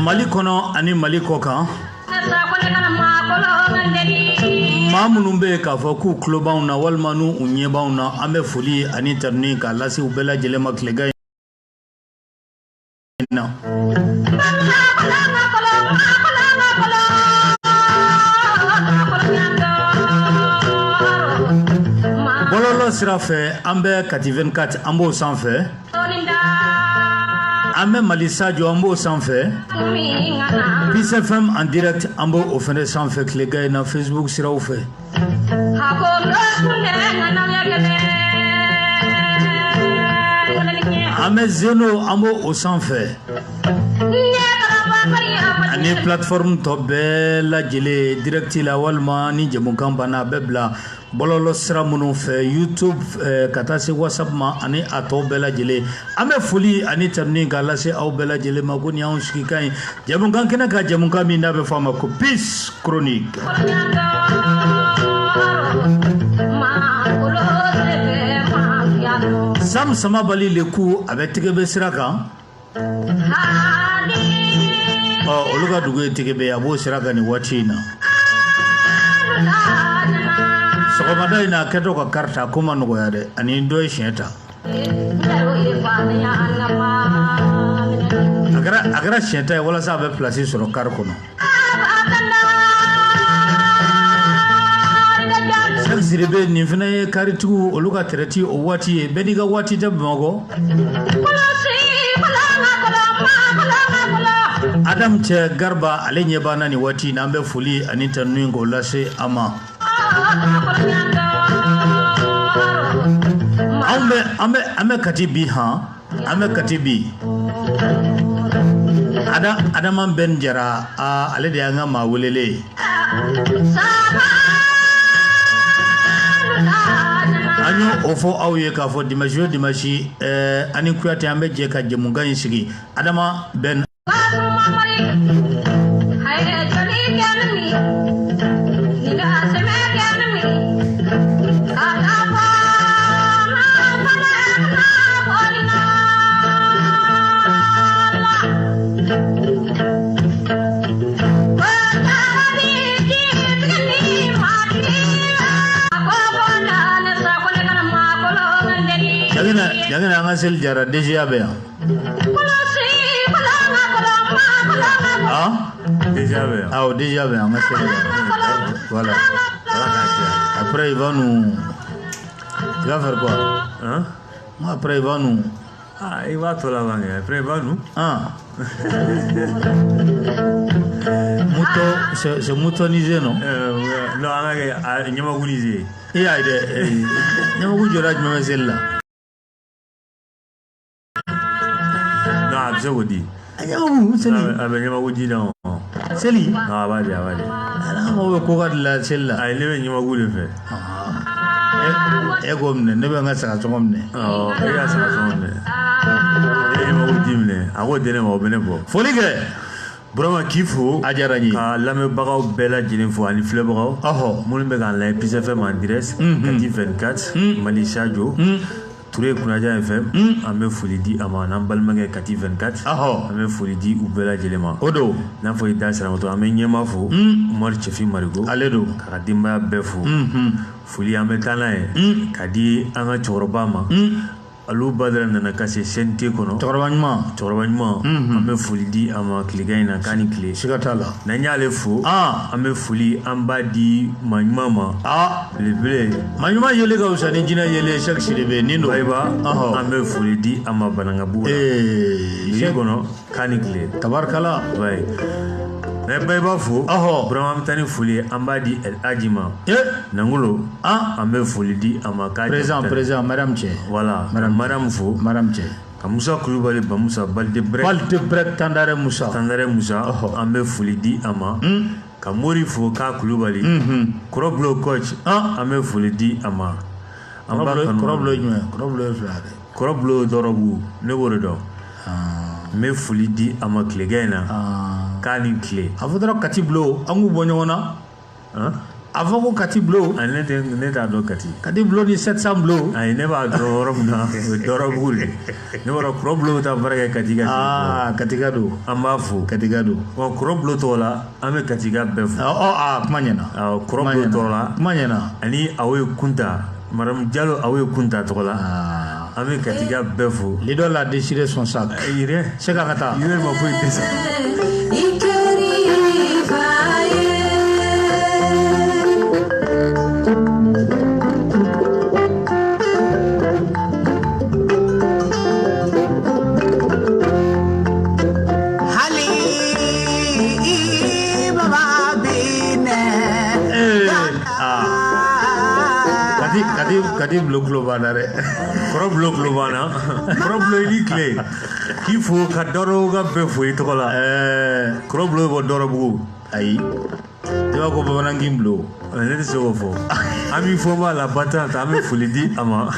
Mali kɔnɔ ani Mali kɔ kan, maa minnu bɛ yen k'a fɔ k'u tulo b'anw na walima n'u ɲɛ b'anw na, an bɛ foli ani tanuni k'a lase u bɛɛ lajɛlen ma tilegan in na. Bɔlɔlɔ sira fɛ, an bɛ Kati 24, an b'o sanfɛ. An bɛ Mali Sajo, an b'o sanfɛ. Peace FM en direct, an b'o o fɛnɛ sanfɛ tilegan in na Facebook siraw fɛ. An bɛ Zeno, an b'o o sanfɛ ani plateforme tɔ bɛɛ lajɛlen direct la, walima ni jɛmukan banna, a bɛ bila bɔlɔlɔ sira minnu fɛ, YouTube ka taa se WhatsApp ma ani a tɔw bɛɛ lajɛlen. An bɛ foli ani tanuni k'a lase aw bɛɛ lajɛlen ma ko nin y'anw sigikan ye jɛmukan kɛnɛ kan, jɛmukan min n'a bɛ fɔ a ma ko Peace Chronique. Sam Samabali Leku, a bɛ Tigebe sira kan. Ɔ, olu ka dugu ye Tigebe, a b'o sira kan nin waati in na. Sɔgɔmada in na, a kɛtɔ ka kari ta, ko ma nɔgɔya dɛ, ani dɔ ye siɲɛ ta. A kɛra siɲɛ ta ye walasa a bɛ pilasi sɔrɔ kari kɔnɔ. Sɛki Sidibe, nin fana ye karitigiw olu ka tɛrɛti o waati ye. Bɛɛ n'i ka waati tɛ Bamakɔ. Adam cɛ Garba, ale ɲɛ b'an na nin waati in na. An bɛ foli ani tanuni k'o lase a ma. Anw bɛ an bɛ an bɛ Kati bi han. An bɛ Kati bi. Adama Ben Jara, ale de y'an ka maa welelen ye. An y'o fɔ aw ye k'a fɔ dimanche o dimanche, ani Kuyate, an bɛ jɛ ka jɛmukan in sigi. Adama Ben. Jangina, an ka seli jara, DGA bɛ yan. Ah? DGA bɛ yan. Ah, DGA bɛ yan, an ka seli jara. Voilà. Après, il va nous. Il va faire quoi? Hein? Après, il va nous. Ah, il va tout la Après, il va nous. Ah. Mouton, c'est moutonisé, non? Non, an ka kɛ ɲamakunisé. I y'a ye dɛ, ɲamaku jɔra jumɛn bɛ seli la? Non, a bɛ se k'o di. A ɲamaku seli. A bɛ ɲamaku di dɔn. Seli? Non, a b'a di, a b'a di. Ala mago bɛ ko ka de la seli la. Ayi, ne bɛ ɲamaku de fɛ. E k'o minɛ, ne bɛ n ka saga sɔngɔ minɛ. Awɔ, e ka saga sɔngɔ minɛ. E ye ɲamaku di minɛ, a k'o di ne ma, o bɛ ne bɔ. Foli kɛ. Burama, k'i fo. A diyara n ye. Ka lamɛnbagaw bɛɛ lajɛlen fo ani filɛbagaw. Minnu bɛ k'an lajɛ Peace FM en direct. Kati 24. Mali Sajo. Ture Kunnaja FM. An bɛ foli di a ma n'an balimakɛ Kati 24. An bɛ foli di u bɛɛ lajɛlen ma. O don. N'a fɔ i da siramatɔ, an bɛ ɲɛma fo. Umaru Cɛfin Marigo. Ale don. K'a ka denbaya bɛɛ fo. Foli, an bɛ taa n'a ye. Ka di an ka cɛkɔrɔba ma. Alu Badara nana ka se CNT kɔnɔ. Cɛkɔrɔba ɲuman. Cɛkɔrɔba ɲuman. An bɛ foli di a ma tilegan in na, k'a ni tile. Siga t'a la. N'an y'ale fo. An bɛ foli, an b'a di maa ɲuman ma. Belebele. Maa ɲuman yeli ka fisa ni jinɛ yeli ye, Sɛki Sidibe nin don. Bayiba. An bɛ foli di a ma Banankabugu la. Mairie kɔnɔ, k'a ni tile. Tabarikala. Bayi. N'an ye Bayiba fo. Burama, an bɛ taa ni foli ye, an b'a di El Hadji ma. Nangolo. An bɛ foli di a ma k'a Président, président, Mariam Cɛ. Voilà, Mariam fo. Mariam Cɛ. Ka Musa Kulubali, Bamusa Balde Brek. Balde Brek, Tandare Musa. Tandare Musa. An bɛ foli di a ma. Ka Mori fo k'a Kulubali. Kɔrɔbulo coach. An bɛ foli di a ma. An b'a kanu. Kɔrɔbulo jumɛn? Kɔrɔbulo ye fila de. Kɔrɔbulo dɔrɔbu, ne b'o de dɔn. N bɛ foli di a ma tilegan in na. K'a ni tile. A fɔ dɔrɔn Kati bulo, an k'u bɔ ɲɔgɔn na. A fɔ ko Kati bulon. Ne t'a dɔn Kati. Kati bulon ni 700 bulon. Ayi, ne b'a dɔn yɔrɔ min na, o ye Dɔrɔbugu de. Ne b'a dɔn Kɔrɔ bulon bɛ taa baara kɛ Kati ka. Aa, Katika don. An b'a fo. Katika don. Wa Kɔrɔ bulon tɔgɔ la, an bɛ Katika bɛɛ fo. Ɔ, kuma ɲɛna. Awɔ, Kɔrɔ bulon tɔgɔ la. Kuma ɲɛna. Ani Awoye Kunta, Madame Diallo Awoye Kunta tɔgɔ la. An bɛ Katika bɛɛ fo. L'idole a déchiré son sac. Yɛrɛ. Se ka taa. Yɛrɛ ma foyi dɛsɛ. Kati bulon tulo b'an na dɛ. Kɔrɔ bulon tulo b'an na. Kɔrɔ bulon i ni tile. K'i fo ka Dɔrɔbugu bɛɛ fo i tɔgɔ la. Kɔrɔ bulon bɛ bɔ Dɔrɔbugu. Ayi. I b'a ko bamanankin bulon. Ne tɛ se k'o fɔ. An b'i fɔ b'a la Batan ta, an bɛ foli di a ma.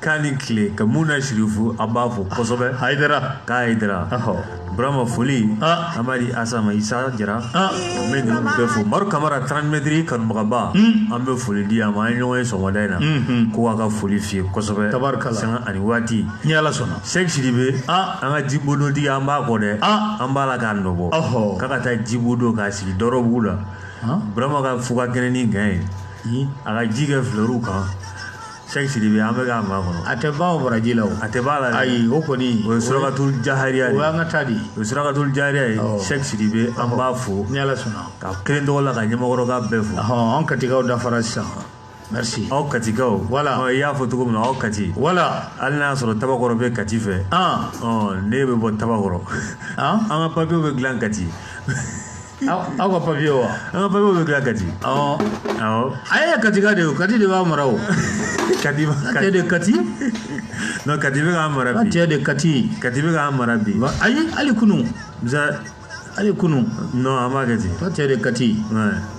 K'a ni tile ka mun na Sirifu, an b'a fo kosɛbɛ. Hayidara. K'a Hayidara. Burama foli. An b'a di Asa ma, Isa Jara. An bɛ ninnu bɛɛ fo. Maru Kamara 30 mètres kanubagaba. An bɛ foli di a ma, an ye ɲɔgɔn ye sɔgɔmada in na. Ko k'a ka foli f'i ye kosɛbɛ. Tabarikala. Sanga ani waati. Ni Ala sɔnna. Sɛki Sidibe. An ka jibondotigi an b'a kɔ dɛ. An b'a la k'a nɔbɔ. K'a ka taa jibondo k'a sigi Dɔrɔbugu la. Burama ka fuga kɛnɛ ni gɛn ye. A ka ji kɛ flɛriw kan. Sɛki Sidibe an bɛ k'a makɔnɔ. A tɛ ban o baraji la o. A tɛ ban la dɛ. Ayi, o kɔni. O ye Surakatul Jahariya ye. O y'an ka ta de ye. O ye Surakatul Jahariya ye. Sɛki Sidibe an b'a fo. Ni Ala sɔnna. Ka kelen tɔgɔ la ka ɲɛmɔgɔkɔrɔba bɛɛ fo. An Katikaw dafara sisan. Merci. Aw Katikaw. Voilà. I y'a fɔ cogo min na, aw Kati. Voilà. Hali n'a y'a sɔrɔ Tabakɔrɔ bɛ Kati fɛ. Ne bɛ bɔ Tabakɔrɔ. An ka papiyew bɛ dilan Kati. Aw ka papiye wa? An ka papiyew bɛ dilan Kati. Awɔ. A ye Katika de ye o, Kati de b'a mara o. Kati Cɛ de Kati. Non, Kati bɛ k'an mara bi. Cɛ de Kati. Kati bɛ k'an mara bi. Ayi, hali kunun. Musa. Hali kunun. Non, an b'a kɛ ten. Cɛ de Kati.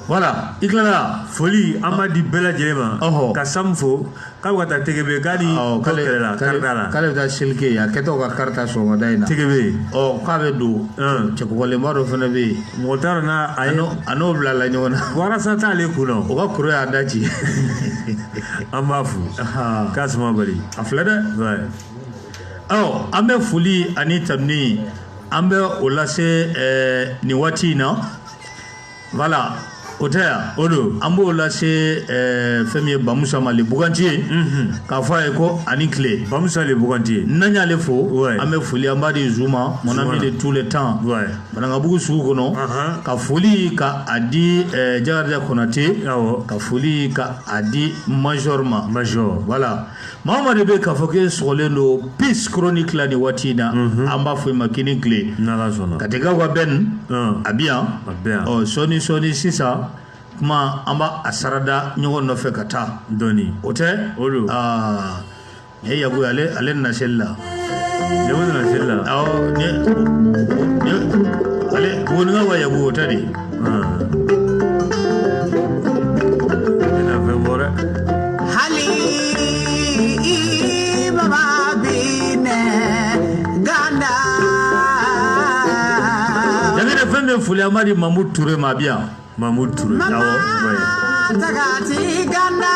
Voilà, i tilala. Foli an b'a di bɛɛ lajɛlen ma. Ka Samu fo k'a bɛ ka taa Tegebe k'a ni tɔ kɛlɛ la karita la. K'ale bɛ taa Selike a kɛtɔ ka karita sɔgɔmada in na. Tegebe. K'a bɛ don. Cɛkɔkɔlenba dɔ fana bɛ yen. Mɔgɔ t'a dɔn n'a a ye. A n'o bilala ɲɔgɔn na. Warasa t'ale kun na. O ka kuru y'a da ci. An b'a fo. K'a suma bali. A filɛ dɛ. An bɛ foli ani tanuni an bɛ o lase nin waati in na. Voilà. O tɛ yan. O don. An b'o lase fɛn min ye Bamusa ma, le Bugantier. K'a fɔ a ye ko ani tile. Bamusa le Bugantier. N'an y'ale fo. An bɛ foli an b'a di Zuma, mon ami de tous les temps. Banankabugu sugu kɔnɔ. Ka foli ka a di Jakarija Konate. Awɔ. Ka foli ka a di Major ma. Major. Voilà. Maa o maa de bɛ k'a fɔ k'e sɔgɔlen don Peace Chronique la nin waati in na. An b'a fɔ i ma k'i ni tile. N'Ala sɔnna. Katikaw ka bɛn. A bɛ yan. A bɛ yan. Sɔɔni sɔɔni sisan. Kuma an b'a a sarada ɲɔgɔn nɔfɛ ka taa. Dɔɔni. O tɛ? O don. Nin ye Yaku ye, ale nana seli la. Yaku nana seli la? Awɔ, ni ale Bugunikaw ka Yaku o tɛ de. Ne na fɛn fɔ dɛ. Hali baba binɛ ganda. Jangine fɛn min foli an b'a di Mamudu Ture ma a bɛ yan. Mahmoud Touré. Mama tagati ganda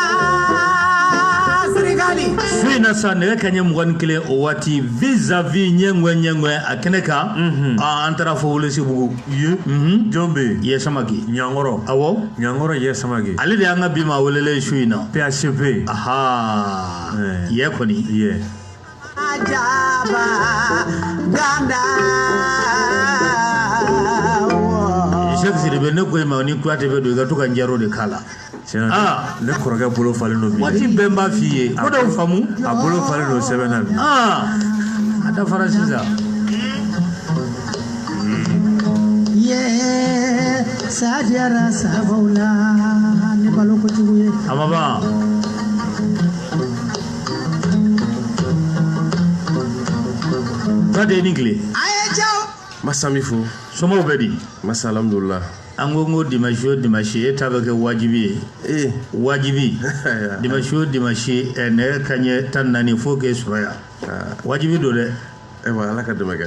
sirikali. Su in na sa nɛgɛ kanɲɛ 21 o waati vis-à-vis ɲɛŋɛ a kɛnɛ kan. An taara fo Welesebugu. Ye. Jɔn bɛ yen? Yɛ Samake. Ɲankɔrɔ. Awɔ. Ɲankɔrɔ Yɛ Samake. Ale de y'an ka bi maa welelen su in na. PHP. Aha. Yɛ kɔni. Yɛ. Ajaba ganda. Sɛki Sidibe ne ko i ma ni Kuyate bɛ don i ka to ka n jaro de k'a la. Ne kɔrɔkɛ bolo falen don bi. Waati bɛɛ n b'a f'i ye. Ko dɔw faamu. A bolo falen don sɛbɛn na bi. A dafara sisan. Ye sadiyara sabaw la ni balo kojugu ye. A ma ban. Kuyate ni tile. A ye jaw. Masa mi fo. Somɔgɔw bɛ di? Masa alhamdulillah. An ko dimanche o dimanche e ta bɛ kɛ wajibi ye. Wajibi. Dimanche o dimanche nɛgɛ kanɲɛ 14 fo k'e sɔrɔ yan. Wajibi don dɛ. Ayiwa, Ala ka dɛmɛ kɛ.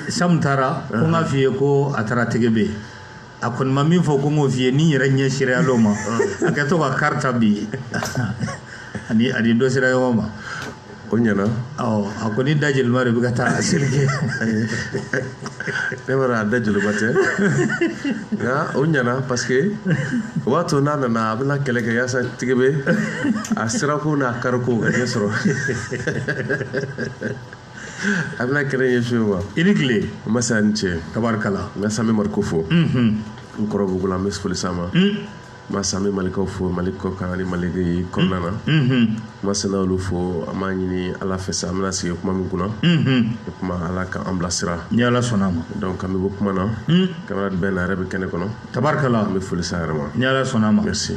Samu taara ko n k'a f'i ye ko a taara Tegebe. A kɔni ma min fɔ ko n k'o f'i ye, ni n yɛrɛ ɲɛ sera o ma, a kɛ to ka kari ta bi ani dɔ sera ɲɔgɔn ma. O ɲɛna. Ɔ, a kɔni da jeliba de bɛ ka taa a seli kɛ. Ne b'a dɔn a da jeliba tɛ, nka o ɲɛna parce que o b'a to n'a nana, a bɛna kɛlɛ kɛ yaasa Tigebe a sirako n'a kariko ka ɲɛ sɔrɔ. A bɛna kɛlɛ ɲɛsin o ma. I ni tile. Masa, ni ce. Tabarikala. N ka Sami Mariko fo. N kɔrɔ Bugula, an bɛ foli s'a ma. Masa, an bɛ Malikaw fo, Mali kɔ kan ani Mali kɔnɔna na. Masa n'olu fo, an b'a ɲini Ala fɛ sa, an bɛna sigi kuma min kunna. O kuma, Ala k'an bilasira. Ni Ala sɔnna a ma. Donc an bɛ bɔ kuma na. Camarade bɛɛ n'a yɛrɛ bɛ kɛnɛ kɔnɔ. Tabarikala. An bɛ foli s'a yɛrɛ ma. Ni Ala sɔnna a ma. Merci.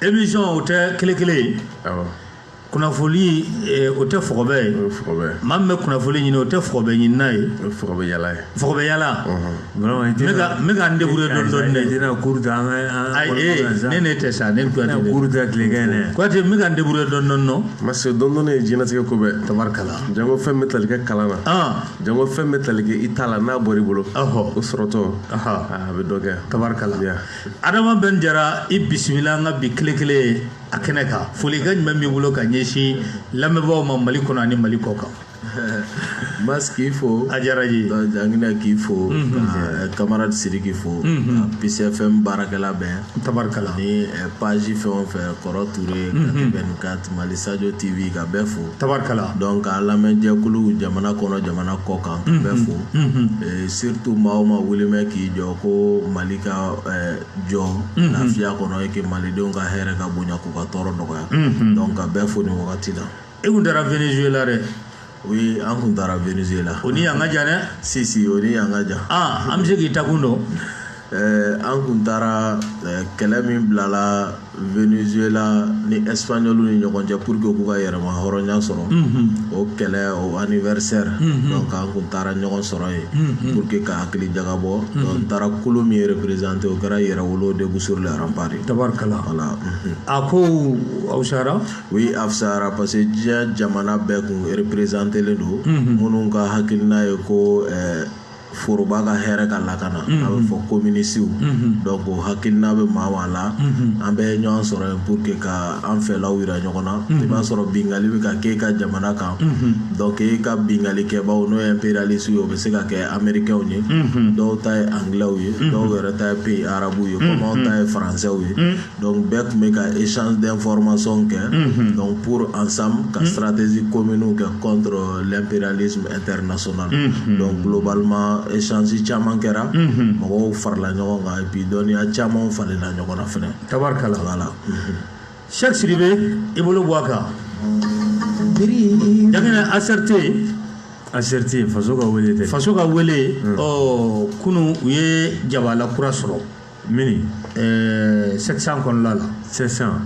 Émission, o tɛ kelen kelen ye. Awɔ. Kunnafoli, o tɛ fɔgɔbɛ ye. O ye fɔgɔbɛ ye. Maa min bɛ kunnafoli ɲini, o tɛ fɔgɔbɛ ɲinina ye. O ye fɔgɔbɛ yala ye. Fɔgɔbɛ yala. Vraiment, i N bɛ ka n débrouiller dɔɔni dɔɔni I dɛ. tɛna kuru ta an ka an Ayi, ne tɛ sa, ne ni Kuyate dɛ. Kuru ta tilegan in dɛ. Kuyate, n bɛ ka n débrouiller dɔɔni dɔɔni nɔ. Masa, dɔɔni dɔɔni ye diɲɛlatigɛ ko bɛɛ. Tabarikala. Jango fɛn bɛ tali kɛ kalan na. Jango fɛn bɛ tali kɛ i ta la, n'a bɔr'i bolo. O sɔrɔtɔ. A bɛ dɔ kɛ. Tabarikala. Yeah. Adama Ben Jara, i bisimila an ka bi kile kelen ye a kɛnɛ kan. Folikan jumɛn b'i bolo ka ɲɛsin lamɛnbaaw ma Mali kɔnɔ ani Mali kɔ kan? Mas, k'i fo. A diyara n ye. Donc Janginɛ, k'i fo, ka camarade Sidiki fo, ka PCFM baarakɛla bɛɛ. Tabarikala. Ni page fɛn o fɛn, Kɔrɔ Ture, Kati 24, Mali Sadio TV, ka bɛɛ fo. Tabarikala. Donc k'an lamɛnjɛkulu jamana kɔnɔ, jamana kɔ kan, ka bɛɛ fo. Surtout maa o maa wuli mɛ k'i jɔ ko Mali ka jɔ lafiya kɔnɔ et que malidenw ka hɛrɛ ka bonya, k'u ka tɔɔrɔ nɔgɔya. Donc ka bɛɛ fo nin wagati la. I kun taara Venezuela dɛ. Oui, an kun taara Venezuela. O ni yan ka jan dɛ. Si si, o ni yan ka jan. Ah, an bɛ se k'i takun dɔn? An kun taara kɛlɛ min bilala Venezuela ni Espagnol ni ɲɔgɔn cɛ pour que k'u ka yɛrɛma hɔrɔnya sɔrɔ. O kɛlɛ, o anniversaire. Donc an kun taara ɲɔgɔn sɔrɔ yen pour que ka hakili jagabɔ. Donc n taara kulu min représenté, o kɛra Yɛrɛwolo Debout sur les remparts. Tabarikala. Voilà. A ko aw sara? Oui, a fisayara parce que diɲɛ jamana bɛɛ kun représenté len don. Minnu ka hakilina ye ko foroba ka hɛrɛ ka lakana, a bɛ fɔ communisiw. Donc o hakilina bɛ maa maa la, an bɛɛ ye ɲɔgɔn sɔrɔ yen pour que ka an fɛlaw yira ɲɔgɔn na. I b'a sɔrɔ bingali bɛ ka k'e ka jamana kan. Donc e ka bingalikɛbaw, n'o ye impérialiste ye, o bɛ se ka kɛ américains ye, dɔw ta ye anglais ye, dɔw yɛrɛ ta ye pays arabu ye, comme anw ta ye français ye. Donc bɛɛ tun bɛ ka échange d'information kɛ, donc pour ensemble ka stratégie commune kɛ contre l'impérialisme international. Donc globalement, échange caman kɛra, mɔgɔw farala ɲɔgɔn kan et puis dɔnniya caman falenna ɲɔgɔn na fɛnɛ. Tabarikala. Voilà. Cheikh Sidibe, i bolo bɔ a kan. Biri. Janginɛ, ACRT. ACRT, faso ka wele tɛ. Faso ka wele. Ɔ, kunu u ye jabala kura sɔrɔ. Mini. 700 kɔnɔna la. 700.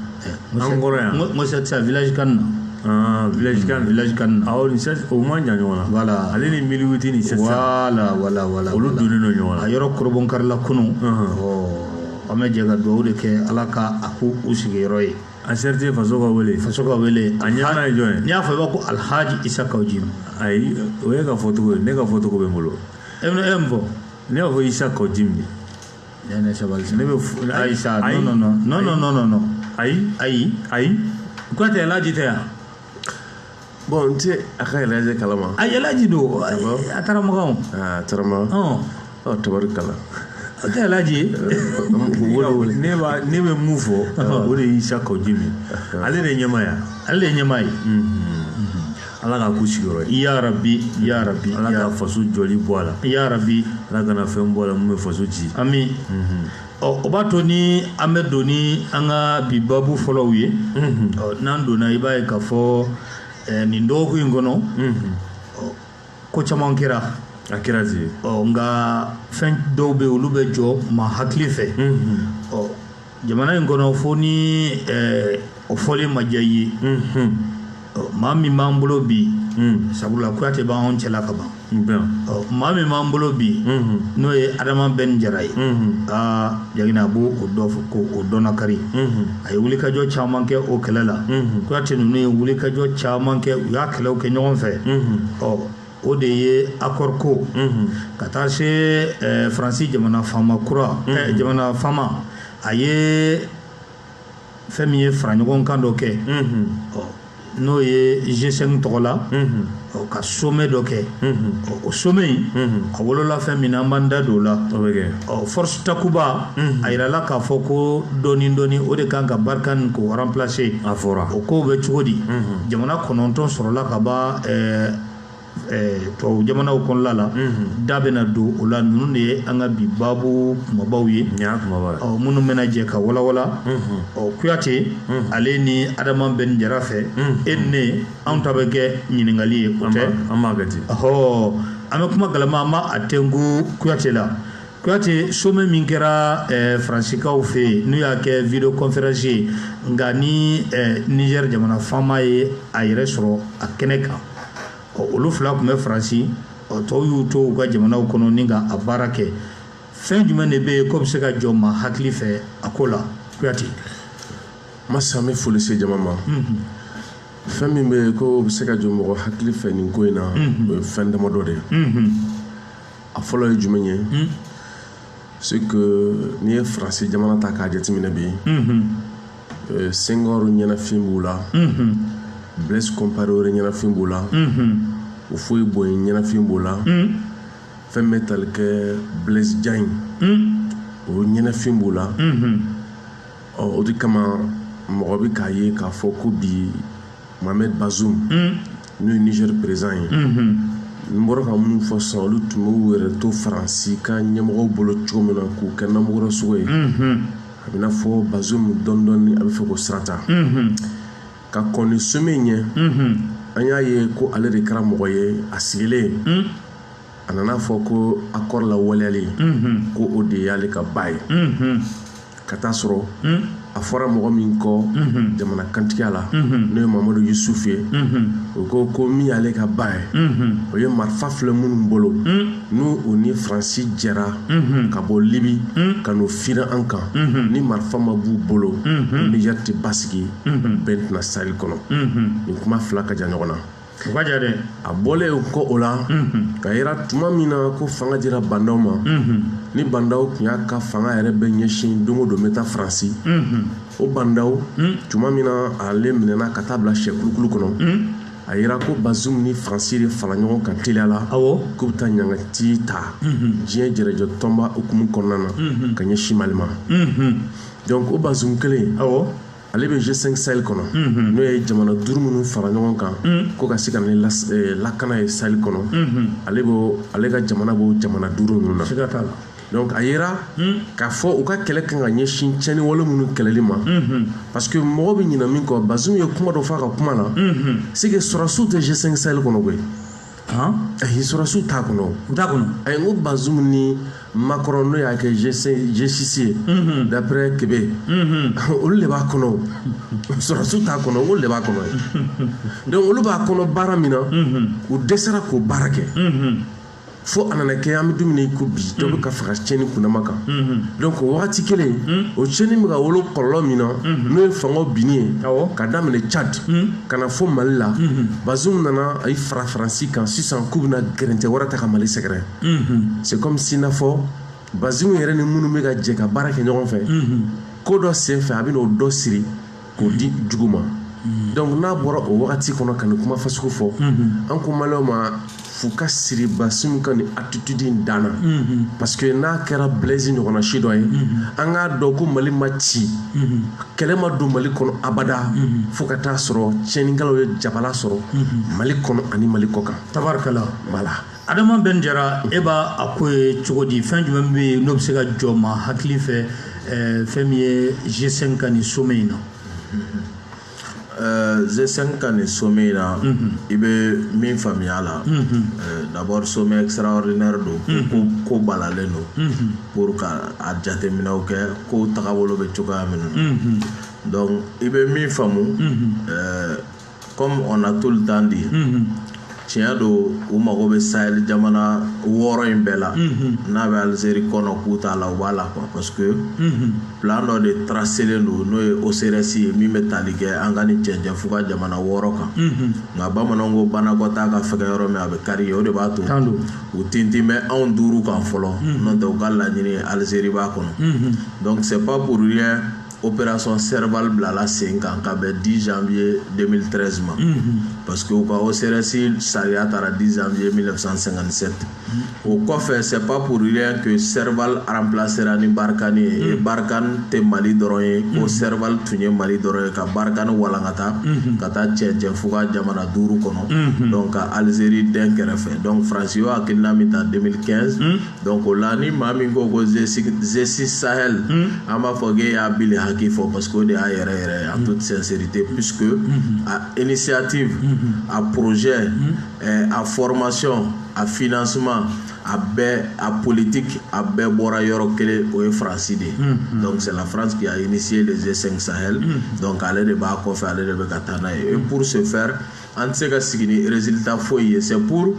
An kɔrɔ yan. N ko 700, village kan na. Ah, village kan. Village kan na. Awɔ, nin 7, o man jan ɲɔgɔn na. Voilà. Ale ni 1008 ni 700. Voilà. Olu donnen don ɲɔgɔn na. A yɔrɔ korobɔnkarila kunu. Ɔ, an bɛ jɛ ka dugawu de kɛ, Ala ka a ko u sigiyɔrɔ ye. ACRT, faso ka wele. Faso ka wele. A ɲɛmaa ye jɔn ye? N'i y'a fɔ, i b'a ko Alhaji Isa Kawu Jim. Ayi, o ye ka fɔcogo ye, ne ka fɔcogo bɛ n bolo. E bɛ e mun fɔ? Ne b'a fɔ Isa Kawu Jim de. Ne sabali sa. Ne bɛ Ayi sa, ayi. non non non non non non non. Ayi. Ayi. Ayi. Kuyate, Elhaji tɛ yan? Bon, n tɛ a ka Elhaji kalama. Ayi, Elhaji don. A taara Makan. Ah, a taara Makan. Ɔn. Ɔ, tabarikala. O tɛ Elhaji ye? Ne b'a ne bɛ mun fɔ, o de ye Isa Kawu Jim ye. Ale de ye ɲɛmaa ye. Ale de ye ɲɛmaa ye. Ala k'a k'u sigiyɔrɔ ye. Ya Rabbi, ya Rabbi. Ala ka faso jɔli bɔ a la. Ya Rabbi. Ala kana fɛn bɔ a la mun bɛ faso ci. Ami. Ɔ, o b'a to ni an bɛ don ni an ka bi babu fɔlɔw ye. Ɔ, n'an donna, i b'a ye k'a fɔ nin dɔgɔkun in kɔnɔ, ɔ, ko caman kɛra. A kɛra ten. Ɔ, nka fɛn dɔw bɛ yen, olu bɛ jɔ maa hakili fɛ. Ɔ, jamana in kɔnɔ, fo ni o fɔlen ma diya i ye. Ɔ, maa min b'an bolo bi, sabula Kuyate b'anw cɛla ka ban. Ɔ, maa min b'an bolo bi, n'o ye Adama Ben Jara ye. Aa, Jagina, a b'o o dɔ fɔ k'o dɔnna kari. A ye wulikajɔ caman kɛ o kɛlɛ la. Kuyate ninnu ye wulikajɔ caman kɛ, u y'a kɛlɛw kɛ ɲɔgɔn fɛ. Ɔ, O de ye accord ko ka taa se Faransi jamana faama kura, jamana faama, a ye fɛn min ye fara ɲɔgɔn kan dɔ kɛ, n'o ye G5 tɔgɔ la, ka sommet dɔ kɛ. O sommet in, a wolola fɛn min na, an b'an da don o la. Ɔ, force Takuba, a yirala k'a fɔ ko dɔɔni dɔɔni, o de kan ka Barkhane k'o remplacer. A fɔra. O kow bɛ cogo di? Jamana 9 sɔrɔla ka ban tubabu jamanaw kɔnɔla la, da bɛna don o la. Ninnu de ye an ka bi baabu kumabaw ye, ɔ, minnu bɛna jɛ ka walawala. Ɔ, Kuyate, ale ni Adama Ben Jara fɛ, e ni ne, anw ta bɛ kɛ ɲininkali ye, o tɛ? An b'a kɛ ten. Ɔhɔ, an bɛ kuma galama, an b'a a tɛnku Kuyate la. Kuyate, sommet min kɛra Faransikaw fɛ yen, n'u y'a kɛ vidéo conférence ye, nka ni Niger jamana faama ye a yɛrɛ sɔrɔ a kɛnɛ kan, ɔ, olu fila tun bɛ Faransi, ɔ, tɔw y'u to u ka jamanaw kɔnɔ ni ka a baara kɛ. Fɛn jumɛn de bɛ yen k'o bɛ se ka jɔ maa hakili fɛ a ko la, Kuyate? Masa, an bɛ foli se jama ma. Fɛn min bɛ yen ko bɛ se ka jɔ mɔgɔ hakili fɛ nin ko in na, o ye fɛn damadɔ de ye. A fɔlɔ ye jumɛn ye? C'est que n'i ye Faransi jamana ta k'a jateminɛ bi, Senghor ɲɛnafin b'u la, Blaise Compaoré ɲɛnafin b'u la, Houphouët Boigny ɲɛnafin b'u la, fɛn bɛ tali kɛ Blaise Diagne, o ɲɛnafin b'u la. Ɔ, o de kama mɔgɔ bɛ k'a ye k'a fɔ ko bi Mohamed Bazoum, n'o ye Niger président ye, n bɔra ka minnu fɔ sisan, olu tun b'u yɛrɛ to Faransi ka ɲɛmɔgɔw bolo cogo min na k'u kɛ namugura sogo ye, a bɛ n'a fɔ Bazoum dɔɔni dɔɔni a bɛ fɛ k'o sira ta. Ka kɔn ni sommet ɲɛ, an y'a ye ko ale de kɛra mɔgɔ ye a sigilen, a nana fɔ ko accord lawaleyali, ko o de y'ale ka ba ye. Ka taa sɔrɔ a fɔra mɔgɔ min kɔ jamana kantigiya la, n'o ye Mamadu Yusufu ye, o ko ko min y'ale ka ba ye, o ye marifa filɛ minnu bolo, n'u o ni Faransi jɛra ka bɔ Libi ka n'o fira an kan, ni marifa ma b'u bolo, Niger tɛ basigi, bɛn tɛna Sahel kɔnɔ. Nin kuma fila ka jan ɲɔgɔn na. O ka jan dɛ. A bɔlen kɔ o la, ka yira tuma min na ko fanga dira Bah N'Daw ma, ni Bah N'Daw tun y'a ka fanga yɛrɛ bɛ ɲɛsin don o don n bɛ taa Faransi, o Bah N'Daw, tuma min na ale minɛna ka taa bila sɛ kulukulu kɔnɔ, a yira ko Bazoum ni Faransi de fara ɲɔgɔn kan teliya la, k'u bɛ taa ɲangati ta diɲɛ jɛrɛjɛ tɔnba hukumu kɔnɔna na ka ɲɛsin Mali ma. Donc o Bazoum kelen, ale bɛ G5 Sahel kɔnɔ, n'o ye jamana duuru minnu fara ɲɔgɔn kan ko ka se ka na ni lakana ye Sahel kɔnɔ, ale b'o, ale ka jamana b'o jamana duuru ninnu na. Siga t'a la. Donc a yira k'a fɔ u ka kɛlɛ kan ka ɲɛsin tiɲɛni wale minnu kɛlɛli ma, parce que mɔgɔ bɛ ɲinɛ min kɔ, Bazoum ye kuma dɔ fɔ a ka kuma la, c'est que sɔrɔsiw tɛ G5 Sahel kɔnɔ koyi. Ayi, sɔrɔsiw t'a kɔnɔ. U t'a kɔnɔ. Ayi, n ko Bazoum ni Macron, n'o y'a kɛ G5 G6 ye d'après Kebe, olu de b'a kɔnɔ. Sɔrɔsiw t'a kɔnɔ, olu de b'a kɔnɔ ye. Donc olu b'a kɔnɔ baara min na, u dɛsɛra k'o baara kɛ, fo a nana kɛ an bɛ don min na i ko bi, dɔ bɛ ka faga tiɲɛni kunnama kan. Donc o wagati kelen, o tiɲɛni bɛ ka wolo kɔlɔlɔ min na, n'o ye fangaw binni ye ka daminɛ Tchad ka na fo Mali la, Bazoum nana a yi fara Faransi kan sisan k'u bɛna gɛrɛntɛ wɛrɛ ta ka Mali sɛgɛrɛ. C'est comme si n'a fɔ Bazoum yɛrɛ ni minnu bɛ ka jɛ ka baara kɛ ɲɔgɔn fɛ ko dɔ sen fɛ, a bɛ n'o dɔ siri k'o di jugu ma. Donc n'a bɔra o wagati kɔnɔ ka nin kuma fasugu fɔ, an ko Maliyɛnw ma f'u ka siri Bazoum ka nin attitude in danna, parce que n'a kɛra Blaise ɲɔgɔnna si dɔ ye, an k'a dɔn ko Mali ma ci, kɛlɛ ma don Mali kɔnɔ abada, fo ka taa sɔrɔ tiɲɛnikɛlaw ye jabala sɔrɔ Mali kɔnɔ ani Mali kɔ kan. Tabarikala. Voilà. Adama Ben Jara, e b'a a ko ye cogo di? Fɛn jumɛn bɛ yen n'o bɛ se ka jɔ maa hakili fɛ, fɛn min ye G5 ka nin sommet in na? G5 ka nin sommet in na, i bɛ min faamuya a la, d'abord sommet extraordinaire don, ko ko balalen don pour ka a jateminɛw kɛ kow tagabolo bɛ cogoya min na. Donc i bɛ min faamu, comme on a tout le temps dit, Tiɲɛ don, u mago bɛ Sahel jamana 6 in bɛɛ la. N'a bɛ Algérie kɔnɔ k'u t'a la, u b'a la quoi, parce que plan dɔ de tracélen don, n'o ye OCRS ye, min bɛ tali kɛ an ka nin cɛncɛn fuga jamana 6 kan. Nka bamananw ko banakɔtaa ka fɛgɛ yɔrɔ min, a bɛ kari yen. O de b'a to u tintin bɛ anw 5 kan fɔlɔ, n'o tɛ u ka laɲini ye Algérie b'a kɔnɔ. Donc c'est pas pour rien opération Serval bilala sen kan ka bɛn 10 janvier 2013 ma, parce que u ka OCRS sariya taara 10 janvier 1957. O kɔfɛ, c'est pas pour rien que Serval remplacera ni Barkhane ye. Et Barkhane tɛ Mali dɔrɔn ye, ko Serval tun ye Mali dɔrɔn ye, ka Barkhane walankata ka taa cɛncɛn fuga jamana 5 kɔnɔ, donc ka Algérie den kɛrɛfɛ. Donc Faransi y'o hakilina min ta 2015, donc o la ni maa min ko ko G6 Sahel, an b'a fɔ k'e y'a bili haki fɔ, parce que o de y'a yɛrɛ yɛrɛ, en toute sincérité, puisque a initiative, a projet, a formation, a financement, a bɛɛ, a politique, a bɛɛ bɔra yɔrɔ kelen, o ye Faransi de ye. Donc c'est la France qui a initié les G5 Sahel. Donc ale de b'a kɔfɛ, ale de bɛ ka taa n'a ye. Et pour ce faire, an tɛ se ka sigi ni résultat foyi ye, c'est pour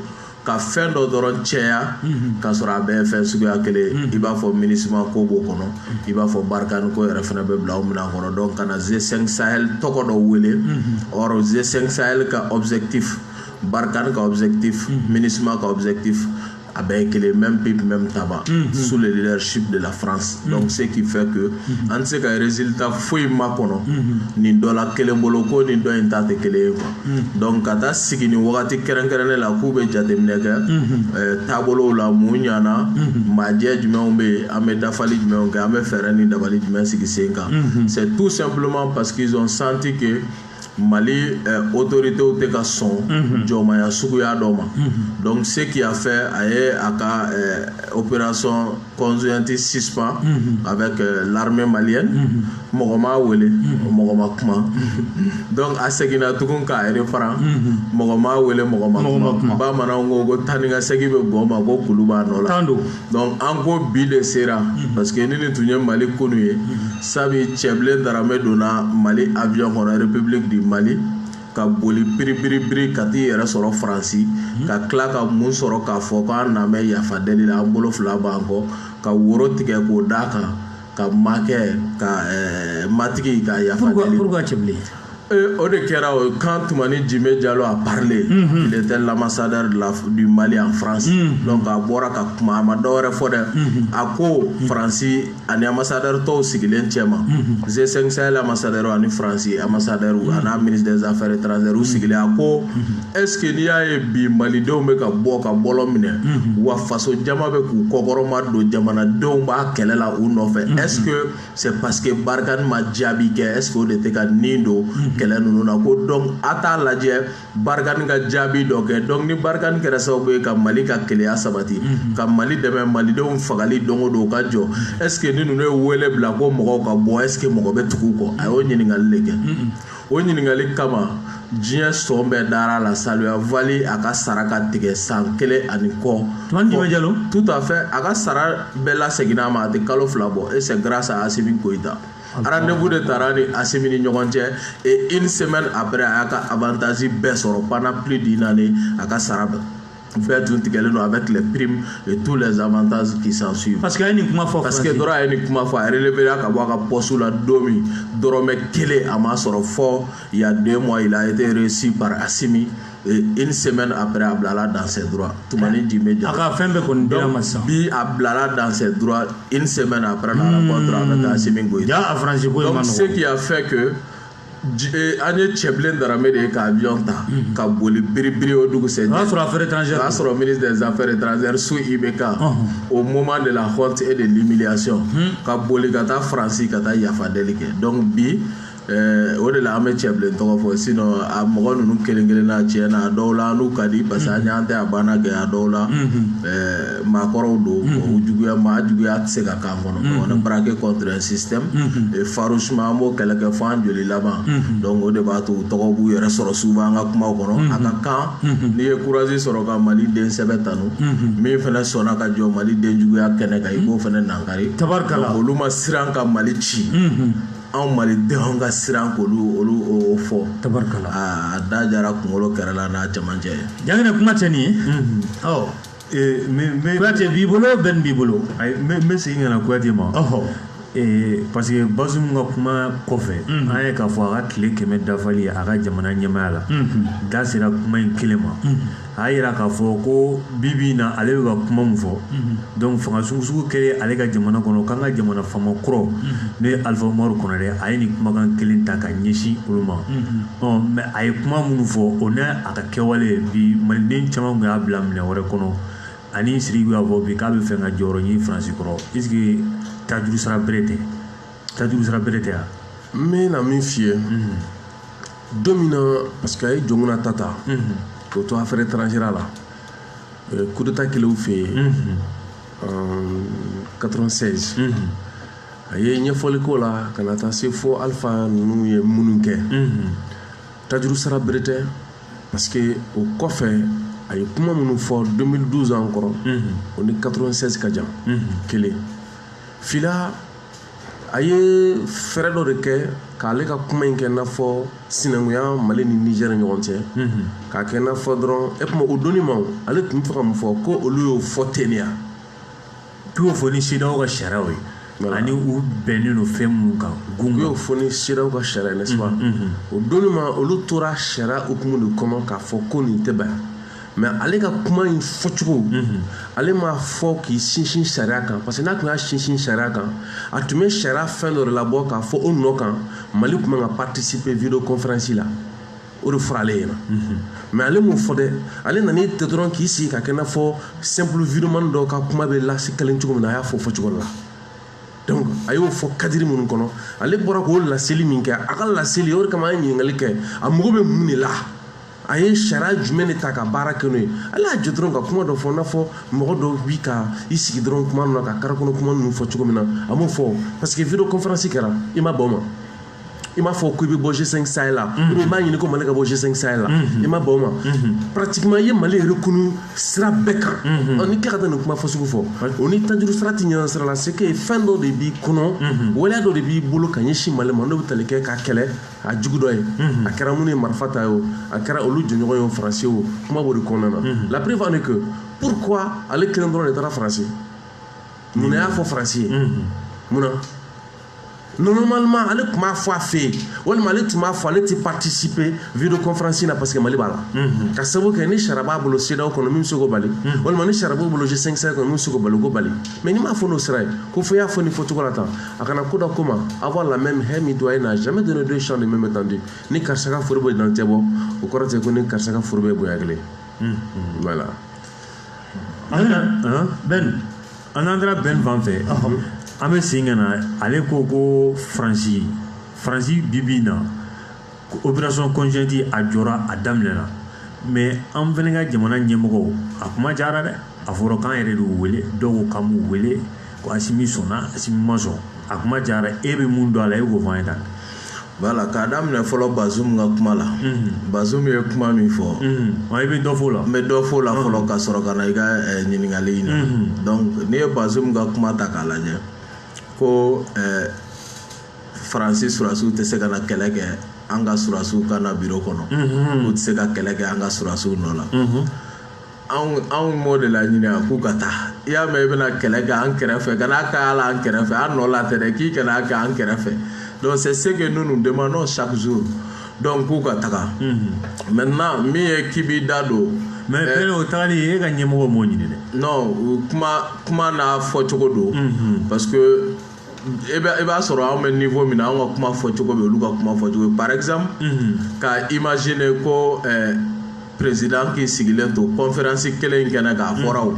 ka fɛn dɔ dɔrɔn cɛya k'a sɔrɔ a bɛɛ ye fɛn suguya kelen. I b'a fɔ MINUSMA ko b'o kɔnɔ, i b'a fɔ Barkhane ko yɛrɛ fana bɛ bila o minɛn kɔnɔ. Donc ka na G5 Sahel tɔgɔ dɔ wele, or G5 Sahel ka objectif, Barkhane ka objectif, MINUSMA ka objectif, a bɛɛ ye kelen, même pipe, même tabac, sous le leadership de la France. Donc ce qui fait que an tɛ se ka résultat foyi makɔnɔ nin dɔ la kelen bolo ko nin dɔ in ta tɛ kelen ye quoi. Donc ka taa sigi nin wagati kɛrɛnkɛrɛnnen la k'u bɛ jateminɛ kɛ taabolow la, mun ɲana, maajɛ jumɛnw bɛ yen, an bɛ dafali jumɛnw kɛ, an bɛ fɛɛrɛ ni dabali jumɛn sigi sen kan, c'est tout simplement parce qu'ils ont senti que Mali autorités tɛ ka sɔn jɔnmaya suguya dɔ ma. Donc ce qui a fait a ye a ka opération conjointe suspend avec l'armée malienne. Mɔgɔ m'a wele, mɔgɔ ma kuma. Donc a seginna tugun k'a reprend, mɔgɔ m'a wele, mɔgɔ ma kuma. Bamananw ko ko taa ni ka segin bɛ gɔn ma, ko kulu b'a nɔ la. Donc an ko bi de sera, parce que ni nin tun ye Mali kunu ye, sabi Cɛbilen Darame donna Mali avion kɔnɔ, République du Mali, ka boli piripiripiri ka t'i yɛrɛ sɔrɔ Faransi, ka tila ka mun sɔrɔ k'a fɔ k'an nan bɛ yafa deli la, an bolo fila b'an kɔ, ka woro tigɛ k'o d'a kan, ka makɛ ka matigi ka yafa deli. Pourquoi Cɛbilen? O de kɛra o quand Toumani Djimé Diallo a parlé, il était l'ambassadeur du Mali en France. Donc a bɔra ka kuma, a ma dɔwɛrɛ fɔ dɛ, a ko Faransi ani ambassadeur tɔw sigilen cɛ ma, G5 Sahel ambassadeur ani Faransi ambassadeur a n'a ministre des affaires étrangères u sigilen, a ko est ce que n'i y'a ye bi malidenw bɛ ka bɔ ka bɔlɔ minɛ, wa faso jama bɛ k'u kɔkɔrɔma don, jamanadenw b'a kɛlɛ la u nɔfɛ, est ce que c'est parce que Barkhane ma jaabi kɛ, est ce que o de tɛ ka nin don kɛlɛ ninnu na? Ko donc a t'a lajɛ Barkhane ka jaabi dɔ kɛ. Donc ni Barkhane kɛra sababu ye ka Mali ka keleya sabati, ka Mali dɛmɛ malidenw fagali don o don ka jɔ, est ce que ni ninnu ye wele bila ko mɔgɔw ka bɔ, est ce que mɔgɔ bɛ tugu u kɔ? A y'o ɲininkali de kɛ. O ɲininkali kama, diɲɛ sɔn bɛɛ dara la, ça lui a valu a ka sara ka tigɛ san 1 ani kɔ. Toumani Djimé Diallo. Tout à fait, a ka sara bɛɛ laseginna a ma, a tɛ kalo 2 bɔ, et c'est grâce à Assimi Goïta. Rendez-vous de taara ni Assimi ni ɲɔgɔn cɛ, et une semaine après a y'a ka avantage bɛɛ sɔrɔ. Pendant plus d'une année, a ka sara bɛɛ tun tigɛlen don avec les primes et tous les avantages qui s'en suivent. Parce que a ye nin kuma fɔ. Parce que dɔrɔn a ye nin kuma fɔ, a relevé ka bɔ a ka poste la don min, dɔrɔmɛ 1 a ma sɔrɔ fɔ il y a 2 mois, il a été reçu par Assimi et une semaine après a bilala dans ses droits. Toumani Djimé Diallo. A ka fɛn bɛɛ kɔni dira ma sisan. Bi a bilala dans ses droits une semaine après la rencontre avec Assimi Goïta. Ja a Faransi ko in ma Donc nɔgɔn. ce qui a fait que an ye Cɛbilen Darame de ye ka avion ta ka boli biribiri o dugusɛjɛ. O y'a sɔrɔ affaires étrangères. O y'a sɔrɔ ministre des affaires étrangères sous IBK, au moment de la honte et de l'humiliation, ka boli ka taa Faransi ka taa yafa deli kɛ. Donc bi o de la an bɛ Cɛbilen tɔgɔ fɔ, sinon a mɔgɔ ninnu kelen kelenna, tiɲɛ na, a dɔw la an n'u ka di, parce que an y'an tɛ a banna kɛ, a dɔw la maakɔrɔw don, u juguya, maa juguya tɛ se ka k'an kɔnɔ. On est braqué contre un système et farouchement an b'o kɛlɛ kɛ fo an joli laban. Donc o de b'a to u tɔgɔ b'u yɛrɛ sɔrɔ souvent an ka kumaw kɔnɔ. A ka kan n'i ye courage sɔrɔ ka Mali den sɛbɛ tanu, min fana sɔnna ka jɔ Mali den juguya kɛnɛ kan, i b'o fana nankari. Tabarikala. Olu ma siran ka Mali ci. Anw malidenw ka siran k'olu olu o fɔ. Tabarikala. A da jara kunkolo kɛrɛ la n'a cɛmancɛ ye. Jangine, kuma tɛ nin ye. Ɔ, Kuyate b'i bolo, Ben b'i bolo. Ayi, n bɛ segin ka na Kuyate ma. Parce que Bazoum ka kuma kɔfɛ, an ye k'a fɔ a ka tile 100 dafali a ka jamana ɲɛmaaya la, da sera kuma in kelen ma. A y'a yira k'a fɔ ko bi bi in na, ale bɛ ka kuma min fɔ, donc fanga sugu kɛlen ale ka jamana kɔnɔ, k'an ka jamana faama kɔrɔ, n'o ye Alpha Umaru Konare, a ye nin kumakan kelen ta ka ɲɛsin olu ma. Ɔ, mais a ye kuma minnu fɔ, o n'a a ka kɛwale, bi maliden caman tun y'a bila minɛn wɛrɛ kɔnɔ. Ani Sidiki b'a fɔ bi k'a bɛ fɛ ka jɔyɔrɔ ɲini Faransi kɔrɔ. Est ce que tajuru sara bere tɛ, tajuru sara bere tɛ wa? N bɛna min f'i ye, don min na, parce que a ye Jɔnkuna ta k'o to affaire étrangère la, coup d'état kɛlen fɛ yen en 96, a ye ɲɛfɔli k'o la ka na taa se fo Alpha ninnu ye minnu kɛ, tajuru sara bere tɛ. Parce que o kɔfɛ, a ye kuma minnu fɔ 2012 an kɔrɔ, o ni 96 ka jan. Kelen fila, a ye fɛɛrɛ dɔ de kɛ k'ale ka kuma in kɛ n'a fɔ sinankunya Mali ni Niger ni ɲɔgɔn cɛ, k'a kɛ n'a fɔ dɔrɔn e kuma o donni ma. Ale tun bɛ fɛ ka mun fɔ? Ko olu y'o fɔ teliya. K'u y'o fɔ ni CEDEAO ka sariyaw ye ani u bɛnnen don fɛn minnu kan gun. U y'o fɔ ni CEDEAO ka sariya ye, n'est-ce pas? O donni ma, olu tora sariya hukumu de kɔnɔ k'a fɔ ko nin tɛ bɛn. Mais ale ka kuma in fɔcogo, ale m'a fɔ k'i sinsin sariya kan, parce que n'a tun y'a sinsin sariya kan, a tun bɛ sariya fɛn dɔ de labɔ k'a fɔ o nɔ kan Mali tun man ka participer vidéoconférence la. O de fɔra ale ɲɛna. Mais ale m'o fɔ dɛ. Ale nan'i tɛ dɔrɔn k'i sigi ka kɛ i n'a fɔ simple vidéoman dɔ ka kuma bɛ lase kelen cogo min na, a y'a fɔ o fɔcogo la. Donc a y'o fɔ cadre minnu kɔnɔ, ale bɔra k'o laseli min kɛ, a ka laseli o de kama an ye ɲininkali kɛ: a mago bɛ mun de la? A ye sariya jumɛn de ta ka baara kɛ n'o ye? Ale y'a jɔ dɔrɔn ka kuma dɔ fɔ i n'a fɔ mɔgɔ dɔw bi ka i sigi dɔrɔn kuma na ka kari kɔnɔ kuma ninnu fɔ cogo min na. A m'o fɔ parce que vidéo conférence kɛra, i ma bɔn o ma, i m'a fɔ ko i bɛ bɔ G5 Sahel la, ou bien i m'a ɲini ko Mali ka bɔ G5 Sahel la, i ma bɔn o ma. Pratiquement i ye Mali reconnu sira bɛɛ kan. Ni tila ka taa nin kuma fasugu fɔ, o ni tajuru sara ti ɲɛna sira la. C'est que fɛn dɔ de b'i kɔnɔ, waleya dɔ de b'i bolo ka ɲɛsin Mali ma, n'o bɛ tali kɛ k'a kɛlɛ a jugu dɔ ye. A kɛra minnu ye marifa ta ye o, a kɛra olu jɔɲɔgɔn ye o, Faransi o, kuma b'o de kɔnɔna na. La preuve en est que pourquoi ale kelen dɔrɔn de taara Faransi? Munna y'a fɔ Faransi ye? Munna? Normalement ale tun b'a fɔ a fɛ yen, walima ale tun b'a fɔ ale tɛ participer vidéoconférence na parce que Mali b'a la, ka sababu kɛ ni sariya b'a bolo CEDEAO kɔnɔ min bɛ se k'o bali, walima ni sariya b'o bolo G5 Sahel kɔnɔ min bɛ se k'o bali, k'o bali. Mais n'i m'a fɔ n'o sira ye, ko fo i y'a fɔ nin fɔcogo la tan, a kana ko da ko ma. Avoir la même haie mitoyenne n'a jamais donné deux champs de même étendue. Ni karisa ka foro bɛ dancɛ bɔ, o kɔrɔ tɛ ko ni karisa ka foro bɛ bonya kelen. Voilà. Ben. An n'an taara Ben fan fɛ, an bɛ segin ka na. Ale ko ko Faransi bi bi in na, opération conjointe a jɔra, a daminɛna, mais an fɛnɛ ka jamana ɲɛmɔgɔw, a kuma cayara dɛ. A fɔra k'an yɛrɛ de y'u wele, dɔw ko k'an m'u wele, ko Asimi sɔnna, Asimi ma sɔn. A kuma cayara. E bɛ mun dɔn a la? E k'o fɔ an ye tan. Voilà, k'a daminɛ fɔlɔ Bazoum ka kuma la. Bazoum ye kuma min fɔ, I bɛ dɔ f'o la. N bɛ dɔ f'o la fɔlɔ ka sɔrɔ ka na i ka ɲininkali in na. Donc n'i ye Bazoum ka kuma ta k'a lajɛ, ko Faransi surasiw tɛ se ka na kɛlɛ kɛ an ka surasiw ka na biro kɔnɔ, k'u tɛ se ka kɛlɛ kɛ an ka surasiw nɔ la. Anw m'o de laɲini a k'u ka taa. I y'a mɛn, i bɛna kɛlɛ kɛ an kɛrɛfɛ, ka n'a kɛ ala an kɛrɛfɛ, an nɔ la tɛ dɛ, k'i kana kɛ an kɛrɛfɛ. Donc c'est ce que nous nous demandons chaque jour. Donc k'u ka taga. Maintenant, min ye k'i b'i da don. Mais fɛnɛ, o tagali, e ka ɲɛmɔgɔ m'o ɲini dɛ. Non, kuma n'a fɔcogo don, parce que i b'a sɔrɔ anw bɛ niveau min na, anw ka kuma fɔcogo bɛ olu ka kuma fɔcogo. Par exemple, ka imaginer ko président k'i sigilen to conférence kelen in kɛnɛ kan, a fɔra o,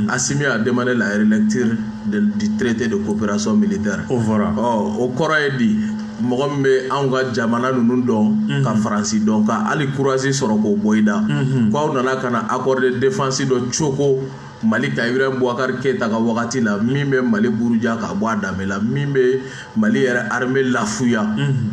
Assimi a demandé la relecture du traité de coopération militaire. O fɔra. Ɔ, o kɔrɔ ye di? Mɔgɔ min bɛ anw ka jamana ninnu dɔn, ka Faransi dɔn, ka hali courage sɔrɔ k'o bɔ i da, ko aw nana ka na accord de défense dɔ cogo Mali ka Ibrahim Boubacar Keïta ka wagati la, min bɛ Mali buruja ka bɔ a danbe la, min bɛ Mali yɛrɛ armée lafuya.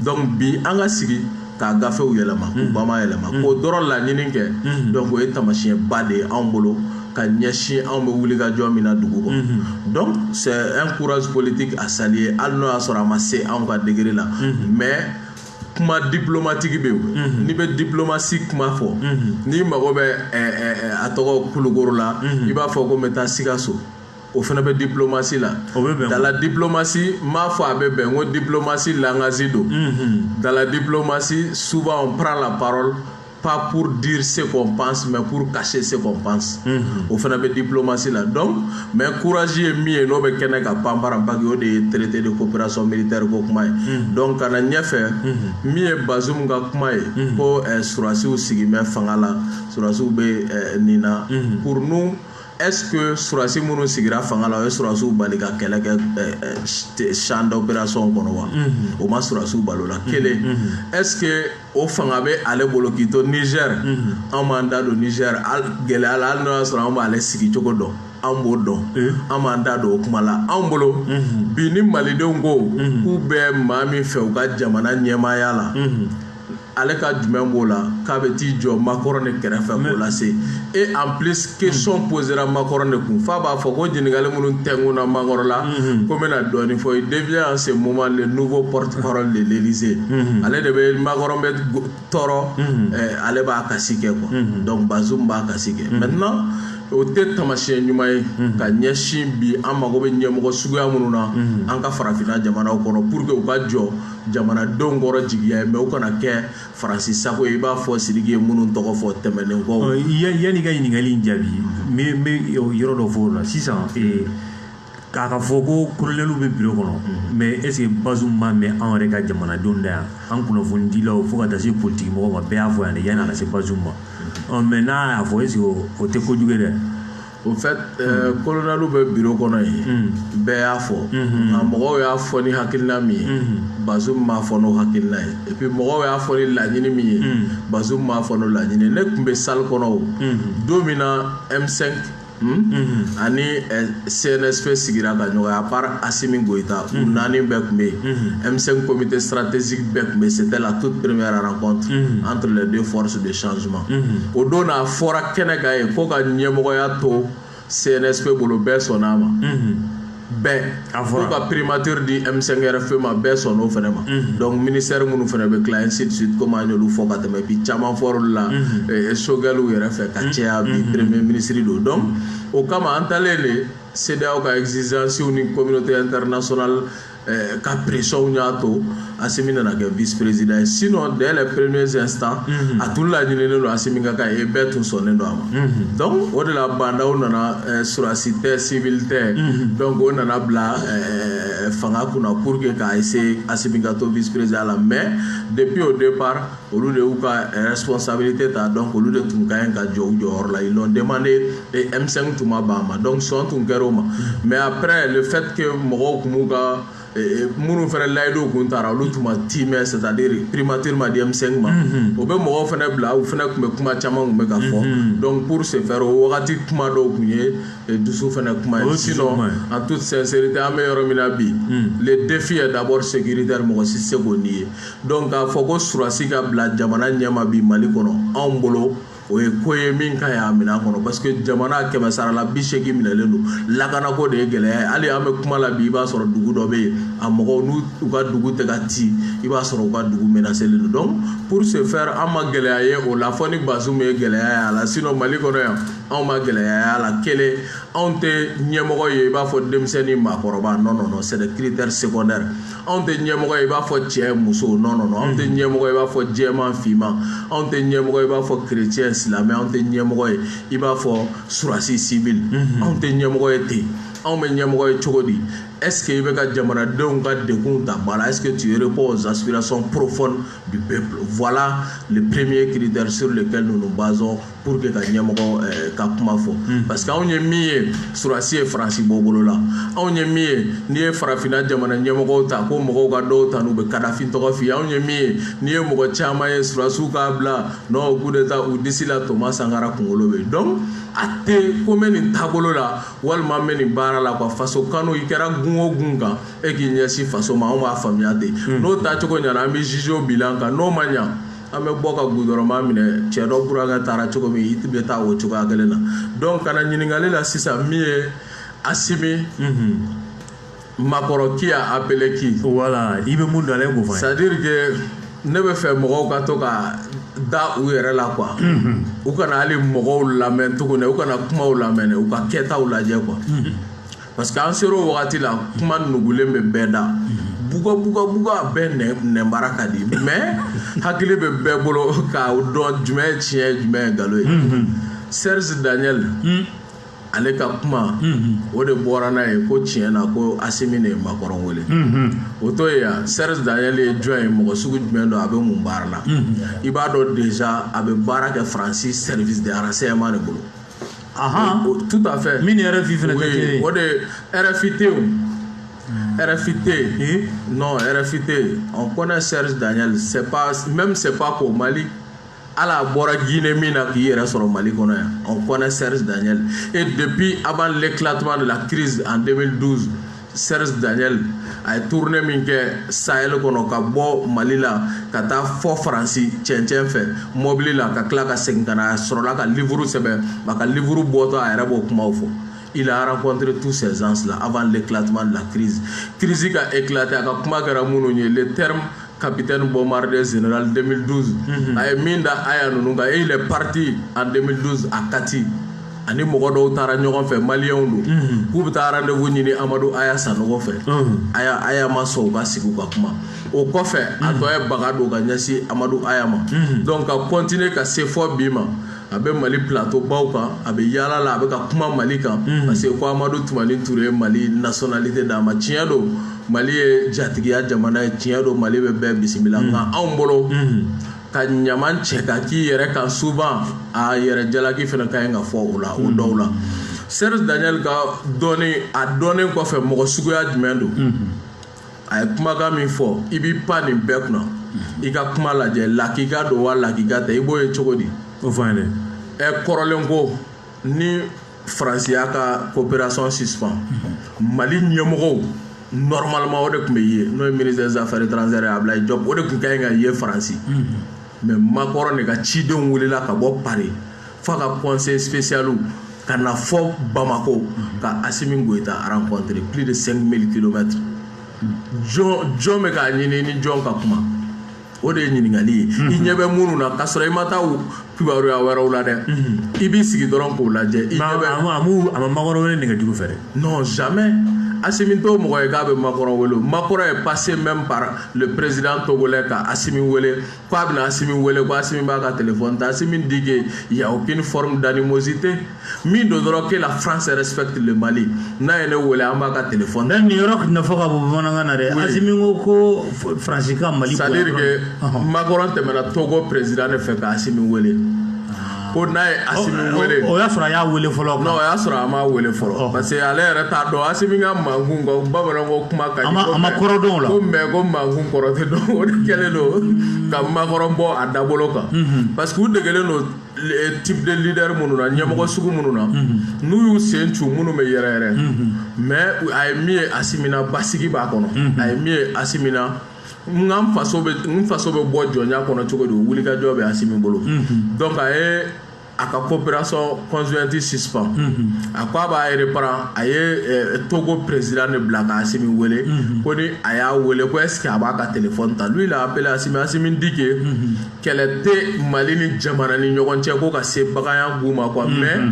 Donc bi an ka sigi k'a gafew yɛlɛma, k'u bama yɛlɛma, k'o dɔrɔn laɲini kɛ, donc o ye taamasiyɛnba de ye anw bolo. ka ɲɛsin anw bɛ wuli ka jɔ min na dugu kɔnɔ. Donc c'est un courage politique à saluer, hali n'o y'a sɔrɔ a ma se anw ka degré la, mais kuma diplomatique bɛ yen. N'i bɛ diplomatie kuma fɔ, n'i mago bɛ a tɔgɔ Kulukoro la, i b'a fɔ ko n bɛ taa Sikaso, o fana bɛ diplomatie la. O bɛ bɛn. Dans la diplomatie, n m'a fɔ a bɛ bɛn, n ko diplomatie langage don. Dans la diplomatie, souvent on prend la parole pas pour dire ce qu'on pense, mais pour cacher ce qu'on pense. O fana bɛ diplomatie la. Donc mais courage ye min ye, n'o bɛ kɛnɛ ka panparanpaki, o de ye traité de coopération militaire ko kuma ye. Donc ka na ɲɛfɛ, min ye Bazoum ka kuma ye, ko surasiw sigi bɛ fanga la, surasiw bɛ nin na. Pour nous, est-ce que surasi minnu sigira fanga la, o ye surasiw bali ka kɛlɛ kɛ champ d'opération kɔnɔ wa? O ma surasiw bali o la. Kelen, est-ce que o fanga bɛ ale bolo k'i to Niger? An b'an da don Niger gɛlɛya la, hali n'o y'a sɔrɔ an b'ale sigi cogo dɔn, an b'o dɔn, an b'an da don o kuma la. Anw bolo bi, ni malidenw ko k'u bɛ maa min fɛ u ka jamana ɲɛmaaya la, ale ka jumɛn b'o la k'a bɛ t'i jɔ Macron de kɛrɛfɛ k'o lase? Et en plus, question posera Macron de kun, f'a b'a fɔ ko ɲininkali minnu tɛnkun na Macron la, ko n bɛna dɔɔnin fɔ. Il devient en ce moment le nouveau porte-parole de l'Élysée. Ale de bɛ Macron bɛ tɔɔrɔ, ale b'a kasi kɛ quoi. Donc Bazoum b'a kasi kɛ maintenant, o tɛ tamasiyɛn ɲuman ye ka ɲɛsin bi an mago bɛ ɲɛmɔgɔ suguya minnu na an ka farafinna jamanaw kɔnɔ, pour que u ka jɔ jamanadenw kɔrɔ jigiya ye, mais u kana kɛ Faransi sago ye, i b'a fɔ Sidiki ye minnu tɔgɔ fɔ tɛmɛnen kɔ. Yanni i ka ɲininkali in jaabi, n bɛ yɔrɔ dɔ fɔ o la sisan. K'a ka fɔ ko colonel bɛ bureau kɔnɔ, mais est ce que Bazoum ma mɛn anw yɛrɛ ka jamanadenw da yan, an kunnafonidilaw, fo ka taa se politique mɔgɔw ma, bɛɛ y'a fɔ yan de yanni a ka se Bazoum ma? Mais n'a y'a fɔ, est ce que o tɛ kojugu ye dɛ? Au fait, colonel bɛ bureau kɔnɔ yen, bɛɛ y'a fɔ, nka mɔgɔw y'a fɔ ni hakilina min ye, Bazoum m'a fɔ n'o hakilina ye. Et puis mɔgɔw y'a fɔ ni laɲini min ye, Bazoum m'a fɔ n'o laɲini ye. Ne tun bɛ salle kɔnɔ o don min na M5 ani CNSP sigira ka ɲɔgɔn ye, à part Assimi Goïta, u naani bɛɛ tun bɛ yen, M5 comité stratégique bɛɛ tun bɛ yen. C'était la toute première rencontre entre les deux forces de changement. O don na, a fɔra kɛnɛ kan yen ko ka ɲɛmɔgɔya to CNSP bolo, bɛɛ sɔnn'a ma, bɛɛ ko ka primature di M5 RFP ma, bɛɛ sɔnn'o fɛnɛ ma. Donc ministère minnu fɛnɛ bɛ tila, ainsi de suite, komi an y'olu fɔ ka tɛmɛ bi, caman fɔr'olu la Choguel yɛrɛ fɛ ka caya, bi premier ministre don. Donc o kama, an talen de CEDEAO ka exigence ni communauté internationale ka pression y'a to Assimi nana kɛ vice président ye. Sinon, dès les premiers instants, a tun laɲininen don Assimi ka kɛ ye, bɛɛ tun sɔnnen don a ma. Donc o de la Bah N'Daw nana, surasi tɛ, civil tɛ, donc o nana bila fanga kunna pour que k'a essayer Assimi ka to vice président la. Mais depuis au départ, olu de y'u ka responsabilité ta, donc olu de tun ka ɲi ka jɔ u jɔyɔrɔ la. Ils l'ont demandé et M5 tun ma ban a ma, donc sɔn tun kɛra o ma. Mais après, le fait que mɔgɔw tun b'u ka minnu fana layiduw kun taara, olu tun ma timɛ, c'est à dire primature ma di M5 ma, o bɛ mɔgɔw fana bila, u fana tun bɛ kuma caman tun bɛ ka fɔ. Donc pour ce faire, o wagati kuma dɔw tun ye dusu fana kuma ye. Sinon, en toute sincérité, an bɛ yɔrɔ min na bi, le défi est d'abord sécuritaire, mɔgɔ si tɛ se k'o nier. Donc k'a fɔ ko surasi ka bila jamana ɲɛma bi Mali kɔnɔ, anw bolo o ye ko ye min ka ɲi a minɛn kɔnɔ, parce que jamana 180% minɛlen don, lakanako de ye gɛlɛya ye. Hali an bɛ kuma la bi, i b'a sɔrɔ dugu dɔ bɛ yen, a mɔgɔw n'u u ka dugu tɛ ka ci, i b'a sɔrɔ u ka dugu menacelen don. Donc pour ce faire, an ma gɛlɛya ye o la, fɔ ni Bazoum ye gɛlɛya ye a la. Sinon Mali kɔnɔ yan, anw ma gɛlɛya ye a la. Kelen, anw tɛ ɲɛmɔgɔ ye i b'a fɔ denmisɛnnin, maakɔrɔba, non non non, c'est des critères secondaires. Anw tɛ ɲɛmɔgɔ ye i b'a fɔ cɛ, muso, non non non. Anw tɛ ɲɛmɔgɔ ye i b'a fɔ jɛman, finman. Anw tɛ ɲɛmɔgɔ ye i b'a fɔ chrétien, silamɛ. Anw tɛ ɲɛmɔgɔ ye i b'a fɔ surasi, civil. Anw tɛ ɲɛmɔgɔ ye ten. Anw bɛ ɲɛmɔgɔ ye cogo di? Est-ce que i bɛ ka jamanadenw ka degun ta ba la? Est-ce que tu réponds aux aspirations profondes du peuple? Voilà le premier critère sur lequel nous nous basons pour que ka ɲɛmɔgɔ ka kuma fɔ. Parce que anw ye min ye, surasi ye Faransi bɔ bolo la. Anw ye min ye, n'i ye farafinna jamana ɲɛmɔgɔw ta, ko mɔgɔw ka dɔw ta n'u bɛ Kadafi tɔgɔ f'i ye. Anw ye min ye, n'i ye mɔgɔ caman ye, surasiw k'a bila non, coup d'état, u disi la Thomas Sankara kunkolo bɛ yen. Donc a tɛ ko n bɛ nin taabolo la walima n bɛ nin baara la quoi. Faso kanu, i kɛra gun o gun kan, e k'i ɲɛsin faso ma, anw b'a faamuya ten. N'o taacogo ɲɛna, an bɛ juger o bilan kan. N'o ma ɲa, An bɛ bɔ ka gudɔrɔnba minɛ, cɛ dɔ burankɛ taara cogo min, i bɛ taa o cogoya kelen na. Donc ka na ɲininkali la sisan, min ye Assimi Macron qui a appelé qui? Voilà, i bɛ mun dɔn ale k'o fɔ an ye. C'est à dire que ne bɛ fɛ mɔgɔw ka to ka da u yɛrɛ la quoi. U kana hali mɔgɔw lamɛn tuguni, u kana kumaw lamɛn dɛ, u ka kɛtaw lajɛ quoi. Parce que an sera o wagati la, kuma nugulen bɛ bɛɛ da. Buga buga buga, bɛɛ nɛnbara ka di, mais hakili bɛ bɛɛ bolo k'a dɔn jumɛn ye tiɲɛ ye, jumɛn ye nkalon ye. Serge Daniel, ale ka kuma o de bɔra n'a ye ko tiɲɛ na ko Assimi de ye Macron wele. O to yen yan, Serge Daniel ye jɔn ye, mɔgɔ sugu jumɛn don, a bɛ mun baara la? I b'a dɔn déjà a bɛ baara kɛ Faransi service de renseignement de bolo. Tout à fait. Min ni RFI fana tɛ kelen ye. O de RFI tɛ yen. RFI tɛ. Non, RFI tɛ. On connaît Serge Daniel, c'est pas même, c'est pas qu'au Mali. Ala bɔra Guinée min na k'i yɛrɛ sɔrɔ Mali kɔnɔ yan. On connaît Serge Daniel et depuis avant l'éclatement de la crise en 2012, Serge Daniel a ye tournée min kɛ Sahel kɔnɔ, ka bɔ Mali la ka taa fɔ Faransi cɛncɛn fɛ mobili la, ka tila ka segin ka na, a sɔrɔla ka livre sɛbɛn. A ka livre bɔtɔ, a yɛrɛ b'o kumaw fɔ. Il a rencontré tous ces gens-là avant l'éclatement de la crise. Crise ka éclaté, a ka kuma kɛra minnu ye, le terme capitaine bombardier général 2012, a ye min da Aya ninnu kan, et il est parti en 2012 à Kati, ani mɔgɔ dɔw taara ɲɔgɔn fɛ, maliyɛnw don, k'u bɛ taa rendez-vous ɲini Amadu Aya Sanogo fɛ. Aya ma sɔn u ka sigi u ka kuma. O kɔfɛ, a tɔ ye baga don ka ɲɛsin Amadu Aya ma. Donc ka continuer ka se fɔ bi ma, a bɛ Mali plateau baw kan, a bɛ yaala la, a bɛ ka kuma Mali kan, parce que ko Amadu Tumani Ture ye Mali nationalité d'a ma. Tiɲɛ don, Mali ye jatigiya jamana ye, tiɲɛ don, Mali bɛ bɛɛ bisimila, nka anw bolo ka ɲaman cɛ ka k'i yɛrɛ kan souvent, a yɛrɛ jalaki fana ka ɲi ka fɔ o la o dɔw la. Serge Daniel ka dɔnni, a dɔnnen kɔfɛ, mɔgɔ suguya jumɛn don? A ye kumakan min fɔ, i b'i pan nin bɛɛ kunna, i ka kuma lajɛ, lakika don wa lakika tɛ, i b'o ye cogo di? O fɔ an ye dɛ. Ɛ, kɔrɔlen ko ni Faransi y'a ka coopération suspend, Mali ɲɛmɔgɔw normalement o de tun bɛ ye, n'o ye ministre des affaires étrangères ye, Ablaye Diop, o de tun ka ɲi ka ye Faransi. Mais Macron de ka cidenw wulila ka bɔ Paris f'a ka conseil spécial ka na fɔ Bamako ka Assimi Goïta rencontrer, plus de 5000 kilomètres. Jɔn jɔn bɛ k'a ɲini ni jɔn ka kuma? O de ye ɲininkali ye. I ɲɛ bɛ minnu na, k'a sɔrɔ i ma taa kibaruya wɛrɛw la dɛ, i b'i sigi dɔrɔn k'o lajɛ, i ɲɛ bɛ. A ma Macron wele nɛgɛjuru fɛ dɛ. Non, jamais. Assimi t'o mɔgɔ ye k'a bɛ Macron wele. Macron est passé même par le président togolais ka Assimi wele, k'a bɛna Assimi wele, ko Assimi b'a ka téléphone ta. Assimi dit que il y a aucune forme d'animosité, min don dɔrɔn que la France respecte le Mali, n'a ye ne wele, an b'a ka téléphone ta. Nin yɔrɔ nafa ka bon bamanankan na dɛ. Assimi ko Faransi ka Mali. C'est à dire que Macron tɛmɛna Togo président de fɛ ka Assimi wele, ko n'a ye Assimi wele. O y'a sɔrɔ a y'a wele fɔlɔ. Non, o y'a sɔrɔ a m'a wele fɔlɔ, parce que ale yɛrɛ t'a dɔn Assimi ka mankun kan, bamananw ko kuma ka di. A ma kɔrɔ dɔn o la. Ko mais ko mankun kɔrɔ tɛ dɔn, o de kɛlen don ka Macron bɔ a dabolo kan, parce que u degelen don type de leader minnu na, ɲɛmɔgɔ sugu minnu na, n'u y'u sen cu, minnu bɛ yɛrɛ yɛrɛ. Mais a ye min ye Assimi na, basigi b'a kɔnɔ. A ye min ye Assimi na, n ka faso bɛ, n faso bɛ bɔ jɔnya kɔnɔ cogo di, o wulikajɔ bɛ Assimi bolo. Donc a ye a ka coopération conjointe suspend, a ko a b'a reprend. A ye Togo président de bila ka Assimi wele, ko ni a y'a wele, ko est ce que a b'a ka téléphone ta? Lui, il a appelé Assimi. Assimi dit que kɛlɛ tɛ Mali ni jamana ni ɲɔgɔn cɛ ko ka se baganya k'u ma quoi, mais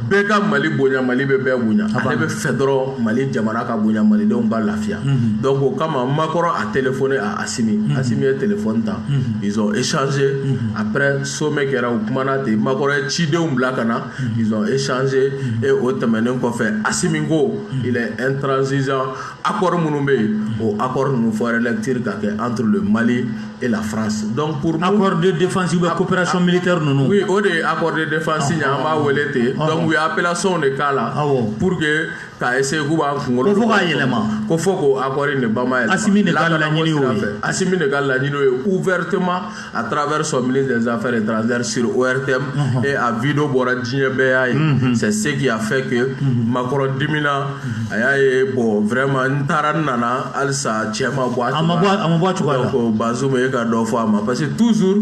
bɛɛ ka Mali bonya, Mali bɛ bɛɛ bonya, ale bɛ fɛ dɔrɔn Mali jamana ka bonya, malidenw ka lafiya. Donc o kama Macron a téléphoné à Assimi. Assimi ye téléphone ta, ils ont échangé. Après, sommet kɛra, u kumana ten, Macron ye cidenw bila ka na, ils ont échangé. Et o tɛmɛnen kɔfɛ, Assimi ko il est intransigeant, accord minnu bɛ yen, o accord ninnu fɔ relecture ka kɛ entre le Mali et la France. Donc pour nous, accord de défense ou bien coopération militaire ninnu. Oui, o de ye accord de défense ɲɛ, an b'a wele ten. Donc u ye appellation de k'a la pour que k'a essayer k'u b'an kunkolo. Ko fo k'a yɛlɛma. Ko fo k'o accord in de ba ma yɛlɛma. Assimi de ka laɲini y'o ye. Assimi de ka laɲini y'o ye, ouvertement à travers son ministre des affaires étrangères sur ORTM, et a vidéo bɔra, diɲɛ bɛɛ y'a ye. C'est ce qui a fait que Macron dimina, a y'a ye bon, vraiment n taara n nana, halisa cɛ ma bɔ a ma bɔ a ma bɔ a cogoya la. Donc Bazoum ye ka dɔ fɔ a ma, parce que toujours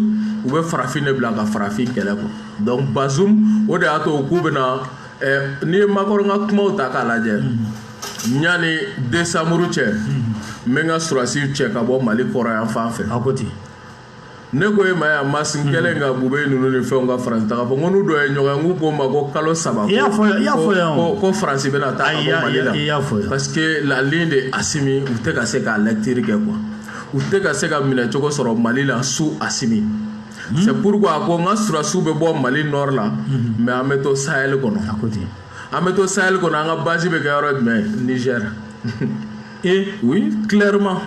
U bɛ farafin de bila ka farafin kɛlɛ quoi. Donc Bazoum, o de y'a to k'u bɛna, n'i ye Macron ka kumaw ta k'a lajɛ, ɲani décembre cɛ, n bɛ n ka sɔrɔdasiw cɛ ka bɔ Mali kɔrɔ yan fan fɛ. A ko ten. Ne ko e ma yan, Masi kɛlen ka Bube ninnu ni fɛnw ka Faransi taga fɔ, n ko n'u dɔ ye ɲɔgɔn ye, n k'u ko n ma ko kalo 3. I y'a fɔ yan, i y'a fɔ yan. Ko Faransi bɛna taa ka bɔ Mali la. I y'a fɔ yan. Parce que la ligne de Assimi, u tɛ ka se k'a lecture kɛ quoi. U tɛ ka se ka minɛcogo sɔrɔ Mali la sous Assimi. C'est pourquoi a ko n ka sɔrɔdasiw bɛ bɔ Mali nord la, mais an bɛ to Sahel kɔnɔ. A ko ten. An bɛ to Sahel kɔnɔ, an ka base bɛ kɛ yɔrɔ jumɛn? Niger. Et oui, clairement,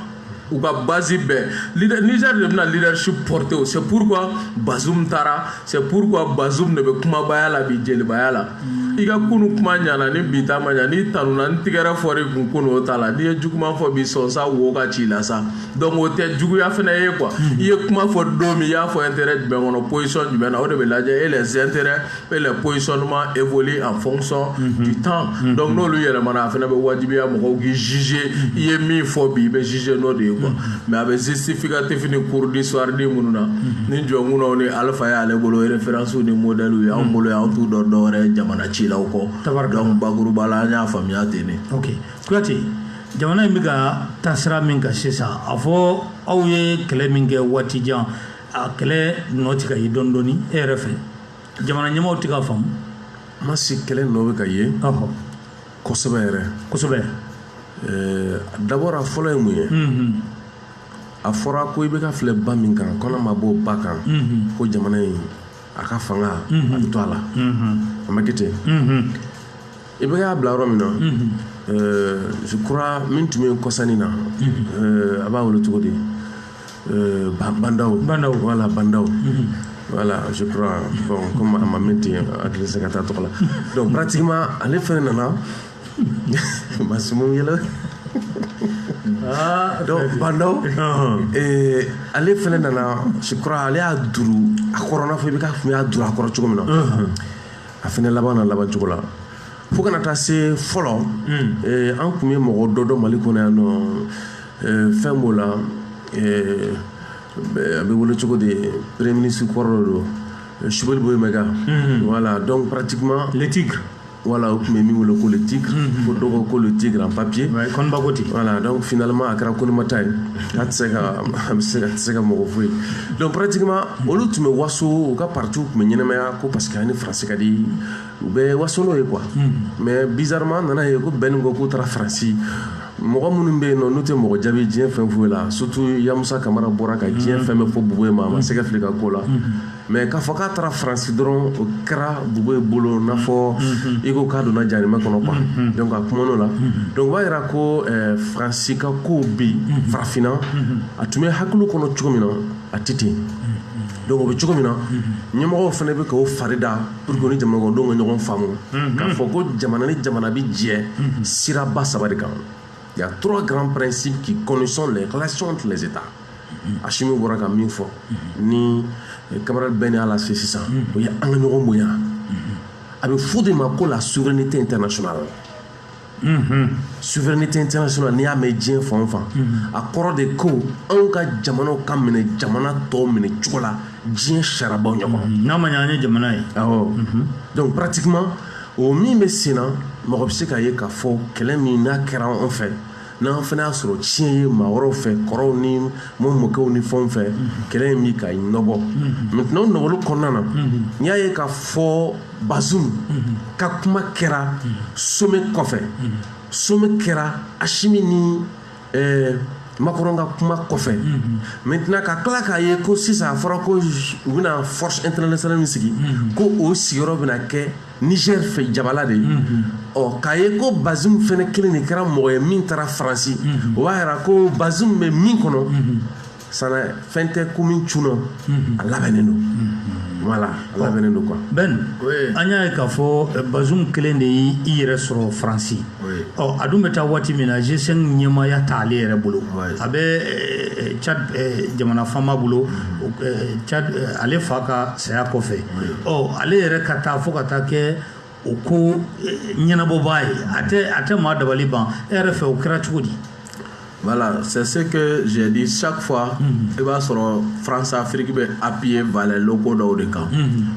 u ka base bɛɛ Niger de bɛna leadership porter o. C'est pourquoi Bazoum taara, c'est pourquoi Bazoum de bɛ kumabaya la bi, jelibaya la. I ka kunu kuma ɲana ni bi ta ma ɲa, n'i tanuna, ni tigɛrɛ fɔr'i kun kunu, o t'a la. N'i ye juguman fɔ bi, sɔn sa wo ka ci la sa. Donc o tɛ juguya fɛnɛ ye quoi. I ye kuma fɔ don min, i y'a fɔ intérêt jumɛn kɔnɔ, position jumɛn na, o de bɛ lajɛ. Et les intérêts et les positionnements évoluent en fonction du temps. Donc n'olu yɛlɛmana, a fɛnɛ bɛ wajibiya mɔgɔw k'i juger. I ye min fɔ bi, i bɛ juger n'o de ye quoi. Mais a bɛ justificatif ni cours d'histoire di minnu na, ni Jɔnkunnaw ni Alpha y'ale bolo référence ni modèle ye, anw bolo yan, anw t'u dɔn dɔwɛrɛ ye jamana cilaw kɔ. Donc bakuruba la, an y'a faamuya ten de. Ok, Kuyate, jamana in bɛ ka taa sira min kan sisan, a fɔ aw ye kɛlɛ min kɛ waati jan, a kɛlɛ nɔ tɛ ka ye dɔɔni dɔɔni. E yɛrɛ fɛ, jamana ɲɛmaaw tɛ ka faamu? Masi, kɛlɛ nɔ bɛ ka ye kosɛbɛ yɛrɛ. Kosɛbɛ. D'abord, a fɔlɔ ye mun ye? A fɔra ko i bɛ ka filɛ ba min kan, kɔnɔ ma bɔ ba kan, ko jamana in a ka fanga a bɛ to a la. A ma kɛ ten. I bɛ k'a bila yɔrɔ min na, je crois min tun bɛ yen kɔsani na, a b'a wele cogo di, Bah N'Daw. Bah N'Daw. Voilà, Bah N'Daw. Voilà, je crois, bon, comme a ma mɛn ten, hakili tɛ se ka taa tɔgɔ la. Donc pratiquement ale fɛnɛ nana Masimu yɛlɛ. Donc Bah N'Daw, ale fɛnɛ nana, je crois ale y'a duru a kɔrɔ, n'a fɔ i bɛ k'a kun y'a duru a kɔrɔ cogo min na, a fɛnɛ laban na laban cogo la, fo kana taa se fɔlɔ. An tun bɛ mɔgɔ dɔ dɔn Mali kɔnɔ yan nɔ, fɛn b'o la, a bɛ wele cogo di, premier ministre kɔrɔ dɔ don, Choguel Boye Maïga. Voilà, donc pratiquement le tigre. Voilà, o tun bɛ min wele ko le tigre, ko dɔw ko ko le tigre en papier. Ouais, Kɔniba ko ten. Voilà, donc finalement a kɛra Konimata ye, k'a tɛ se ka, a bɛ se ka, tɛ se ka mɔgɔ foyi. Donc pratiquement olu tun bɛ waso, u ka parti tun bɛ ɲɛnamaya ko parce que ani Faransi ka di, u bɛ waso n'o ye quoi. Mais bizarrement, nana ye ko bɛn ko k'u taara Faransi, mɔgɔ minnu bɛ yen nɔ, n'u tɛ mɔgɔ jaabi diɲɛ fɛn foyi la, surtout Yamusa Kamara bɔra ka diɲɛ fɛn bɛɛ fɔ Boubèye ma, a ma se ka fili ka ko la. Mais k'a fɔ k'a taara Faransi dɔrɔn, o kɛra Boubèye bolo n'a fɔ i ko k'a donna jahanama kɔnɔ quoi. Donc a kuman'o la. Donc o b'a yira ko Faransi ka kow bi farafinna, a tun bɛ hakili kɔnɔ cogo min na, a tɛ ten. Donc o bɛ cogo min na, ɲɛmɔgɔw fana bɛ k'o fari da pour que ni jamana kɔnɔdenw ka ɲɔgɔn faamu k'a fɔ ko jamana ni jamana bɛ jɛ siraba saba de kan. Il y a trois grands principes qui connaissent les relations entre les États. Assimi bɔra ka min fɔ ni camarade bɛɛ ni y'a lase sisan, o ye an ka ɲɔgɔn bonya. A bɛ fɔ de ma ko la souveraineté internationale. Souveraineté internationale, n'i y'a mɛn diɲɛ fan o fan, a kɔrɔ de ko anw ka jamanaw ka minɛ jamana tɔw minɛ cogo la diɲɛ sariyabaw ɲɛkɔrɔ. N'a ma ɲɛ an ye jamana ye. Awɔ. Donc pratiquement o min bɛ sen na, mɔgɔ bɛ se k'a ye k'a fɔ kɛlɛ min n'a kɛra anw fɛ, n'an fana y'a sɔrɔ tiɲɛ ye maa wɛrɛw fɛ, kɔrɔw ni mɔkɛw ni fɛnw fɛ, kɛlɛ in bɛ ka nɔbɔ. Maintenant o nɔbɔli kɔnɔna na, n'i y'a ye k'a fɔ Bazoum ka kuma kɛra sommet kɔfɛ, sommet kɛra Assimi ni Macron ka kuma kɔfɛ. Maintenant ka tila k'a ye ko sisan a fɔra ko u bɛna force internationale min sigi, ko o sigiyɔrɔ bɛna kɛ Niger fɛ jabala de ye. Ɔ k'a ye ko Bazoum fɛnɛ kelen de kɛra mɔgɔ ye min taara Faransi, o b'a yira ko Bazoum bɛ min kɔnɔ sana, fɛn tɛ ko min cunna, a labɛnnen don. Voilà, a labɛnnen don quoi. Ben, an y'a ye k'a fɔ Bazoum kelen de y'i yɛrɛ sɔrɔ Faransi. Ɔ a dun bɛ taa waati min na, G5 ɲɛmaaya t'ale yɛrɛ bolo, a bɛ Tchad jamana faama bolo. Tchad, ale fa ka saya kɔfɛ, ɔ ale yɛrɛ ka taa fo ka taa kɛ o ko ɲɛnabɔbaa ye, a tɛ maa dabali ban. E yɛrɛ fɛ, o kɛra cogo di? Voilà, c'est ce que j'ai dit chaque fois. I b'a sɔrɔ France Afrique bɛ appuyer valeurs locaux dɔw de kan,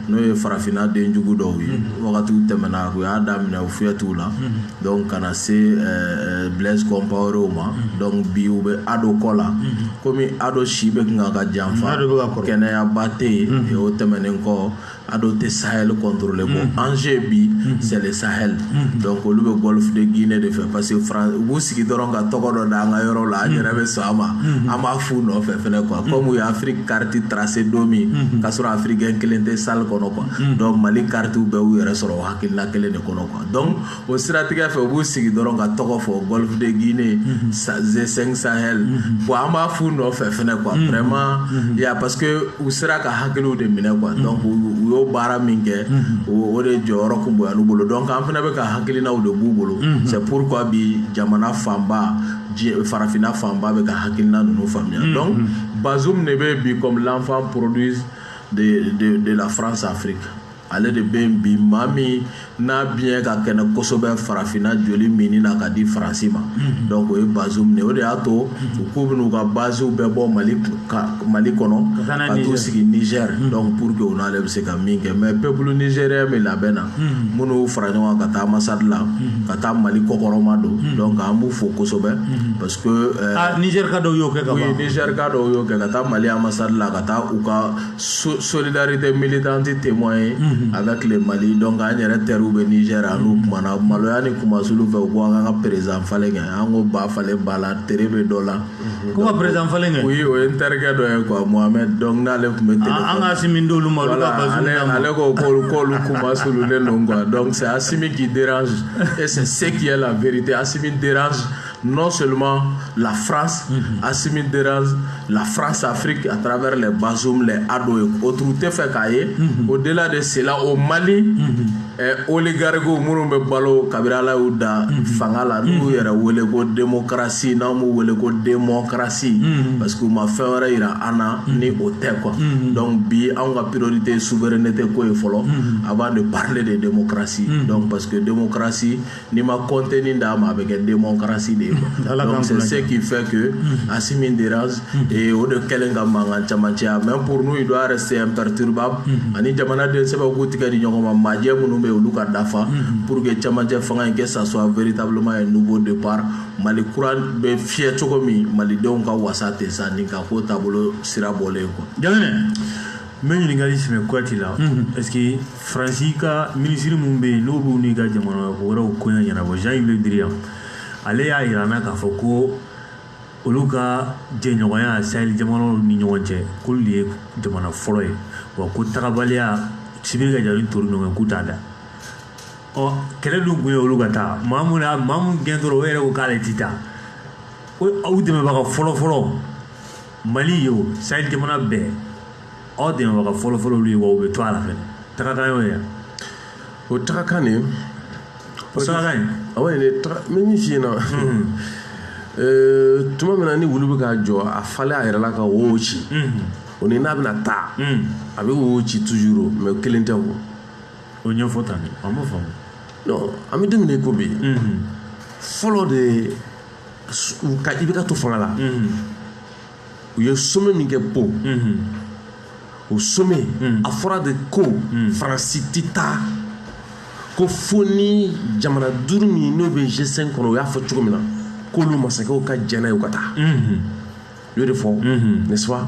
n'o ye farafinna denjugu dɔw ye. Wagatiw tɛmɛna, u y'a daminɛ Houphouët la, donc ka na se Blaise Compaoré ma. Donc bi u bɛ Ado kɔ la, komi Ado si bɛ kan ka janfa, kɛnɛyaba tɛ yen. O tɛmɛnen kɔ, Ado tɛ Sahel contrôler. Bon, enjeu bi, c'est le Sahel. Donc olu bɛ Golfe de Guinée de fɛ, parce que France u b'u sigi dɔrɔn ka tɔgɔ dɔ da an ka yɔrɔ la, an yɛrɛ bɛ sɔn a ma, an b'a f'u nɔfɛ fɛnɛ quoi. Comme u ye Afrique carte tracé don min, k'a sɔrɔ africain kelen tɛ salle kɔnɔ quoi. Donc Mali carte bɛɛ y'u yɛrɛ sɔrɔ o hakilina kelen de kɔnɔ quoi. Donc o siratigɛ fɛ, u b'u sigi dɔrɔn ka tɔgɔ fɔ: Golfe de Guinée, G5 Sahel. Bon, an b'a f'u nɔfɛ fɛnɛ quoi. Vraiment ya, parce que u sera ka hakiliw de minɛ quoi. Donc u y'o baara min kɛ, o de jɔyɔrɔ kun bonya n'u bolo. Donc an fana bɛ ka hakilinaw de b'u bolo. C'est pourquoi bi jamana fanba, farafinna fanba bɛ ka hakilina ninnu faamuya. Donc Bazoum de bɛ bi comme l'enfant prodige de la France Afrique. Ale de bɛ yen bi, maa min n'a biɲɛ ka kɛnɛ kosɛbɛ farafinna joli minni na ka di Faransi ma. Donc o ye Bazoum de ye. O de y'a to u k'u bɛn'u ka basew bɛɛ bɔ Mali ka Mali kɔnɔ ka t'u sigi Niger, donc pour que u n'ale bɛ se ka min kɛ. Mais peuple nigérien bɛ labɛn na, minnu fara ɲɔgɔn kan ka taa ambassade la, ka taa Mali kɔkɔrɔma don. Donc an b'u fo kosɛbɛ, parce que ah, Niger ka dɔw y'o kɛ ka ban. Oui, Niger ka dɔw y'o kɛ, ka taa Mali ambassade la, ka taa u ka solidarité militante témoigner avec le Mali. Donc an yɛrɛ teriw bɛ Niger, an n'u kumana maloya ni kumasulu fɛ. U ko an ka président falen kɛ, an ko ba falen ba la, tere bɛ dɔ la. Ko ka président falen kɛ? Oui, o ye n terikɛ dɔ ye quoi, Mohamed. Donc n'ale tun bɛ téléphone, an ka Assimi d'olu ma, olu ka Bazoum d'a ma. Ale ko k'olu kumasululen don quoi. Donc c'est Assimi qui dérange et c'est ce qui est la vérité. Assimi dérange non seulement la France, Assimi dérange la France-Afrique à travers les Bazoum, les Ado et autres tɛ fɛ k'a ye. Au-delà de cela, au Mali, oligarques minnu bɛ balo kabini Ala y'u da fanga la, n'u yɛrɛ wele ko démocratie, n'an b'u wele ko démocratie, parce que u ma fɛn wɛrɛ yira an na ni o tɛ quoi. Donc bi anw ka priorité ye souveraineté ko ye fɔlɔ, avant de parler de démocratie. Donc parce que démocratie, n'i ma contenu d'a ma, a bɛ kɛ démocratie de ye quoi. Donc c'est ce qui fait que Assimi dérange et o de kɛlen ka mankan caman caya. Même pour nous, il doit rester imperturbable, ani jamanaden sɛbɛn k'u tigɛ di ɲɔgɔn ma, majɛ minnu bɛ olu ka dafa, pour que camancɛ fanga in, que ça soit véritablement un nouveau départ. Mali kura bɛ fiyɛ cogo min, malidenw ka wasa tɛ sa nin ka ko taabolo sira bɔlen quoi. Jaminɛ. N bɛ ɲininkali Sɛmɛ Kuyate la. Est ce que Faransi ka minisiri mun bɛ yen, n'o b'u n'i ka jamana wɛrɛw koɲɛ ɲɛnabɔ, Jean-Yves Le Drian, ale y'a yira n na k'a fɔ ko olu ka jɛɲɔgɔnya Sahel jamanaw ni ɲɔgɔn cɛ, k'olu de ye jamana fɔlɔ ye, wa ko tagabaliya sibiri ka jan ni tori ɲɔgɔn k'u t'a da. Ɔ, kɛlɛ dun kun ye olu ka taa maa mun na, maa mun gɛn dɔrɔn, o yɛrɛ ko k'ale ti taa. Aw dɛmɛbaga fɔlɔ fɔlɔ Mali ye, o Sahel jamana bɛɛ, aw dɛmɛbaga fɔlɔ fɔlɔ olu ye, wa u bɛ to a la fɛnɛ. Tagakan y'o ye. O tagakan de. O tagakan ye. Awɔ, ne taga n bɛ min f'i ɲɛna, tuma min na ni wulu bɛ ka jɔ, a falen a yɛrɛ la ka wo ci, o ni n'a bɛna taa, a bɛ wo ci toujours, mais kelen tɛ o. O ɲɛfɔ tan de, an b'o faamu. Non, an bɛ don min na i ko bi, fɔlɔ de ka i bɛ ka to fanga la, u ye sommet min kɛ Pau, o sommet, a fɔra de ko Faransi tɛ taa ko fo ni jamana duuru min n'o bɛ G5 kɔnɔ, u y'a fɔ cogo min na k'olu masakɛw ka jɛn n'a ye u ka taa. U y'o de fɔ, n'est-ce pas?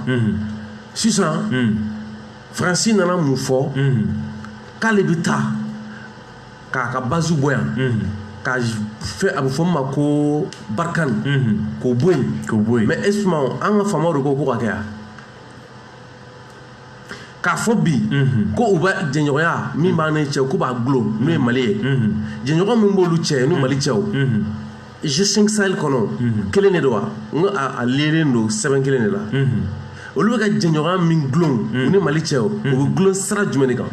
Sisan Faransi nana mun fɔ? K'ale bɛ taa k'a ka base bɔ yan, ka fɛn a bɛ fɔ min ma ko Barkhane, k'o bɔ yen. K'o bɔ yen. Mais est-ce que an ka faamaw de ko ko ka kɛ yan? K'a fɔ bi ko u bɛ jɛɲɔgɔnya min b'an ni cɛ, k'u b'a gulon n'o ye Mali ye, jɛɲɔgɔn min b'olu cɛ n'u Mali cɛ, o G5 Sahel kɔnɔ kelen de don wa? N ko a liélen don sɛbɛn kelen de la. Olu bɛ ka jɛɲɔgɔnya min gulon u ni Mali cɛ, o bɛ gulon sira jumɛn de kan?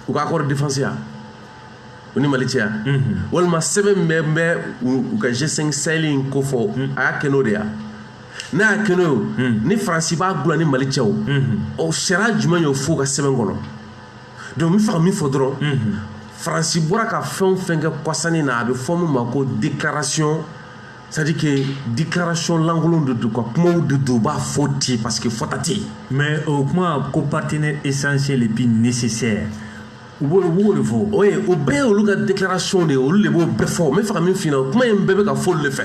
U ka accord de défense ya u ni Mali cɛ ya, walima sɛbɛn min bɛ u ka G5 Sahel in ko fɔ, a y'a kɛ n'o de ya? N'a y'a kɛ n'o ye, ni Faransi b'a gulon ni Mali cɛ, o sariya jumɛn y'o f'u ka sɛbɛn kɔnɔ? Donc n bɛ fɛ ka min fɔ dɔrɔn, Faransi bɔra ka fɛn o fɛn kɛ kɔsanni na, a bɛ fɔ min ma ko déclaration. C'est à dire que déclaration lankolon de don quoi, kumaw de don, u b'a fɔ ten parce que fɔta tɛ yen. Mais o kuma ko partenaire essentiel et puis nécessaire, u b'o de fɔ. Oui, o bɛɛ ye olu ka déclaration de ye, olu de b'o bɛɛ fɔ. N bɛ fɛ ka min f'i ɲɛna, kuma in bɛɛ bɛ ka fɔ olu de fɛ.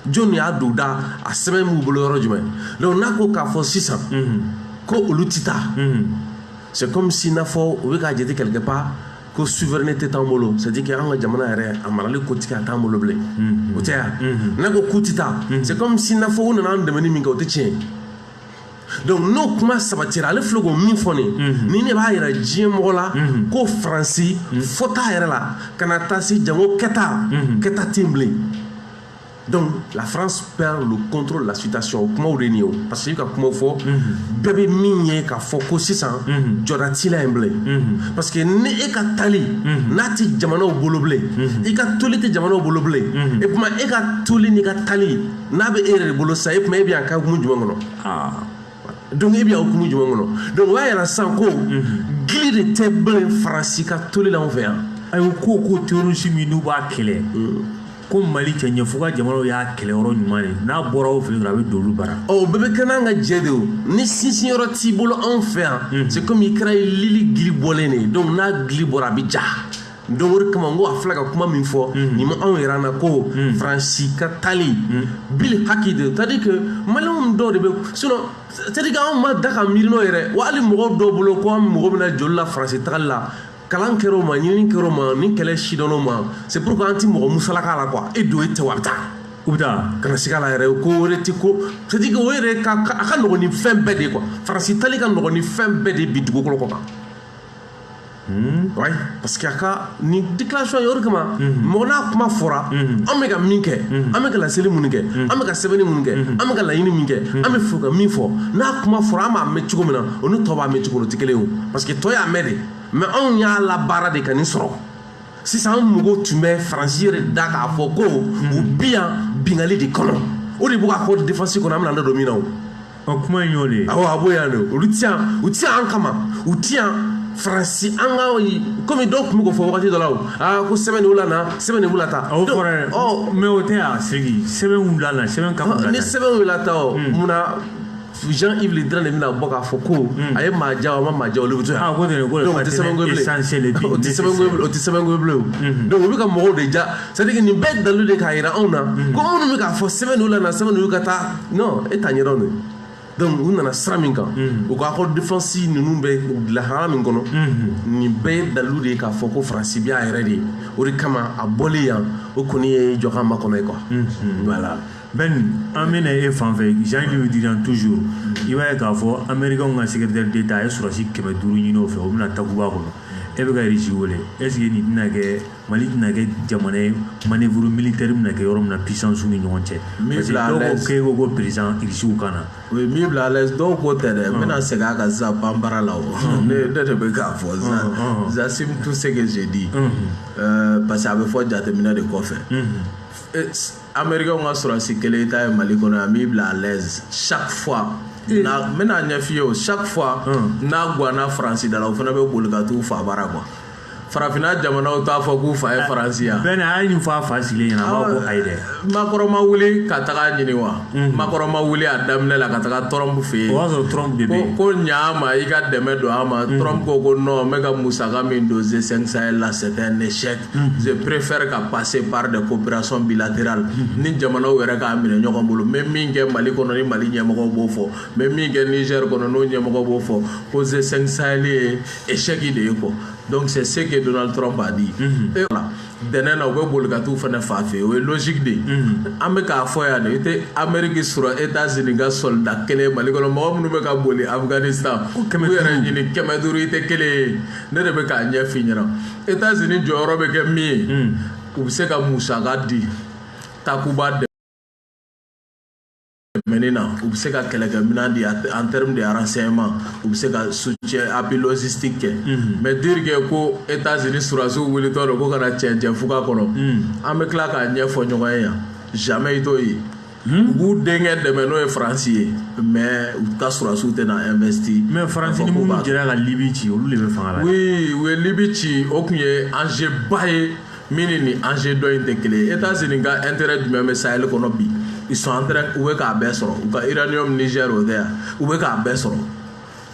Jɔn y'a don da a sɛbɛn b'u bolo yɔrɔ jumɛn? Donc n'a ko k'a fɔ sisan ko olu ti taa, c'est comme si n'a fɔ u bɛ k'a jate quelque part ko souveraineté t'an bolo, c'est à dire que an ka jamana yɛrɛ a marali kotigi a t'an bolo bilen, o tɛ yan. N'a ko k'u ti taa, c'est comme si n'a fɔ u nana an dɛmɛ ni min kɛ, o tɛ tiɲɛ ye. Donc n'o kuma sabatira, ale filɛ k'o min fɔ nin ni ne b'a yira diɲɛ mɔgɔ la ko Faransi fɔta yɛrɛ la ka na taa se jango kɛta kɛta tɛ yen bilen. Donc la France perd le contrôle de la situation. O kumaw de ye nin ye o, parce que i bɛ ka kumaw fɔ bɛɛ bɛ min ye k'a fɔ ko sisan jɔda t'i la yen bilen, parce que ni e ka tali n'a tɛ jamanaw bolo bilen, i ka toli tɛ jamanaw bolo bilen, et puis e ka toli n'i ka tali n'a bɛ e yɛrɛ de bolo sisan, e tuma e bɛ yan ka hukumu jumɛn kɔnɔ? Donc e bɛ yan hukumu jumɛn kɔnɔ? Donc o y'a yira sisan ko gili de tɛ bilen Faransi ka toli la anw fɛ yan. Ayiwa, ko terroriste min n'u b'a kɛlɛ ko Mali cɛ ɲɛfɔ ka jamanaw y'a kɛlɛ yɔrɔ ɲuman de, n'a bɔra aw fɛ yen dɔrɔn a bɛ don olu bara. Ɔ, o bɛɛ bɛ kɛ n'an ka jɛ de. O ni sinsin yɔrɔ t'i bolo anw fɛ yan, c'est comme i kɛra lili gili bɔlen de ye. Donc n'a gili bɔra, a bɛ ja. Donc o de kama n ko a filɛ ka kuma min fɔ nin ma anw yɛrɛ na ko Faransi ka tali bili haki de, c'est à dire que maliyɛnw dɔw de bɛ, sinon c'est à dire que anw ma da ka miiri n'o yɛrɛ wa. Hali mɔgɔw dɔw bolo ko an mago bɛna joli la Faransi tagali la, kalan kɛra o ma, ɲinini kɛra o ma, ni kɛlɛ sidɔnn'o ma. C'est pourquoi an ti mɔgɔ musalaka la quoi. E don e tɛ wa, a bɛ taa. U bɛ taa. Kana siga la yɛrɛ, ko wɛrɛ ti ko, c'est à dire que o yɛrɛ ka a ka nɔgɔn ni fɛn bɛɛ de ye quoi. Faransi tali ka nɔgɔn ni fɛn bɛɛ de ye bi dugukolo kɔ kan. Oui, parce que a ka nin déclaration ye, o de kama mɔgɔ n'a kuma fɔra, an bɛ ka min kɛ, an bɛ ka laseli minnu kɛ, an bɛ ka sɛbɛnni minnu kɛ, an bɛ ka laɲini min kɛ, an bɛ fɛ ka min fɔ, n'a kuma fɔra, an b'a mɛn cogo min na, o ni tɔ b'a mɛn cogo min, o tɛ kelen ye o, parce que tɔ y'a mɛn de, mais anw y'a labaara de ka nin sɔrɔ. Sisan an mago tun bɛ Faransi yɛrɛ da k'a fɔ ko u bi yan bingali de kɔnɔ, o de b'u ka accord de défense kɔnɔ, an bɛna an da don min na o. Ɔ, kuma in y'o de ye. Awɔ, a b'o yan de. Olu ti yan, u ti yan an kama, u ti yan Faransi an ka komi dɔw tun bɛ k'o fɔ wagati dɔ la, o aa ko sɛbɛn de la na, sɛbɛn de la ta. O fɔra dɛ, mais o tɛ yan Siriki, sɛbɛn la na, sɛbɛn kan la. Ni sɛbɛn la ta, o munna Jean-Yves Le Drian de bɛna bɔ k'a fɔ ko a ye maa ja, o ma maa ja, olu bɛ to yan. Ah, ko ten ko o tɛ sɛbɛn ko bilen, essentiel et puis o tɛ sɛbɛn ko bilen, o tɛ sɛbɛn ko bilen o. Donc u bɛ ka mɔgɔw de ja, c'est à dire que nin bɛɛ dalilu de k'a yira anw na ko minnu bɛ k'a fɔ sɛbɛn de la na, sɛbɛn de ka taa, non, e t'a ɲɛdɔn de. Donc u nana sira min kan, u ka accord défense ninnu bɛ lahala min kɔnɔ, nin bɛɛ ye dalilu de ye k'a fɔ ko Faransi bɛ a yɛrɛ de ye. O de kama a bɔlen yan, o kɔni ye jɔkan makɔnɔ ye quoi, voilà. Ben, an bɛna e fan fɛ, Jean-Yves Le Drian toujours, i b'a ye k'a fɔ américain ka secrétaire d'État a ye sɔrɔsi 500 ɲini o fɛ, o bɛna Takuba kɔnɔ. E bɛ ka Russie wele, est ce que nin tɛna kɛ Mali tɛna kɛ jamana ye manœuvre militaire bɛna kɛ yɔrɔ min na puissance ni ɲɔgɔn cɛ? Parce que dɔw ko k'e ko ko président Russiw ka na. Oui, min bila à l'aise, dɔw ko tɛ dɛ, n bɛna segin a kan sisan panpara la o. Ne de bɛ k'a fɔ sisan, j'assume tout ce que j'ai dit, parce que a bɛ fɔ jateminɛ de kɔfɛ. Américain ka sɔrɔsi kelen ta ye Mali kɔnɔ yan, min bila à l'aise chaque fois n bɛna ɲɛf'i ye o, chaque fois n'a guwanna Faransi da la, o fana bɛ boli ka t'u fa bara quoi. Farafinna jamanaw t'a fɔ k'u fa ye Faransi ya. Bɛɛ a ye nin fɔ a fa sigilen ɲɛna, a b'a ko ayi dɛ. Macron ma wuli ka taga ɲini wa? Macron ma wuli a daminɛ la ka taga Trump fɛ yen? O y'a sɔrɔ Trump de bɛ yen. Ko ɲa ma, i ka dɛmɛ don an ma. Trump ko ko non, n bɛ ka musaka min don G5 Sahel la, c'est un échec. Je préfère ka passer par des coopérations bilatérales. Ni jamanaw yɛrɛ k'a minɛ ɲɔgɔn bolo. N bɛ min kɛ Mali kɔnɔ ni Mali ɲɛmɔgɔw b'o fɔ. N bɛ min kɛ Niger kɔnɔ n'o ɲɛmɔgɔw b'o fɔ. Ko G5 Sahel ye échec de ye quoi. Donc c'est ce que Donald Trump a dit. Et voilà, dɛnɛn na u bɛ boli ka t'u fana fa fɛ yen, o ye logique de ye. An bɛ k'a fɔ yan de, i tɛ Amérique sɔrɔ États-Unis ka soldat kelen Mali kɔnɔ, mɔgɔ minnu bɛ ka boli Afghanistan, u yɛrɛ ɲini 500, i tɛ kelen ye. Ne de bɛ k'a ɲɛ f'i ɲɛna. États-Unis jɔyɔrɔ bɛ kɛ min ye, u bɛ se ka musaka di Takuba dɛmɛni na, u bɛ se ka kɛlɛkɛminɛn di en termes de renseignement, u bɛ se ka soutien appui logistique kɛ. Mais dire que ko États-Unis sɔrɔdasiw wulitɔ don ko ka na cɛncɛn fuga kɔnɔ, an bɛ tila k'a ɲɛfɔ ɲɔgɔn ye yan, jamais i t'o ye. U b'u denkɛ dɛmɛ n'o ye Faransi ye, mais u ka sɔrɔdasiw tɛna investi. Mais Faransi ni minnu jɛra ka Libi ci, olu de bɛ fanga la. Oui, u ye Libi ci, o tun ye enjeu ba ye. Min ni nin enjeu dɔ in tɛ kelen ye. États-Unis ka intérêt jumɛn bɛ Sahel kɔnɔ bi? Ils sont en train, u bɛ k'a bɛɛ sɔrɔ. U ka uranium Niger o tɛ yan, u bɛ k'a bɛɛ sɔrɔ.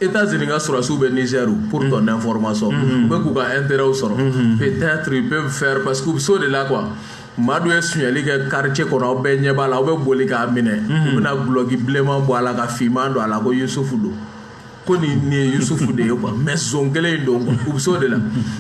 États-Unis ka sɔrɔdasiw bɛ Niger, pour ton information, u bɛ k'u ka intérêt sɔrɔ. Peut-être ils peuvent faire, parce que u bɛ s'o de la quoi. Maa dɔ ye sonyali kɛ quartier kɔnɔ, aw bɛɛ ɲɛ b'a la, aw bɛ boli k'a minɛ, u bɛna gulɔki bilenman bɔ a la ka finman don a la ko Yusufu don, ko nin ye Yusufu de ye quoi, mais zon kelen in don quoi. U bɛ s'o de la.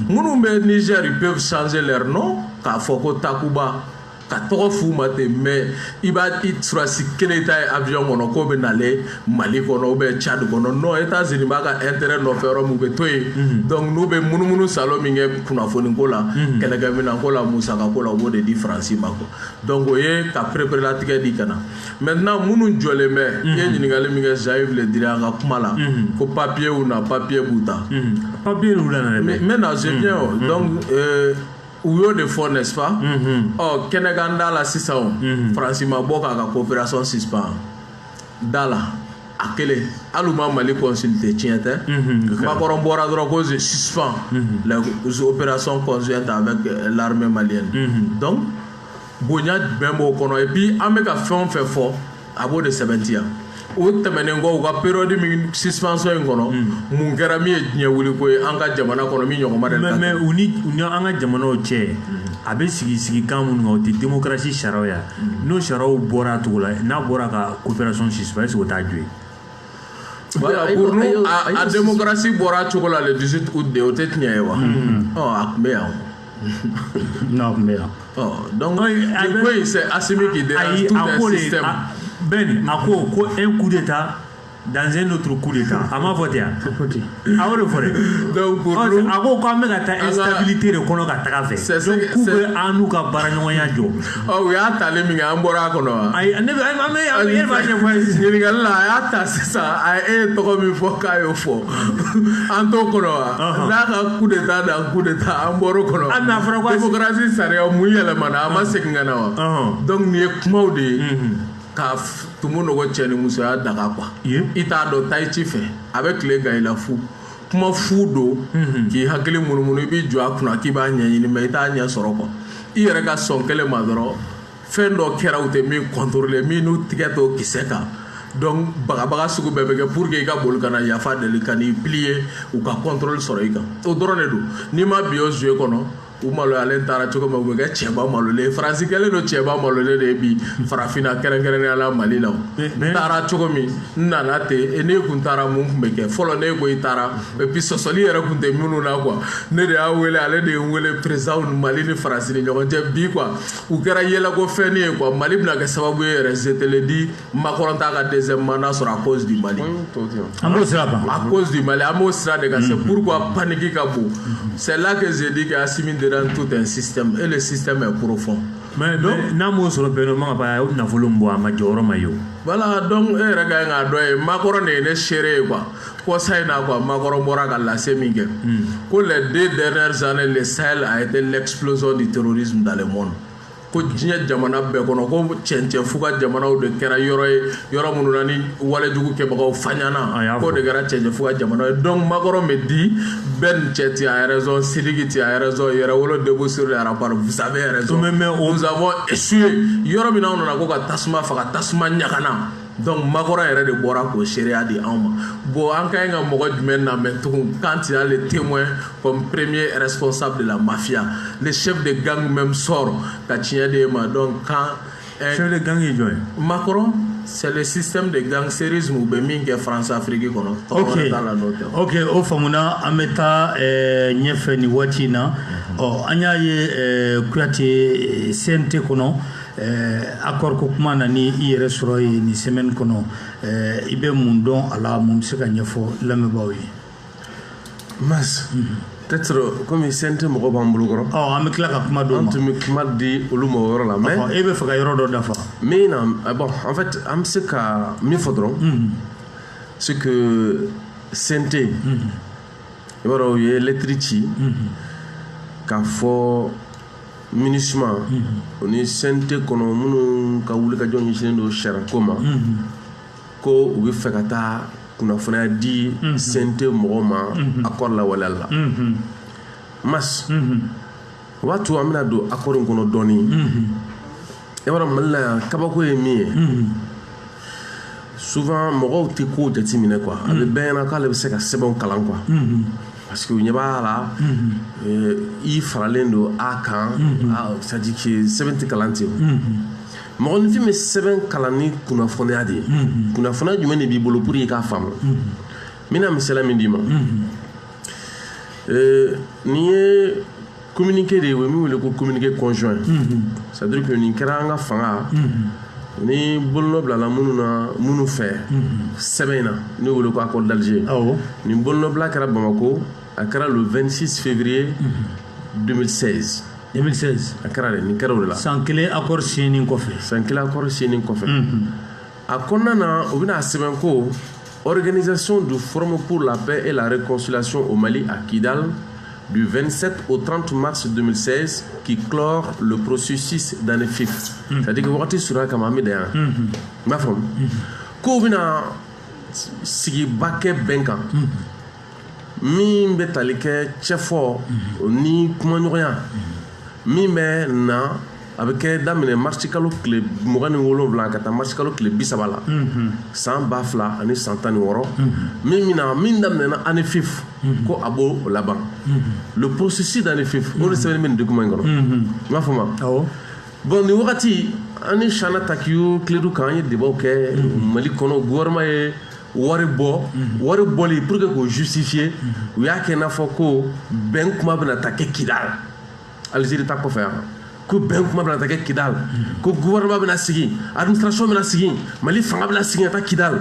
Minnu bɛ Niger, ils peuvent changer leur nom k'a fɔ ko Takuba, ka tɔgɔ f'u ma ten, mais i b'a i sɔrɔdasi kelen ta ye avion kɔnɔ k'o bɛ nalen Mali kɔnɔ ou bien Tchad kɔnɔ. Non, États-Unis b'a ka intérêt nɔfɛ yɔrɔ min, u bɛ to yen. Donc n'u bɛ munumunu salo min kɛ kunnafoniko la, kɛlɛkɛminɛnko la, musakako la, u b'o de di Faransi ma quoi. Donc o ye ka pereperelatigɛ di ka na. Maintenant, minnu jɔlen bɛ, i ye ɲininkali min kɛ Jean-Yves Le Drian ka kuma la, ko papier na papier b'u ta. Papier y'u la na dɛ. Maintenant je viens o. Donc u y'o de fɔ, n'est-ce pas? Ɔ, kɛnɛkan da la sisan o, Faransi ma bɔ k'a ka coopération suspend da la a kelen, hali u ma Mali consulter, tiɲɛ tɛ? Macron bɔra dɔrɔn ko je suspends les opérations conjointes avec l'armée malienne. Donc bonya jumɛn b'o kɔnɔ? Et puis an bɛ ka fɛn o fɛn fɔ, a b'o de sɛbɛntiya. O tɛmɛnen kɔ, u ka période min suspension in kɔnɔ, mun kɛra min ye diɲɛ wuliko ye an ka jamana kɔnɔ, min ɲɔgɔn ma deli ka Mais u ni an ka jamanaw cɛ, a bɛ sigi sigikan minnu kan, o tɛ démocratie sariyaw ye. N'o sariyaw bɔra a cogo la, n'a bɔra ka coopération suspend, est ce que o t'a jɔ ye? Voilà, pour nous, a démocratie bɔra a cogo la le 18 août de, o tɛ tiɲɛ ye wa? Ɔ, a tun bɛ yan o. Non, a tun bɛ yan. Ɔ, donc nin ko in, c'est Assimi qui dérange tout un système. Ben, a ko ko un coup d'état dans un autre coup d'état, a m'a fɔ ten yan, a y'o de fɔ dɛ. Donc pour nous, a ko k'an bɛ ka taa instabilité de kɔnɔ ka taga fɛ, donc k'u bɛ an n'u ka baaraɲɔgɔnya jɔ. Ɔ, u y'a tali min kɛ, an bɔra a kɔnɔ wa? Ayi, ne bɛ an bɛ an bɛ e b'a ɲɛfɔ an ye sisan. Ɲininkali la, a y'a ta sisan, a ye e ye tɔgɔ min fɔ k'a y'o fɔ, an t'o kɔnɔ wa? N'a ka coup d'état dans coup d'état, an bɔr'o kɔnɔ. Hali n'a fɔra ko démocratie sariya mun yɛlɛmana, a ma segin ka na wa? Donc nin ye kumaw de ye ka tumu nɔgɔ cɛ ni musoya daga quoi. I t'a dɔn, taa i ci fɛ, a bɛ tile gan i la fu, kuma fu don k'i hakili munumunu, i b'i jɔ a kunna k'i b'a ɲɛɲini, mais i t'a ɲɛ sɔrɔ quoi. I yɛrɛ ka sɔn kelen ma dɔrɔn, fɛn dɔ kɛra, u tɛ min contrôler, min n'u tigɛ t'o kisɛ kan. Donc bagabaga sugu bɛɛ bɛ kɛ pour que i ka boli ka na yafa deli, ka n'i plier, u ka contrôle sɔrɔ i kan. O dɔrɔn de don. N'i ma bi o jouer kɔnɔ, u maloyalen taara cogo min, u bɛ kɛ cɛba malolen. Faransi kɛlen don cɛba malolen de ye bi farafinna, kɛrɛnkɛrɛnnenya la Mali la. O n taara cogo min, n nana ten. Ne kun taara, mun kun bɛ kɛ fɔlɔ? Ne ko i taara, et puis sɔsɔli yɛrɛ kun tɛ minnu na quoi. Ne de y'a wele, ale de ye n wele, président Mali ni Faransi ni ɲɔgɔn cɛ bi quoi. U kɛra yɛlɛko fɛn ye quoi. Mali bɛna kɛ sababu ye yɛrɛ, je te le dis, Macron t'a ka deuxième mandat sɔrɔ à cause du Mali. An b'o sira kan. À cause du Mali, an b'o sira de kan. C'est pourquoi panique ka bon. C'est là que je dis que Assimi dérange tout un système et le système est profond. Mais donc n'a m'o sɔrɔ bɛn, man ka ba, a ye nafolo min bɔ, a ma jɔyɔrɔ ma ye o. Voilà, donc e yɛrɛ ka ɲi k'a dɔn ye, Macron de ye ne seere ye quoi. Kɔsa in na quoi, Macron bɔra ka lase min kɛ ko les 2 dernières années, le Sahel a été l'explosion du terrorisme dans le monde, ko diɲɛ jamana bɛɛ kɔnɔ, ko cɛncɛn fuga jamanaw de kɛra yɔrɔ ye, yɔrɔ minnu na ni walejugu kɛbagaw faɲana, k'o de kɛra cɛncɛn fuga jamana ye. Donc Macron me dit, Ben cɛ, tu as raison, Sidiki, tu as raison, Yɛrɛwolo debout sur les remparts, vous avez raison, mais nous avons échoué. Yɔrɔ min na, anw nana ko ka tasuma faga, tasuma ɲagana. Donc Macron yɛrɛ de bɔra k'o seereya di anw ma. Bon, an ka ɲi ka mɔgɔ jumɛn lamɛn tugun quand il y a le témoin comme premier responsable de la mafia, le chef de gang même sort ka tiɲɛ d'e ma? Donc quand Chef de gang ye jɔn ye? Macron, c'est le système de gangstérisme, u bɛ min kɛ France Afrique kɔnɔ. Ok ok, o faamuna. An bɛ taa ɲɛfɛ nin waati in na. Ɔ, an y'a ye Kuyate, CNT kɔnɔ, accord ko kuma na ni i yɛrɛ sɔrɔ ye nin semaine kɔnɔ, i bɛ mun dɔn a la? Mun bɛ se ka ɲɛfɔ lamɛnbaaw ye? Mas peut-être komi CNT mɔgɔ b'an bolo kɔrɔ. Ɔ, an bɛ tila ka kuma d'o ma. An tun bɛ kuma di olu ma o yɔrɔ la, mais e bɛ fɛ ka yɔrɔ dɔ dafa. Min na, bon, en fait, an bɛ se ka min fɔ dɔrɔn, c'est que CNT, i b'a dɔn, u ye lettre ci k'a fɔ MINUSMA o ni CNT kɔnɔ minnu ka wulikajɔ ɲɛsinnen don sariyako ma, ko u bɛ fɛ ka taa kunnafoniya di CNT mɔgɔw ma accord lawaleyali la. Mas O b'a to an bɛna don accord in kɔnɔ dɔɔni. E b'a dɔn, Mali la yan, kabako ye min ye, souvent mɔgɔw tɛ kow jateminɛ quoi. A bɛ bɛɛ ɲɛna k'ale bɛ se ka sɛbɛnw kalan quoi, parce que u ɲɛ b'a la, i faralen don a kan, c'est à dire que sɛbɛn tɛ kalan ten. Mɔgɔninfin bɛ sɛbɛn kalan ni kunnafoniya de ye. Kunnafoniya jumɛn de b'i bolo pour i k'a faamu? N bɛna misaliya min d'i ma, nin ye communiqué de ye, u ye min wele ko communiqué conjoint, c'est à dire que nin kɛra an ka fanga ni bolonɔ bilala minnu na, minnu fɛ sɛbɛn in na, n'o wele ko accord d'Alger. Nin bolonɔbila kɛra Bamako, a kɛra le 26 février 2016. 2016. A kɛra de, nin kɛra o de la. San kelen accord signé kɔfɛ. San kelen accord signé kɔfɛ. A kɔnɔna na, u bɛna sɛbɛn ko organisation du Forum pour la paix et la réconciliation au Mali à Kidal du 27 au 30 mars 2016 qui clore le processus d'Anefif. C'est-à-dire que wagati surunya kama, an bɛ dan yan. N b'a faamu k'o bɛna sigiba kɛ bɛn kan min bɛ tali kɛ cɛfɔ ni kumaɲɔgɔnya min bɛ na, a bɛ kɛ daminɛ marisi kalo tile 27 ka taa marisi kalo tile 30 la, san 2016, min bɛna min daminɛna Anefif, ko a b'o laban, le processus d'Anefif. O de sɛbɛnni bɛ nin document in kɔnɔ, i b'a fɔ ma. Bon, nin wagati, an ni Chana Takiyu Kiledu kan, an ye débat kɛ Mali kɔnɔ. Gouvernement ye wari bɔ. Wari bɔli, pour que k'o justifier, u y'a kɛ i n'a fɔ ko bɛn kuma bɛna taa kɛ Kidal, Algérie ta kɔfɛ yan, ko bɛn kuma bɛna taa kɛ Kidal, ko gouvernement bɛna sigi, administration bɛna sigi, Mali fanga bɛna sigi ka taa Kidal.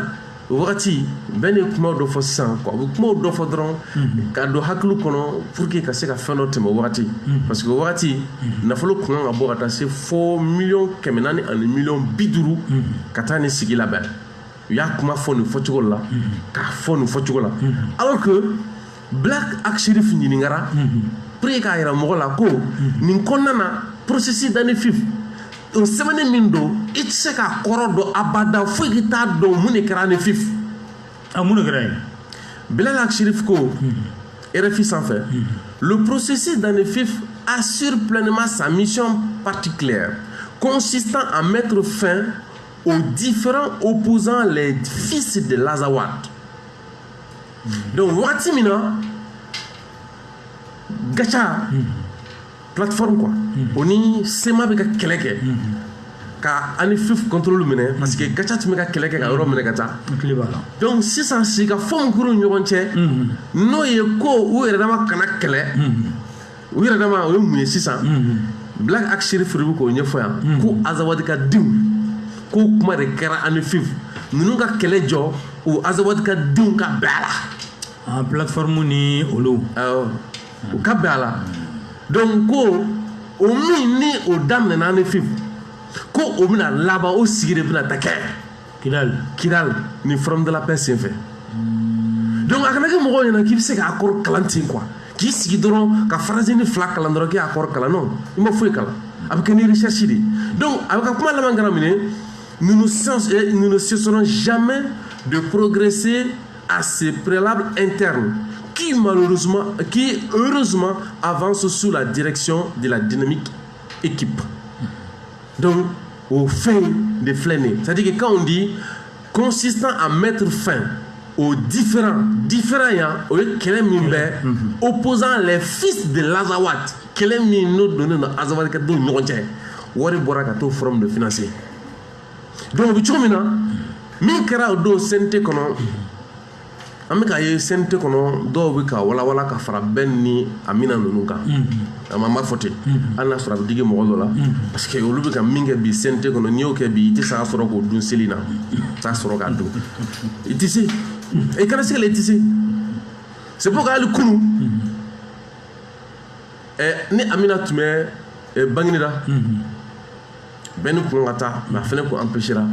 O wagati, bɛn ye kuma dɔ fɔ sisan quoi. A bɛ kumaw dɔ fɔ dɔrɔn ka don hakili kɔnɔ pour que ka se ka fɛn dɔ tɛmɛ o wagati, parce que o wagati nafolo kun kan ka bɔ ka taa se fo 400 miliyɔn ani 50 miliyɔn ka taa nin sigi labɛn. U y'a kuma fɔ nin fɔcogo la, k'a fɔ nin fɔcogo la, alors que Bilal Ag Acherif ɲininkara pour que k'a yira mɔgɔ la ko nin kɔnɔna na, processus d'Anefif, o sɛbɛnni min don, i tɛ se k'a kɔrɔ dɔn abada fo i t'a dɔn mun de kɛra Anefif. A mun de kɛra yen? Bilal Ag Acherif ko RFI sanfɛ: le processus d'Anefif assure pleinement sa mission particulière consistant à mettre fin aux différends opposant les fils de l'Azawad. Donc wagati min na Gatia plateforme quoi, o ni CMA bɛ ka kɛlɛ kɛ ka Anefif contrôle minɛ, parce que Gatia tun bɛ ka kɛlɛ kɛ ka yɔrɔ minɛ ka taa. N tile b'a la. Donc sisan, sigikafɔ min kɛra u ni ɲɔgɔn cɛ, n'o ye ko u yɛrɛ dama kana kɛlɛ u yɛrɛ dama, o ye mun ye sisan? Bilal Ag Acherif bɛ k'o ɲɛfɔ yan ko Azawadi ka denw, ko kuma de kɛra Anefif, ninnu ka kɛlɛ jɔ, o Azawadi ka denw ka bɛn a la. A plateforme ni olu. Awɔ, u ka bɛn a la. Donc ko o min ni o daminɛna Anefif, ko o bɛna laban, o sigi de bɛna ta kɛ Kidal. Kidal, ni Forum de la paix senfɛ. Donc a kana kɛ mɔgɔw ɲɛna k'i bɛ se ka accord kalan ten quoi, k'i sigi dɔrɔn ka phrase ni fila kalan dɔrɔn k'i y'a accord kalan. Non, i ma foyi kalan, a bɛ kɛ ni recherche de ye. Donc a bɛ ka kuma laban kɛra mun ye? Nous ne cesserons jamais de progresser à ces préalables internes qui malheureusement, qui heureusement avance sous la direction de la dynamique équipe. Donc au fin de filɛ nin ye, c'est-à-dire que quand on dit consistant à mettre fin aux différends, différends yan, o ye kɛlɛ min bɛ opposant les fils de l'Azawad, kɛlɛ min n'o donnen don Azawad ka denw ni ɲɔgɔn cɛ, wari bɔra ka t'o forum de financer. Donc o bɛ cogo min na, min kɛra o don CNT kɔnɔ, an bɛ k'a ye CNT kɔnɔ, dɔw bɛ ka walawala ka fara bɛn ni Amina ninnu kan. An b'a fɔ ten, hali n'a sɔrɔ a bɛ digi mɔgɔ dɔ la, parce que olu bɛ ka min kɛ bi CNT kɔnɔ, n'i y'o kɛ bi, i tɛ se ka sɔrɔ k'o dun seli na, i t'a sɔrɔ k'a dun, i tɛ se, i kana se ka la, i tɛ se. C'est pourquoi hali kunu ni Amina tun bɛ Banginida, bɛɛ ni kun ka taa, mais a fana kun empêchera.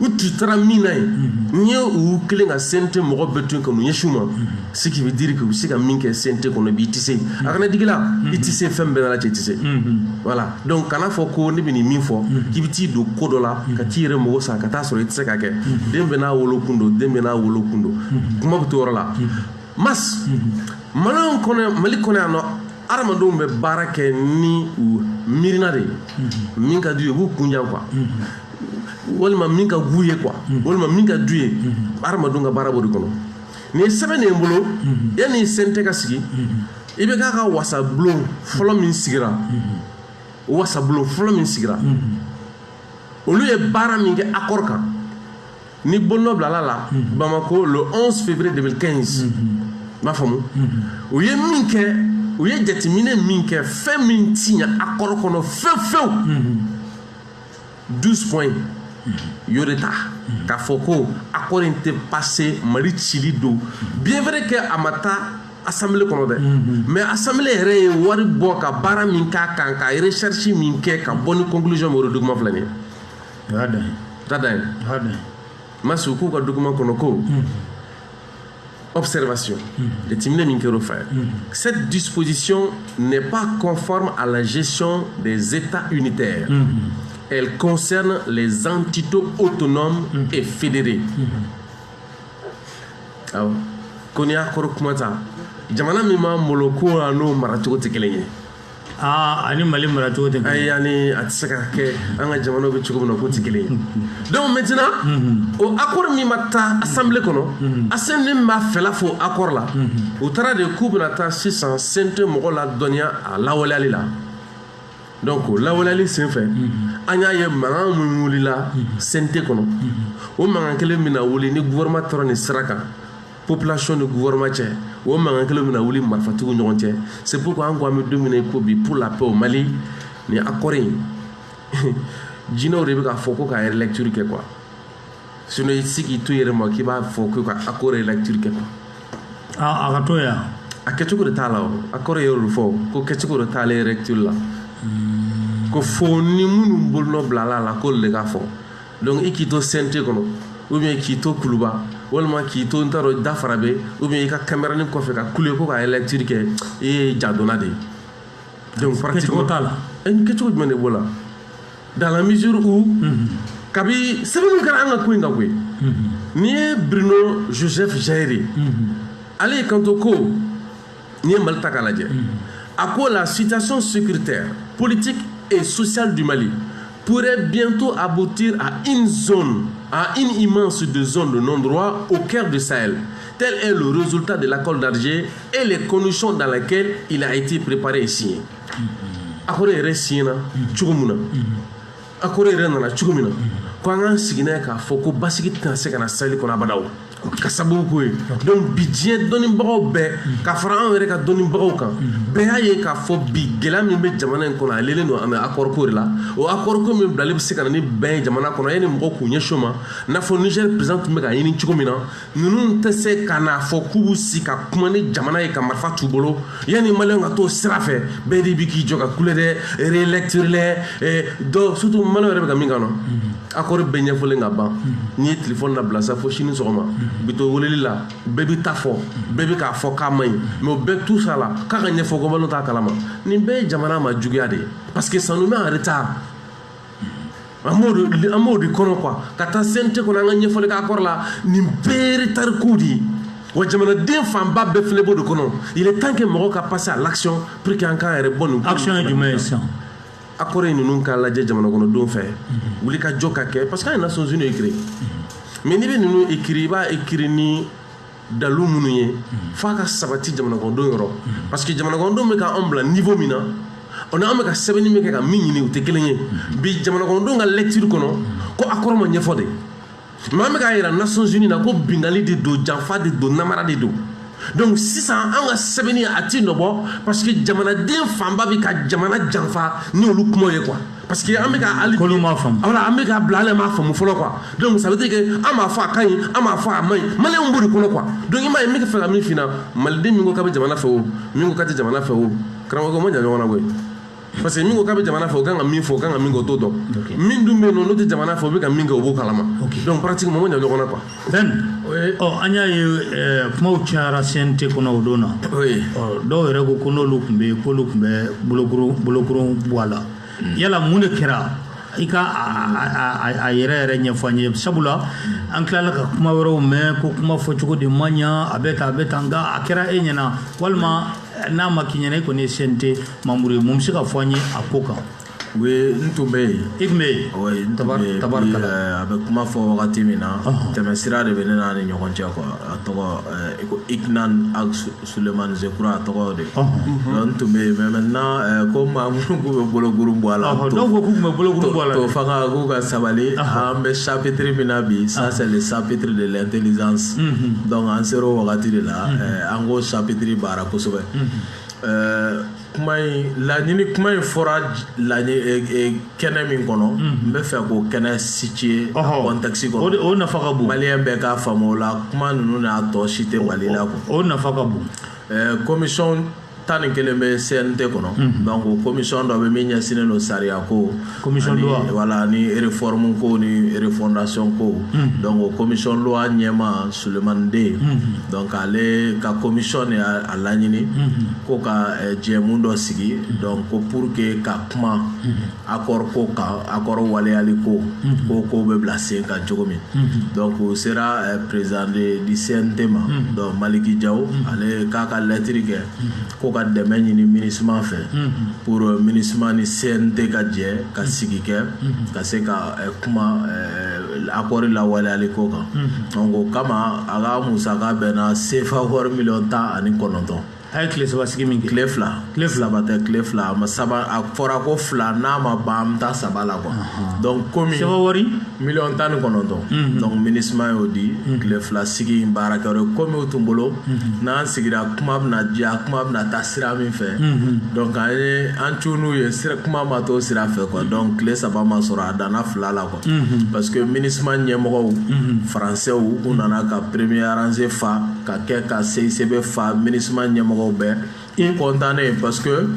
U tun taara min na yen, n'i ye u kelen ka CNT mɔgɔ bɛɛ to yen ka n'u ɲɛsin u ma, ce qui veut dire que u bɛ se ka min kɛ CNT kɔnɔ bi, i tɛ se. A kana digi la, i tɛ se fɛn bɛɛ la cɛ, i tɛ se. Voilà, donc kana fɔ ko ne bɛ nin min fɔ, k'i bɛ t'i don ko dɔ la ka t'i yɛrɛ mago sa, ka taa sɔrɔ i tɛ se ka kɛ. Den bɛɛ n'a wolokun don, den bɛɛ n'a wolokun don. Kuma bɛ to yɔrɔ la. Mas Mali kɔnɔ, Mali kɔnɔ yan nɔ, Hadamadenw bɛ baara kɛ ni u miirina de ye. Min ka d'u ye, u b'u kun jan quoi, walima min ka g'u ye quoi, walima min ka d'u ye. Hadamadenw ka baara b'o de kɔnɔ. Nin ye sɛbɛn de ye n bolo. Yanni CNT ka sigi, i bɛ k'a ka wasabulon fɔlɔ min sigira, o wasabulon fɔlɔ min sigira, olu ye baara min kɛ accord kan ni bolonɔ bilala la Bamako le 11 février 2015, i b'a faamu, u ye min kɛ, u ye jateminɛ min kɛ, fɛn min ti ɲɛ accord kɔnɔ fewu fewu, 12 points y'o de ta k'a fɔ ko accord in tɛ passer, Mali cili don. Bien vrai que a ma taa assemblée kɔnɔ dɛ, mais assemblée yɛrɛ ye wari bɔ ka baara min k'a kan, ka recherche min kɛ, ka bɔ ni conclusion min, o de document filɛ nin ye. O y'a dan ye. O t'a dan ye. O y'a dan ye. Masi, u k'u ka document kɔnɔ ko observation, jateminɛ min kɛra o fɛ, cette disposition n'est pas conforme à la gestion des États unitaires. Elle concerne les entités autonomes et fédérées. Awɔ, ko n'i y'a kɔrɔ kuma ta, jamana min b'an bolo ko a n'o maracogo tɛ kelen ye. Aa, ani Mali maracogo tɛ kelen ye. Ayi, ani a tɛ se ka kɛ an ka jamanaw bɛ cogo min na, k'o tɛ kelen ye. Donc maintenant, o accord min ma taa assemblée kɔnɔ, assemblée min b'a fɛla fɔ accord la, u taara de k'u bɛna taa sisan CNT mɔgɔw ladɔnniya a lawaleyali la. Donc o lawaleyali senfɛ, an y'a ye mankan min wulila CNT kɔnɔ, o mankan kelen bɛna wuli ni gouvernement taara nin sira kan, population ni gouvernement cɛ, o mankan kelen bɛna wuli marifatigiw ɲɔgɔn cɛ. C'est pourquoi an ko an bɛ don min na i ko bi, pour la paix au Mali, nin accord in, jinɛw de bɛ k'a fɔ ko ka relecture kɛ quoi. Sinon i tɛ se k'i to i yɛrɛ ma k'i b'a fɔ ko ka accord relecture kɛ quoi. Aa, a ka to yan. A kɛcogo de t'a la. O accord yɛrɛ de fɔ ko kɛcogo de t'ale relecture la, ko fo ni minnu bolonɔ bilala a la, k'olu de k'a fɔ. Donc i k'i to CNT kɔnɔ, ou bien k'i to Kuluba, walima k'i to n t'a dɔn Dafarabe, ou bien i ka caméra kɔfɛ ka kule ko ka relecture kɛ, e ye jadonna de ye. Donc kɛcogo t'a la. Kɛcogo jumɛn de b'o la? Dans la mesure où kabi sɛbɛnniw kɛra an ka ko in kan koyi. N'i ye Bruno Joseph Jairi, ale ye kanto ko n'i ye Mali ta k'a lajɛ, a ko la situation sécuritaire, politique et sociale du Mali pourrait bientôt aboutir à une zone, à une immense de zone de non-droit au cœur du Sahel. Tel est le résultat de l'accord d'Alger et les conditions dans lesquelles il a été préparé et signé. Accord yɛrɛ signé na cogo min na, accord yɛrɛ nana cogo min na, ko an k'an sigi n'a ye k'a fɔ ko basigi tɛna se ka na Sahel kɔnɔ abada, o ka sababu k'o ye. Donc bi diɲɛ dɔnnibagaw bɛɛ, ka fara anw yɛrɛ ka dɔnnibagaw kan, bɛɛ y'a ye k'a fɔ bi gɛlɛya min bɛ jamana in kɔnɔ, a lelen don an bɛ accord ko de la. O accord ko min bilali bɛ se ka na ni bɛn ye jamana kɔnɔ, yanni mɔgɔw k'u ɲɛsin o ma, n'a fɔ Niger président tun bɛ k'a ɲini cogo min na. Ninnu tɛ se ka n'a fɔ k'u b'u sigi ka kuma ni jamana ye ka marifa t'u bolo. Yanni maliyɛnw ka t'o sira fɛ, bɛɛ de bi k'i jɔ ka kule dɛ, relecture lɛ dɔw, surtout maliyɛnw yɛrɛ bɛ ka min kan nɔ. Accord bɛɛ ɲɛfɔlen ka ban, n'i ye téléphone labila sa fo sini sɔgɔma, bi to weleli la, bɛɛ bi ta fɔ, bɛɛ bi k'a fɔ k'a man ɲi, mais o bɛɛ tout ça la k'a ka ɲɛfɔ ko maliyɛnw t'a kalama. Nin bɛɛ ye jamana ma juguya de ye, parce que ça nous met en retard. An b'o de kɔnɔ quoi, ka taa CNT kɔnɔ, an ka ɲɛfɔli kɛ accord la, nin bɛɛ ye retard ko de ye. Wa jamanaden fanba bɛɛ fɛnɛ b'o de kɔnɔ. Il est temps que mɔgɔw ka passer à l'action pour que an k'an yɛrɛ bɔ nin. Action ye jumɛn ye sisan? Accord ye ninnu k'a lajɛ jamana kɔnɔdenw fɛ, wuli ka jɔ ka kɛ, parce que an ye Nations Unies écrit, mais n'i bɛ ninnu écrit, i b'a écrit ni dalu minnu ye f'a ka sabati jamana kɔnɔdenw yɔrɔ, parce que jamana kɔnɔdenw bɛ k'anw bila niveau min na, o ni an bɛ ka sɛbɛnni min kɛ ka min ɲini, u tɛ kelen ye. Bi jamana kɔnɔdenw ka lecture kɔnɔ ko accord ma ɲɛfɔ de, mais an bɛ k'a yira Nations Unies na ko binkanni de don, janfa de don, namara de don. Donc sisan an ka sɛbɛnni a ti nɔ bɔ, parce que jamanaden fanba bɛ ka jamana janfa ni olu kumaw ye quoi, parce que an bɛ ka hali K'olu m'a faamu. Voilà, an bɛ ka bila hali m'a faamu fɔlɔ quoi. Donc ça veut dire que an b'a fɔ a ka ɲi, an b'a fɔ a man ɲi, maliyɛnw b'o de kɔnɔ quoi. Donc i m'a ye, n bɛ fɛ ka min f'i ɲɛna, maliden min ko k'a bɛ jamana fɛ, o min ko k'a tɛ jamana fɛ, o karamɔgɔ o ma jan ɲɔgɔn na koyi, parce que min ko k'a bɛ jamana fɛ, o kan ka min fɔ, o kan ka min kɛ, o t'o dɔn. Min dun bɛ yen nɔ, n'o tɛ jamana fɛ, o bɛ ka min kɛ, o b'o kalama. Donc pratiquement o ma jan ɲɔgɔn na quoi. Ben, ɔ, an y'a ye kumaw cayara CNT kɔnɔ o don na. Ɔ, dɔw yɛrɛ ko ko n'olu tun bɛ yen, k'olu tun bɛ bolokuru bɔ a la. Yala mun de kɛra? I ka a yɛrɛ yɛrɛ ɲɛfɔ an ye, sabula an tilala ka kuma wɛrɛw mɛn ko kuma fɔcogo de man ɲa, a bɛ tan, a bɛ tan, nka a kɛra e ɲɛna walima N'a ma k'i ɲɛna, e kɔni ye CNT membre ye, mun bɛ se ka fɔ an ye a ko kan? Oui, n tun bɛ yen. I tun bɛ yen? Oui, n tun bɛ yen. Tabarikala. A bɛ kuma fɔ wagati min na, tɛmɛsira de bɛ ne n'a ni ɲɔgɔn cɛ quoi. A tɔgɔ ko Iknan Ag Sulemani Zekura, a tɔgɔ de. Donc n tun bɛ yen, mais maintenant ko maa minnu k'u bɛ bolokuru bɔ a la. Dɔw ko k'u tun bɛ bolokuru bɔ a la. To fanga k'u ka sabali. An bɛ chapitre min na bi, ça c'est le chapitre de l'intelligence. Donc an sera o wagati de la, an k'o chapitre baara kosɛbɛ. Kuma in laɲini, kuma in fɔra laɲini kɛnɛ min kɔnɔ, n bɛ fɛ k'o kɛnɛ situer contexte kɔnɔ. O nafa ka bon. Maliyɛn bɛɛ k'a faamu o la, kuma ninnu n'a tɔ si tɛ Mali la quoi. O nafa ka bon. Commission 11 bɛ CNT kɔnɔ. Donc o commission dɔ bɛ min ɲɛsinnen don sariya ko. Commission loi. Voilà, ni réforme ko ni refondation ko. Donc o commission loi ɲɛma Sulemani Den. Donc ale ka commission de y'a laɲini ko ka jɛmu dɔ sigi. Donc ko pour que ka kuma accord ko kan, accord waleyali ko, ko bɛ bila sen kan cogo min. Donc o sera président du CNT ma. Donc Maliki Diaw, ale k'a ka lettre kɛ ko ka dɛmɛ ɲini MINUSMA fɛ pour MINUSMA ni CNT ka jɛ ka sigi kɛ ka se ka kuma accord lawaleyali ko kan. Donc o kama a ka musaka bɛnna CFA wari miliyɔn 19. A ye tile 3 sigi min kɛ. Tile 2. Tile 2. Saba tɛ, tile 2. A ma saba, a fɔra ko 2 n'a ma ban an bɛ taa 3 la quoi. Donc komi. CFA wari? Miliyɔn 19. Donc MINUSMA y'o di. Tile 2 sigi in baarakɛyɔrɔ komi u tun bolo. N'an sigira kuma bɛna diya, kuma bɛna taa sira min fɛ. Donc an ye an cu n'u ye sira, kuma ma t'o sira fɛ quoi. Donc tile 3 ma sɔrɔ, a danna 2 la quoi. Parce que MINUSMA ɲɛmɔgɔw, français u nana ka premier rangée fa ka kɛ ka CICB fa, MINUSMA ɲɛmɔgɔw bɛɛ content parce que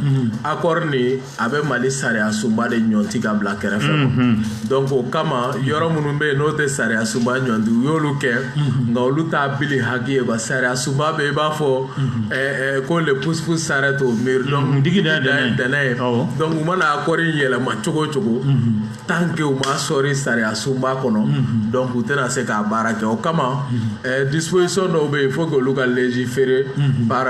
accord ni a bɛ Mali sariya sunba de ɲɔnti ka bila kɛrɛfɛ. Donc o kama yɔrɔ minnu bɛ yen n'o tɛ sariya sunba ɲɔnti, u y'olu kɛ, nka olu t'a bili haki ye quoi. Sariya sunba bɛ i b'a fɔ ko le pousse-pousse s'arrête au mur. Donc digi dan ye dɛnɛ ye. Donc u mana accord in yɛlɛma cogo o cogo, tant que u ma sɔri sariya sunba kɔnɔ, donc u tɛna se k'a baara kɛ. O kama disposition dɔw bɛ yen, il faut que olu ka légiférer par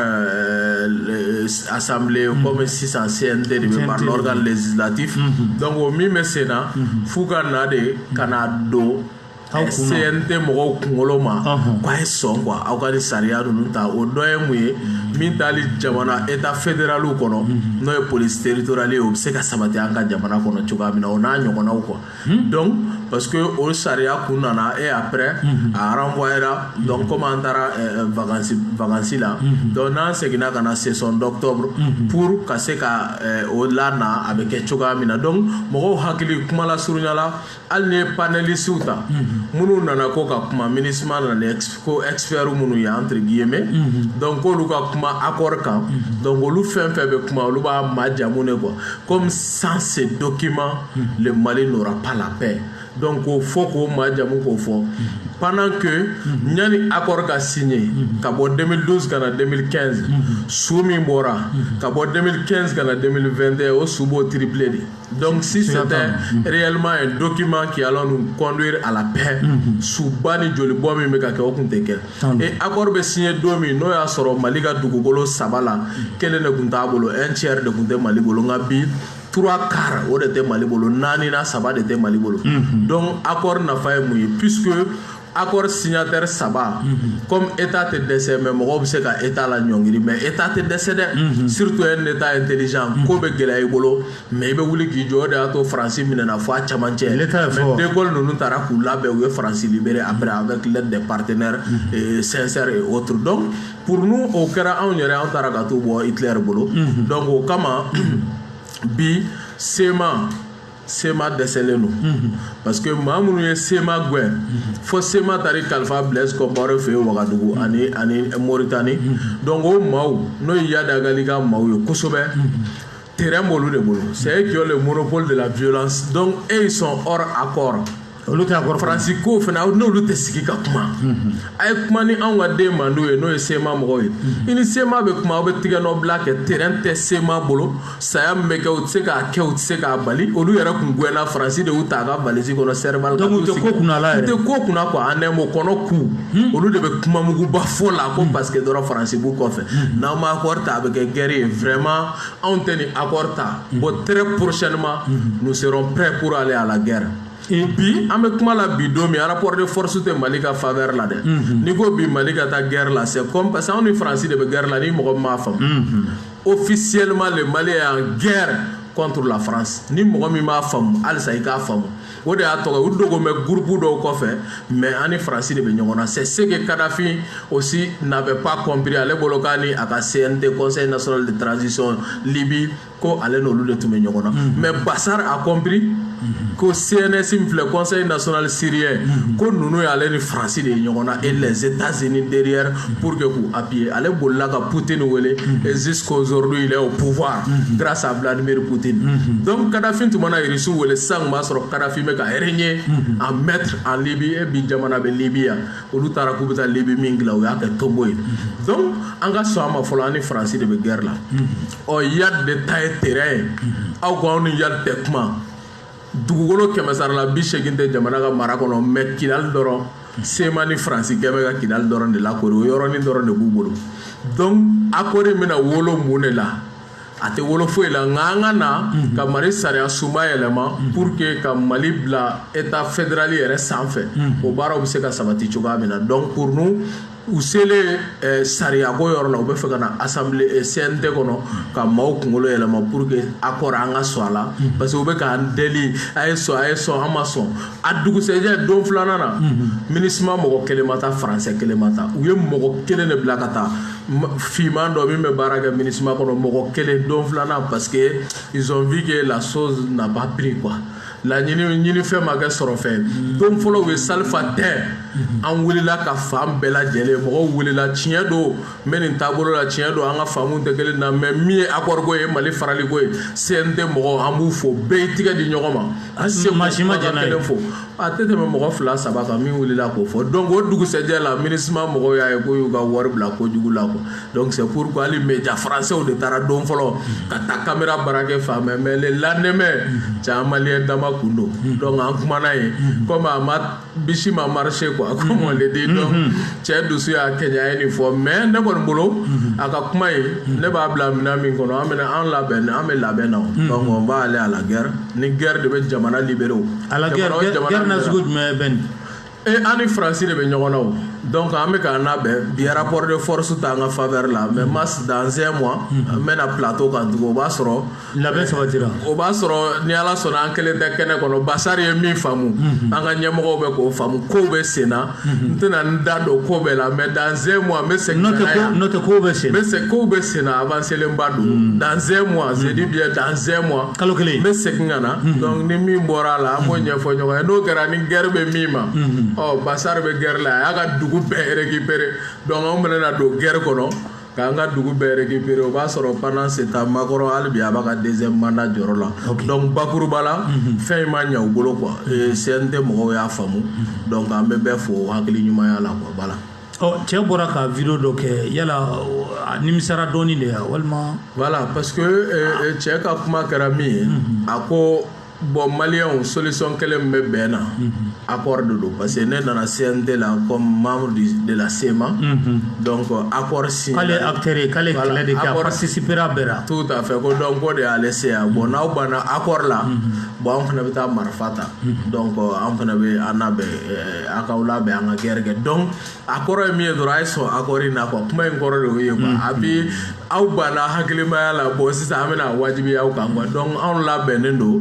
assemblée, comme sisan CNT de bɛ par l'organe législatif. Donc o min bɛ sen na, f'u ka na de ka na don CNT mɔgɔw kunkolo ma k'a ye sɔn quoi, aw ka nin sariya ninnu ta. O dɔ ye mun ye? Min taali jamana état fédéral kɔnɔ, n'o ye police territoriale ye, o bɛ se ka sabati an ka jamana kɔnɔ cogoya min na, o n'a ɲɔgɔnnaw quoi. Donc parce que o sariya kun nana et après a renvoyera. Donc comme an taara vacances la, donc n'an seginna ka na session d'octobre pour ka se ka o lana, a bɛ kɛ cogoya min na. Donc mɔgɔw hakili kuma la surunya la, hali ni ye panélistes ta minnu nana ko ka kuma, MINUSMA nana ko expert minnu ye entre guillemets, donc k'olu ka kuma accord kan, donc olu fɛn fɛn bɛ kuma, olu b'a majamu de quoi, comme sans ce document le Mali n'aura pas la paix. Donc o fɔ k'o majamu k'o fɔ pendant que ɲani accord ka signé ka bɔ 2012 ka na 2015, su min bɔra ka bɔ 2015 ka na 2021, o su b'o triplé de. Donc si c'était réellement un document qui allait nous conduire à la paix, suba ni jolibɔ min bɛ ka kɛ, o tun tɛ kɛ. Et accord bɛ signé don min, n'o y'a sɔrɔ Mali ka dugukolo 3 la, kelen de tun t'a bolo, un tiers de tun tɛ Mali bolo, nka bi 3/4 o de tɛ Mali bolo, 4 na 3 de tɛ Mali bolo. Donc accord nafa ye mun ye? Puisque accord signataire 3, comme état tɛ dɛsɛ, mais mɔgɔw bɛ se ka état la ɲɔngiri, mais état tɛ dɛsɛ dɛ, surtout un état intelligent. Ko bɛ gɛlɛya i bolo, mais i bɛ wuli k'i jɔ. O de y'a to Faransi minɛna fo a camancɛ, mais De Gaulle ninnu taara k'u labɛn, u ye Faransi libéré après avec l'aide des partenaires sincères et autres. Donc pour nous, o kɛra anw yɛrɛ, anw taara ka t'u bɔ Hitler bolo. Donc o kama bi CMA dɛsɛlen don, parce que maa minnu ye CMA gɛn, fo CMA taara kalifa Blaise Compaoré fɛ yen Wagadugu ani Moritani. Donc o maaw, n'o ye Iyad Ag Ghali ka maaw ye kosɛbɛ, terrain b'olu de bolo, c'est eux qui ont le monopole de la violence. Donc eux, ils sont hors accord. Olu tɛ accord. Faransi ko fana n'olu tɛ sigi ka kuma. A ye kuma ni anw ka den mandiw ye, n'o ye CMA mɔgɔw ye. I ni CMA bɛ kuma, aw bɛ tigɛnɔ bila kɛ. Terrain tɛ CMA bolo, saya min bɛ kɛ, u tɛ se k'a kɛ, u tɛ se k'a bali. Olu yɛrɛ kun gɛnna, Faransi de y'u ta a ka valise kɔnɔ, Serval. Donc u tɛ ko kunna la yɛrɛ. U tɛ ko kunna quoi, en un mot, kɔnɔ ku. Olu de bɛ kumamuguba fɔ la ko parce que dɔrɔn Faransi b'u kɔfɛ. N'aw ma accord ta, a bɛ kɛ guerre ye. Vraiment, anw tɛ nin accord ta. Bon, très prochainement, nous serons prêts pour aller à la guerre. Bi an bɛ kuma la bi don min, rapport de force tɛ Mali ka faveur la dɛ. N'i ko bi Mali ka taa guerre la, c'est comme, parce que anw ni Faransi de bɛ guerre la, ni mɔgɔ min m'a faamu. Officiellement, le Mali est en guerre contre la France. Ni mɔgɔ min m'a faamu halisa, i k'a faamu. O de y'a tɔgɔ ye, u dogo bɛ groupe dɔw kɔfɛ, mais an ni Faransi de bɛ ɲɔgɔn na. C'est ce que Kadhafi aussi n'avait pas compris. Ale bolo k'a ni a ka CNT, Conseil national de transition Libye, ko ale n'olu de tun bɛ ɲɔgɔn na. Mais Bachar a compris ko CNS min filɛ, Conseil national syrien, ko ninnu y'ale ni Faransi de ye ɲɔgɔn na et les États-Unis derrière pour que k'u appuyer. Ale bolila ka Poutine wele et jusqu'aujourd'hui il est au pouvoir grâce à Vladimir Poutine. Donc Kadhafi tun mana Irisiw wele sisan, tun b'a sɔrɔ Kadhafi bɛ ka régner en maître en Libye. Et bi jamana bɛ Libye yan, olu taara k'u bɛ taa Libye min dilan, u y'a kɛ tombeau ye. Donc an ka sɔn a ma fɔlɔ, an ni Faransi de bɛ guerre la. Ɔ, Iyad de ta ye terrain ye. Aw ko aw ni Iyad tɛ kuma. Dugukolo kɛmɛ sara la 80 tɛ jamana ka mara kɔnɔ, mais Kidali dɔrɔn, CMA ni Faransi kɛ bɛ ka Kidali dɔrɔn de lakori, o yɔrɔnin dɔrɔn de b'u bolo. Donc accord in bɛna wolo mun de la? A tɛ wolo foyi la, nka an ka na ka Mali sariya sunba yɛlɛma pour que ka Mali bila état fédéral yɛrɛ sanfɛ, o baaraw bɛ se ka sabati cogoya min na. Donc pour nous, u selen sariyako yɔrɔ la, u bɛ fɛ ka na assemblée CNT kɔnɔ ka maaw kunkolo yɛlɛma pour que accord an ka sɔn a la, parce que u bɛ k'an deli, a ye sɔn, a ye sɔn, an ma sɔn. A dugusɛjɛ don filanan na, MINUSMA mɔgɔ kelen ma taa, faransɛ kelen ma taa. U ye mɔgɔ kelen de bila ka taa, finman dɔ min bɛ baara kɛ MINUSMA kɔnɔ, mɔgɔ kelen don filanan, parce que ils ont vu que la chose n'a pas pris quoi. Laɲini ɲinifɛn ma kɛ sɔrɔ fɛn. Don fɔlɔ, u ye salifa tɛ, an wulila ka fan bɛɛ lajɛlen, mɔgɔw wulila. Tiɲɛ don, n bɛ nin taabolo la, tiɲɛ don, an ka faamu tɛ kelen na, mais min ye accord ko ye, Mali farali ko ye, CNT mɔgɔw, an b'u fo, bɛɛ y'i tigɛ di ɲɔgɔn ma. An maa si ma jɛn n'a ye. Kelen fo, a tɛ tɛmɛ mɔgɔ fila saba kan min wulila k'o fɔ. Donc o dugusɛjɛ la, MINUSMA mɔgɔw y'a ye k'u y'u ka wari bila kojugu la quoi. Donc c'est pourquoi hali média français de taara don fɔlɔ ka taa caméra baara kɛ fan bɛɛ, mais le lendemain, cɛ, an malien dama kun don. Donc an kumana yen comme a ma bisi ma marché quoi, comme on le dit. Donc cɛ dusu y'a kɛɲɛ, a ye nin fɔ, mais ne kɔni bolo, a ka kuma in, ne b'a bila minɛn min kɔnɔ, an bɛna an labɛn, an bɛ labɛn na o. Donc on va aller à la guerre. Ni guerre de bɛ jamana libérer o. À la guerre? Jamana o jamana Guerre na libérer. sugu jumɛn bɛ nin? E, an ni Faransi de bɛ ɲɔgɔn na o. Donc an bɛ k'an labɛn bi, rapport de force t'an ka faveur la, mais mas dans un mois, an bɛna plateau kan tugun, o b'a sɔrɔ Labɛn sabatira. O b'a sɔrɔ ni Ala sɔnna, an kelen tɛ kɛnɛ kɔnɔ. Basari ye min faamu, an ka ɲɛmɔgɔw bɛ k'o faamu, kow bɛ sen na. N tɛna n da don ko bɛɛ la, mais dans un mois n bɛ segin N'o ka tɛ na ko yan. N'o tɛ, kow bɛ sen. N bɛ se, kow bɛ sen na, avancélenba don. Dans un mois, je dis bien dans un mois. Kalo kelen. N bɛ segin ka na. Donc ni min bɔra a la, an b'o ɲɛfɔ ɲɔgɔn ye. N'o kɛra, ni guerre bɛ min ma, ɔ, Basari bɛ guerre la, a y'a ka dugu bɛɛ récupérer. Donc anw bɛna na don guerre kɔnɔ k'an ka dugu bɛɛ récupérer. O b'a sɔrɔ pendant ce temps, Macron hali bi a b'a ka deuxième mandat jɔyɔrɔ la. Donc bakuruba la, fɛn in ma ɲɛ u bolo quoi. CNT mɔgɔw y'a faamu. Donc an bɛ bɛɛ fo hakili ɲumanya la quoi, voilà. Ɔ, cɛ bɔra ka vidéo dɔ kɛ, yala a nimisara dɔɔni de ya walima? Voilà, parce que cɛ ka kuma kɛra min ye, a ko bon, maliyɛnw, solution kelen min bɛ bɛn na, accord de don, parce que ne nana CNT la comme membre de la CMA. Donc accord signé. K'ale acteur ye, k'ale Voilà, kɛlɛ de kɛ, a accord- participera a bɛɛ la. Tout à fait. Ko donc o de y'ale se yan. Bon, n'aw banna accord la, bon, an fana bɛ taa marifa ta. Donc an fana bɛ an labɛn, a k'aw labɛn, an ka guerre kɛ. Donc a kɔrɔ ye min ye dɔrɔn, a ye sɔn accord in na quoi. Kuma in kɔrɔ de y'o ye quoi. A bi aw banna hakilimaya la, bon, sisan an bɛna wajibiya aw kan quoi. Donc anw labɛnnen don,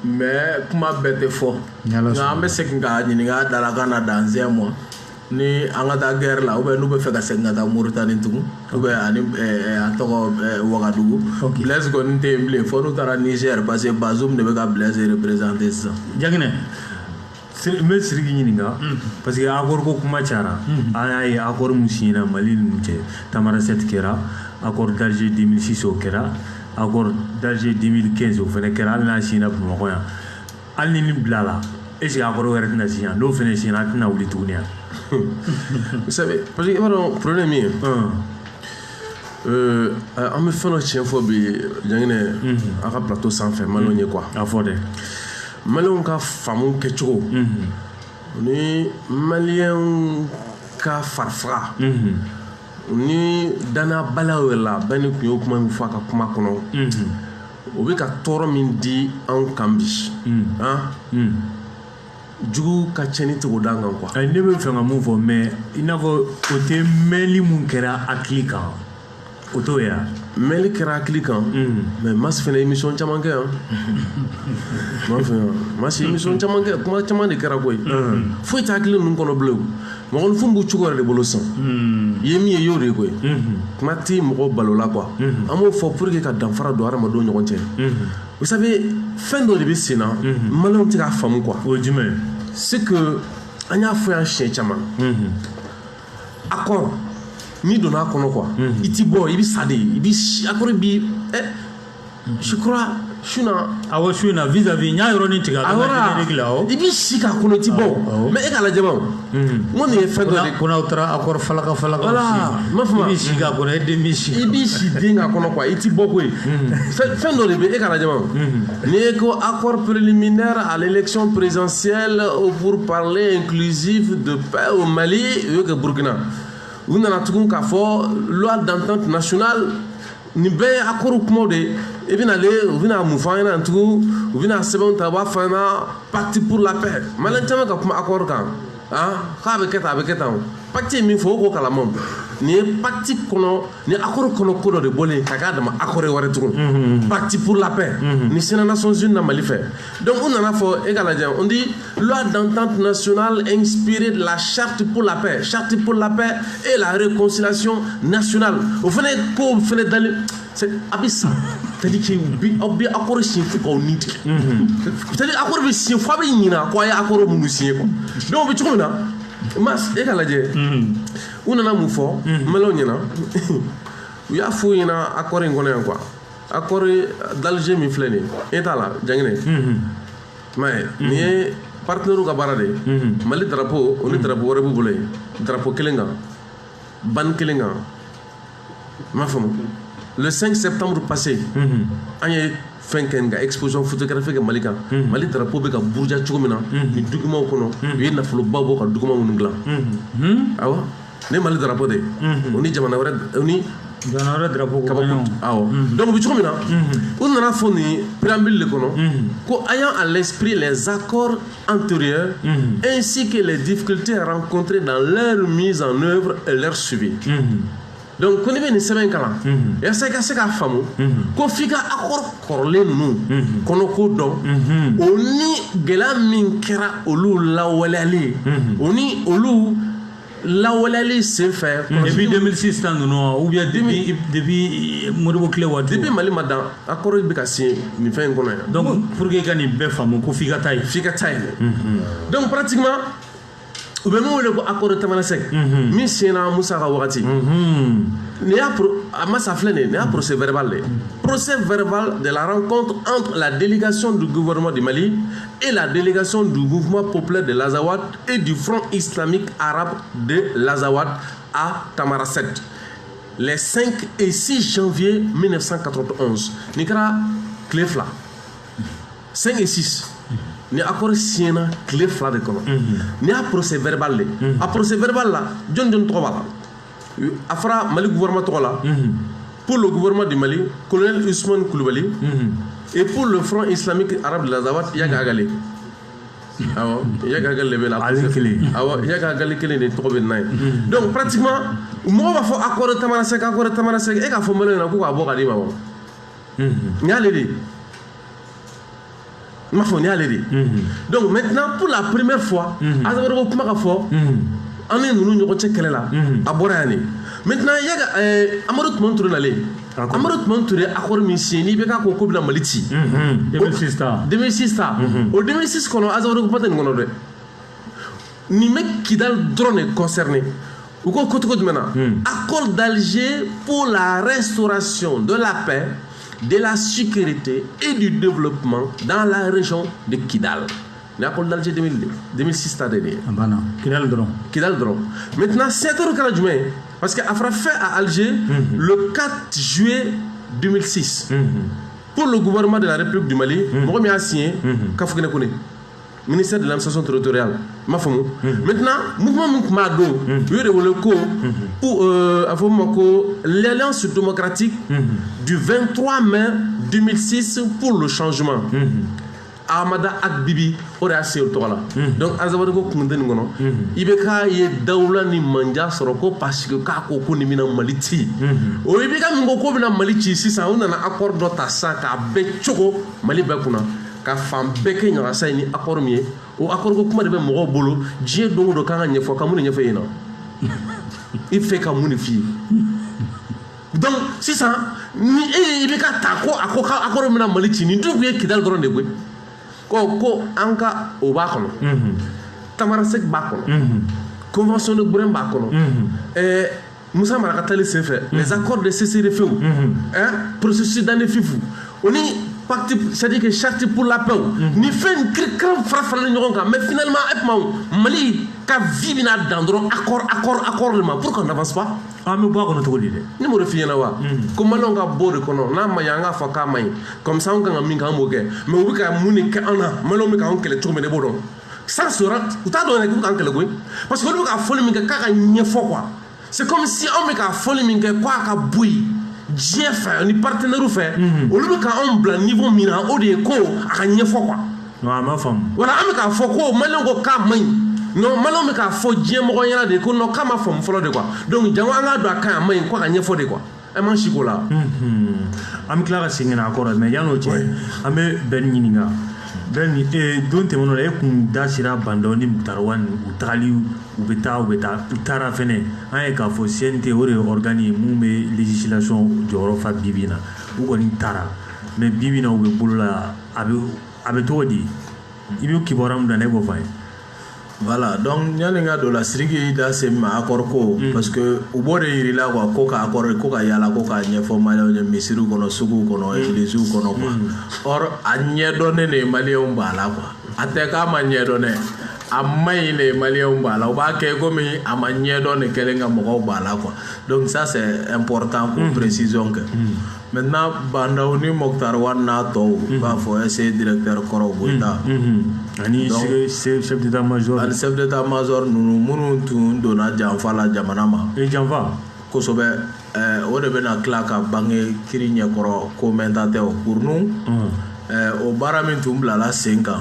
mais kuma bɛɛ tɛ fɔ. Ni Ala Nka an bɛ segin k'a ɲininka a dalakan na dans un mois, ni an ka taa guerre la, ou bien n'u bɛ fɛ ka segin ka taa Moritani tugun, ou bien ani a tɔgɔ Wagadugu. Blaise kɔni tɛ yen bilen, fo n'u taara Niger, parce que Bazoum de bɛ ka Blaise représenter sisan. Jaginɛ. N bɛ Siriki ɲininka parce que accord ko kuma cayara. An y'a ye accord mun signé Mali ninnu cɛ, Tamanrasset kɛra, accord d'Alger 2006 o kɛra, accord d'Alger 2015 o fana kɛra, hali n'a signé Bamakɔ yan, hali ni nin bilala. Est ce que accord wɛrɛ tɛna signer? N'o fana signer, a tɛna wuli tuguni yan? Vous savez, parce que i b'a dɔn problème min ye, an bɛ fɛn dɔ tiɲɛ fɔ bi, Janginɛ, a ka plateau sanfɛ, maliyɛnw ye quoi. A fɔ dɛ. Maliyɛnw ka faamu kɛcogo ni maliyɛnw ka farifaga ni danayabaliyaw yɛrɛ la, bɛɛ ni kun y'o kuma min fɔ a ka kuma kɔnɔ, o bɛ ka tɔɔrɔ min di anw kan bi, han, jugu ka tiɲɛni tɛ k'o d'an kan quoi. Ayi, ne bɛ fɛ ka mun fɔ, mais i n'a fɔ o tɛ mɛnli mun kɛra hakili kan, o t'o ye wa? Mɛnli kɛra hakili kan, mais Mas fana ye émission caman kɛ yan, m'a fɛ yan, Mas ye émission caman kɛ, kuma caman de kɛra koyi. Foyi tɛ hakili ninnu kɔnɔ bilen o, mɔgɔninfin b'u cogo yɛrɛ de bolo sisan. I ye min ye, i y'o de ye koyi. Kuma tɛ mɔgɔ balo la quoi. An b'o fɔ pour que ka danfara don hadamadenw ɲɔgɔn cɛ. Vous savez, fɛn dɔ de bɛ sen na, maliyɛnw tɛ k'a faamu quoi. O ye jumɛn ye? C'est que an y'a fɔ yan siɲɛ caman, accord n'i donna a kɔnɔ quoi, i ti bɔ, i bɛ sa de, i bi si accord bi ɛ, je crois su na. Awɔ, su in na vis-à-vis n y'a yɔrɔnin tigɛ a a bɛ yɔrɔ générique la o. I bi si k'a kɔnɔ, i ti bɔ, mais e k'a lajɛ ban, n ko nin ye fɛn dɔ de. Ko n'aw taara accord falaka falaka. Voilà, n m'a fɔ ma. I bɛ si k'a kɔnɔ, e den bɛ si. I b'i si den k'a kɔnɔ quoi, i ti bɔ koyi. Fɛn dɔ de bɛ e k'a lajɛ ban, n'i ye ko accord préliminaire à l'élection présidentielle pour parler inclusif de paix au Mali, o y'o kɛ Burkina. U nana tugun k'a fɔ loi d'entente nationale. Nin bɛɛ ye accord kumaw de ye. I bɛna ale, u bɛna mun fɔ an ɲɛna tugun? U bɛna sɛbɛnw ta, u b'a fɔ an ɲɛna pacte pour la paix. Maliyɛn caman ka kuma accord kan, ah, k'a bɛ kɛ tan, a bɛ kɛ tan. O pacte ye min fɔ, o k'o kalama. Nin ye pacte kɔnɔ, nin accord kɔnɔ ko dɔ de bɔlen ka k'a dama accord ye wɛrɛ tugun, pacte pour la paix nin sera Nations Unies na Mali fɛ. Donc u nana fɔ, e ka lajɛ, on dit loi d'entente nationale inspirée de la charte pour la paix, charte pour la paix et la réconciliation nationale. O fana ye ko fana dalen, c'est a bɛ sa, c'est à dire que u bi aw bɛ accord signé fo k'aw ni tigɛ, c'est à dire accord bɛ signé fo a bɛ ɲinɛ ko a ye accord minnu signé quoi. Donc o bɛ cogo min na, Mas, e ka lajɛ, u nana mun fɔ maliyɛnw ɲɛna? U y'a f'u ɲɛna accord in kɔnɔ yan quoi, accord d'Alger min filɛ nin ye, e t'a la Janginɛ, i m'a ye, nin ye partenaire ka baara de ye. Mali drapeau, o ni drapeau wɛrɛ b'u bolo yen, drapeau kelen kan, ban kelen kan, i m'a faamu. Le 5 septembre passé, an ye fɛn kɛ nka exposition photographique kɛ Mali kan. Mali drapeau bɛ ka buruja cogo min na nin document kɔnɔ, u ye nafoloba bɔ ka document minnu dilan. Awɔ, ne Mali drapeau de ye, o ni jamana wɛrɛ, o ni jamana wɛrɛ drapeau ko. Kabako. Awɔ, donc u bɛ cogo min na, u nana fɔ nin préambule de kɔnɔ ko ayant à l'esprit les accords antérieurs ainsi que les difficultés rencontrées dans leur mise en œuvre et leur suivi. Donc ko n'i bɛ nin sɛbɛn in kalan, yaasa i ka se k'a faamu ko f'i ka accord kɔrɔlen ninnu kɔnɔko dɔn, o ni gɛlɛya min kɛra olu lawaleyali, o ni olu lawaleyali senfɛ. Depuis 2006 tan ninnu wa, ou bien depuis Modibo tile waati? Depuis Mali ma dan, accord bɛ ka signé nin fɛn in kɔnɔ yan. Donc pour que i ka nin bɛɛ faamu, ko f'i ka taa yen. F'i ka taa yen. Donc pratiquement u bɛ min wele ko accord de Tamanasɛki min signé Musa ka wagati, nin y'a pro a ma sa filɛ nin ye, nin y'a procès verbal de ye, procès verbal de la rencontre entre la délégation du gouvernement du Mali et la délégation du mouvement populaire de l'Azawad et du Front islamique arabe de l'Azawad à Tamanrasset les 5 et 6 janvier 1991. Nin kɛra tile 2, 5 et 6, ni accord signé tile 2 de kɔnɔ. Ni y'a procès verbal de, a procès verbal la, jɔn jɔn tɔgɔ b'a la? A fɔra Mali gouvernement tɔgɔ la, pour le gouvernement du Mali, colonel Ousmane Coulibaly, et pour le Front islamique arabe de l'Azawad, Iyad Ag Ghali. Awɔ, Iyad Ag Ghali de bɛ na. Ale kelen. Awɔ, Iyad Ag Ghali kelen de tɔgɔ bɛ na ye. Donc pratiquement mɔgɔw b'a fɔ accord de Tamanrasset, accord de Tamanrasset, e k'a fɔ maliyɛnw ɲɛna k'u k'a bɔ ka d'i ma wa? Nin y'ale de ye, n m'a fɔ, nin y'ale de ye. Donc maintenant, pour la première fois, Azawad ko kuma ka fɔ an ni ninnu ɲɔgɔn cɛ kɛlɛ la, a bɔra yan de. Maintenant yaga Amadu Tumani Ture nalen, Amadu Tumani Ture accord min signé, n'i bɛ k'a ko k'o bɛna Mali ci. 2006 ta. 2006 ta, o 2006 kɔnɔ, Azawad ko kuma tɛ nin kɔnɔ dɛ, nin bɛ Kidal dɔrɔn de concerné. U ko ko cogo jumɛn na? Accord d'Alger pour la restauration de la paix, de la sécurité et du développement dans la région de Kidal. Ni accord d'Alger 2006 ta de ye. A banna, Kidal dɔrɔn. Kidal dɔrɔn. Maintenant, signature kɛra jumɛn ye? Parce que a fɔra fait à Alger le 4 juillet 2006 pour le gouvernement de la République du Mali. Mɔgɔ min y'a signé, Kafouguené Koné, ministère de l'administration territoriale, i m'a faamu. Maintenant, mouvement min tun b'a don, u y'o de wele ko pour a fɔ min ma ko l'Alliance démocratique du 23 mai 2006 pour le changement. Ahamada Ag Bibi, o de y'a signé o tɔgɔ la. Donc Azawadi ko kun tɛ nin kɔnɔ. IBK ye dawula ni manja sɔrɔ ko parce que k'a ko ko nin bɛna Mali ci. O IBK min ko k'o bɛna Mali ci, sisan u nana accord dɔ ta sisan k'a bɛɛ cogo Mali bɛɛ kunna, ka fan bɛɛ kɛ ɲagasa ye ni accord min ye. O accord ko kuma de bɛ mɔgɔw bolo diɲɛ don o don, k'an ka ɲɛfɔ, ka mun de ɲɛfɔ yen nɔ? I fɛ ka mun de f'i ye? Donc sisan ni e ye IBK ta ko a ko accord bɛna Mali ci, nin dun tun ye Kidali dɔrɔn de koyi. Ko an ka o b'a kɔnɔ, Tamarasek b'a kɔnɔ, convention de Bourem b'a kɔnɔ, Musa Mara ka taali senfɛ, les accords de cessez-le-feu, hein, processus d'Anefif, o ni pacte, c'est-à-dire que charte pour la paix, ni fɛn kirikara fara faralen ɲɔgɔn kan. Mais finalement, e tuma Mali ka vie bɛna dan dɔrɔn accord, accord, accord de ma pour qu'on n'avance pas. An bɛ bɔ a kɔnɔ cogo di dɛ? Ne m'o de f'i ɲɛna wa, ko maliyɛnw ka bɔ o de kɔnɔ. N'a ma ɲi, an k'a fɔ k'a ma ɲi, comme ça anw kan ka min kɛ, an b'o kɛ. Mais u bɛ ka mun de kɛ an na? Maliyɛnw bɛ k'anw kɛlɛ cogo min, ne b'o dɔn sans sɔrɔ. U t'a dɔn yɛrɛ k'u k'an kɛlɛ koyi, parce que olu bɛ ka fɔli min kɛ k'a ka ɲɛfɔ quoi, c'est comme si anw bɛ ka fɔli min kɛ k'a ka bɔ yen diɲɛ fɛ ni partenaire fɛ. Olu bɛ ka anw bila niveau min na, o de ye ko a ka ɲɛfɔ quoi. Non, a ma faamu. Voilà, an bɛ k'a fɔ ko maliyɛnw ko k'a man ɲi. Non, maliyɛnw bɛ k'a fɔ diɲɛ mɔgɔ ɲɛna de ko non, k'a ma faamu fɔlɔ de quoi. Donc jango an k'a dɔn a ka ɲi, a man ɲi, ko a ka ɲɛfɔ de quoi. An m'an si k'o la. An bɛ tila ka segin ka na a kɔrɔ, mais yan'o cɛ, an bɛ Bɛn ɲininka. Bɛn, don tɛmɛnw na, e kun da sera Bah N'Daw ni Moctar Ouane, u tagali, u bɛ taa, u bɛ taa, u taara fɛnɛ. An ye k'a fɔ CNT, o de ye organe ye mun bɛ législation jɔyɔrɔ fa bi bi in na. U kɔni taara, mais bi bi in na, u bɛ bolo la. A bɛ cogo di? I bɛ kibaruya min dɔn, ne b'o fɔ an ye. Voilà, donc yanni n ka don la, Sidiki y'i da se min ma, accord ko, parce que u b'o de yir'i la quoi, ko ka accord ko ka yala ko k'a ɲɛfɔ maliyɛnw ye misiriw kɔnɔ, suguw kɔnɔ, églisew kɔnɔ quoi. Or a ɲɛdɔnnen de, maliyɛnw b'a la quoi. A tɛ k'a ma ɲɛdɔn dɛ, a ma ɲi de, maliyɛnw b'a la. U b'a kɛ komi a ma ɲɛdɔn de kɛlen ka mɔgɔw b'a la quoi. Donc ça, c'est important k'o précision kɛ. Maintenant, Bah N'Daw ni Moctar Ouane n'a tɔw, i b'a fɔ SE directeur kɔrɔ Goïta ani chef d'état-major, ani chef d'état-major ninnu minnu tun donna janfa la jamana ma. E, janfa? Kosɛbɛ. O de bɛna tila ka bange kiri ɲɛkɔrɔ, ko mɛnta tɛ o pour nous. O baara min tun bilala sen kan,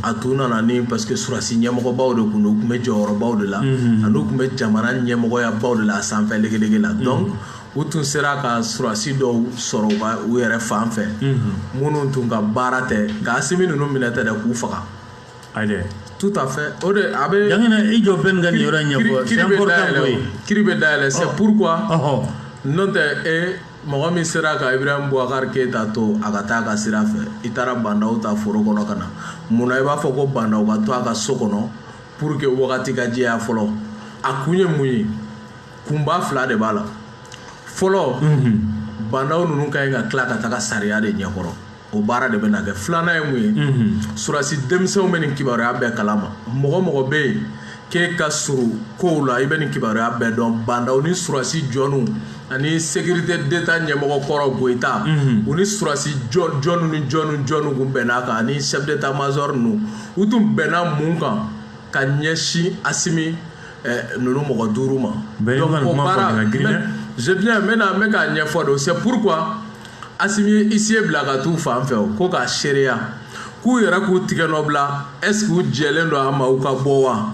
a tun nana ni parce que surasi ɲɛmɔgɔbaw de tun don, u tun bɛ jɔyɔrɔbaw de la, ani u tun bɛ jamana ɲɛmɔgɔyabaw de la a sanfɛ legelege la. Donc u tun sera ka surasi dɔw sɔrɔ u ka u yɛrɛ fan fɛ, minnu tun ka baara tɛ nka Asimi ninnu minɛ tɛ dɛ, k'u faga. Ayi dɛ. Tout à fait, o de a bɛ. Jangina, i jɔ, bɛn ka nin yɔrɔ in ɲɛfɔ, c'est important koyi. Kiri bɛ dayɛlɛ, c'est pourquoi n'o tɛ e mɔgɔ min sera ka Ibrahim Boubacar Keïta to a ka taa a ka sira fɛ, i taara Bah N'Daw ta foro kɔnɔ ka na munna? I b'a fɔ ko Bah N'Daw ka to a ka so kɔnɔ pour que wagati ka jɛya fɔlɔ. A kun ye mun ye? Kunba fila de b'a la. Fɔlɔ, Bah N'Daw ninnu ka ɲi ka tila ka taga sariya de ɲɛkɔrɔ, o baara de bɛ na kɛ. Filanan ye mun ye? Surasi denmisɛnw bɛ nin kibaruya bɛɛ kalama. Mɔgɔ mɔgɔ bɛ yen k'e ka surun kow la, i bɛ nin kibaruya bɛɛ dɔn. Bah N'Daw ni surasi jɔnw ani sécurité d'État ɲɛmɔgɔ kɔrɔ Goïta, u ni surasi jɔnw ni jɔnw jɔnw kun bɛn'a kan, ani chef d'état major ninnu, u tun bɛnna mun kan ka ɲɛsin Asimi ninnu mɔgɔ duuru ma? Donc o baara, je viens, n bɛna, n bɛ k'a ɲɛfɔ de. C'est pourquoi Asimi ye huissier bila ka t'u fan fɛ, o ko k'a seereya k'u yɛrɛ k'u tigɛ nɔ bila, est ce que u jɛlen don a ma u ka bɔ wa?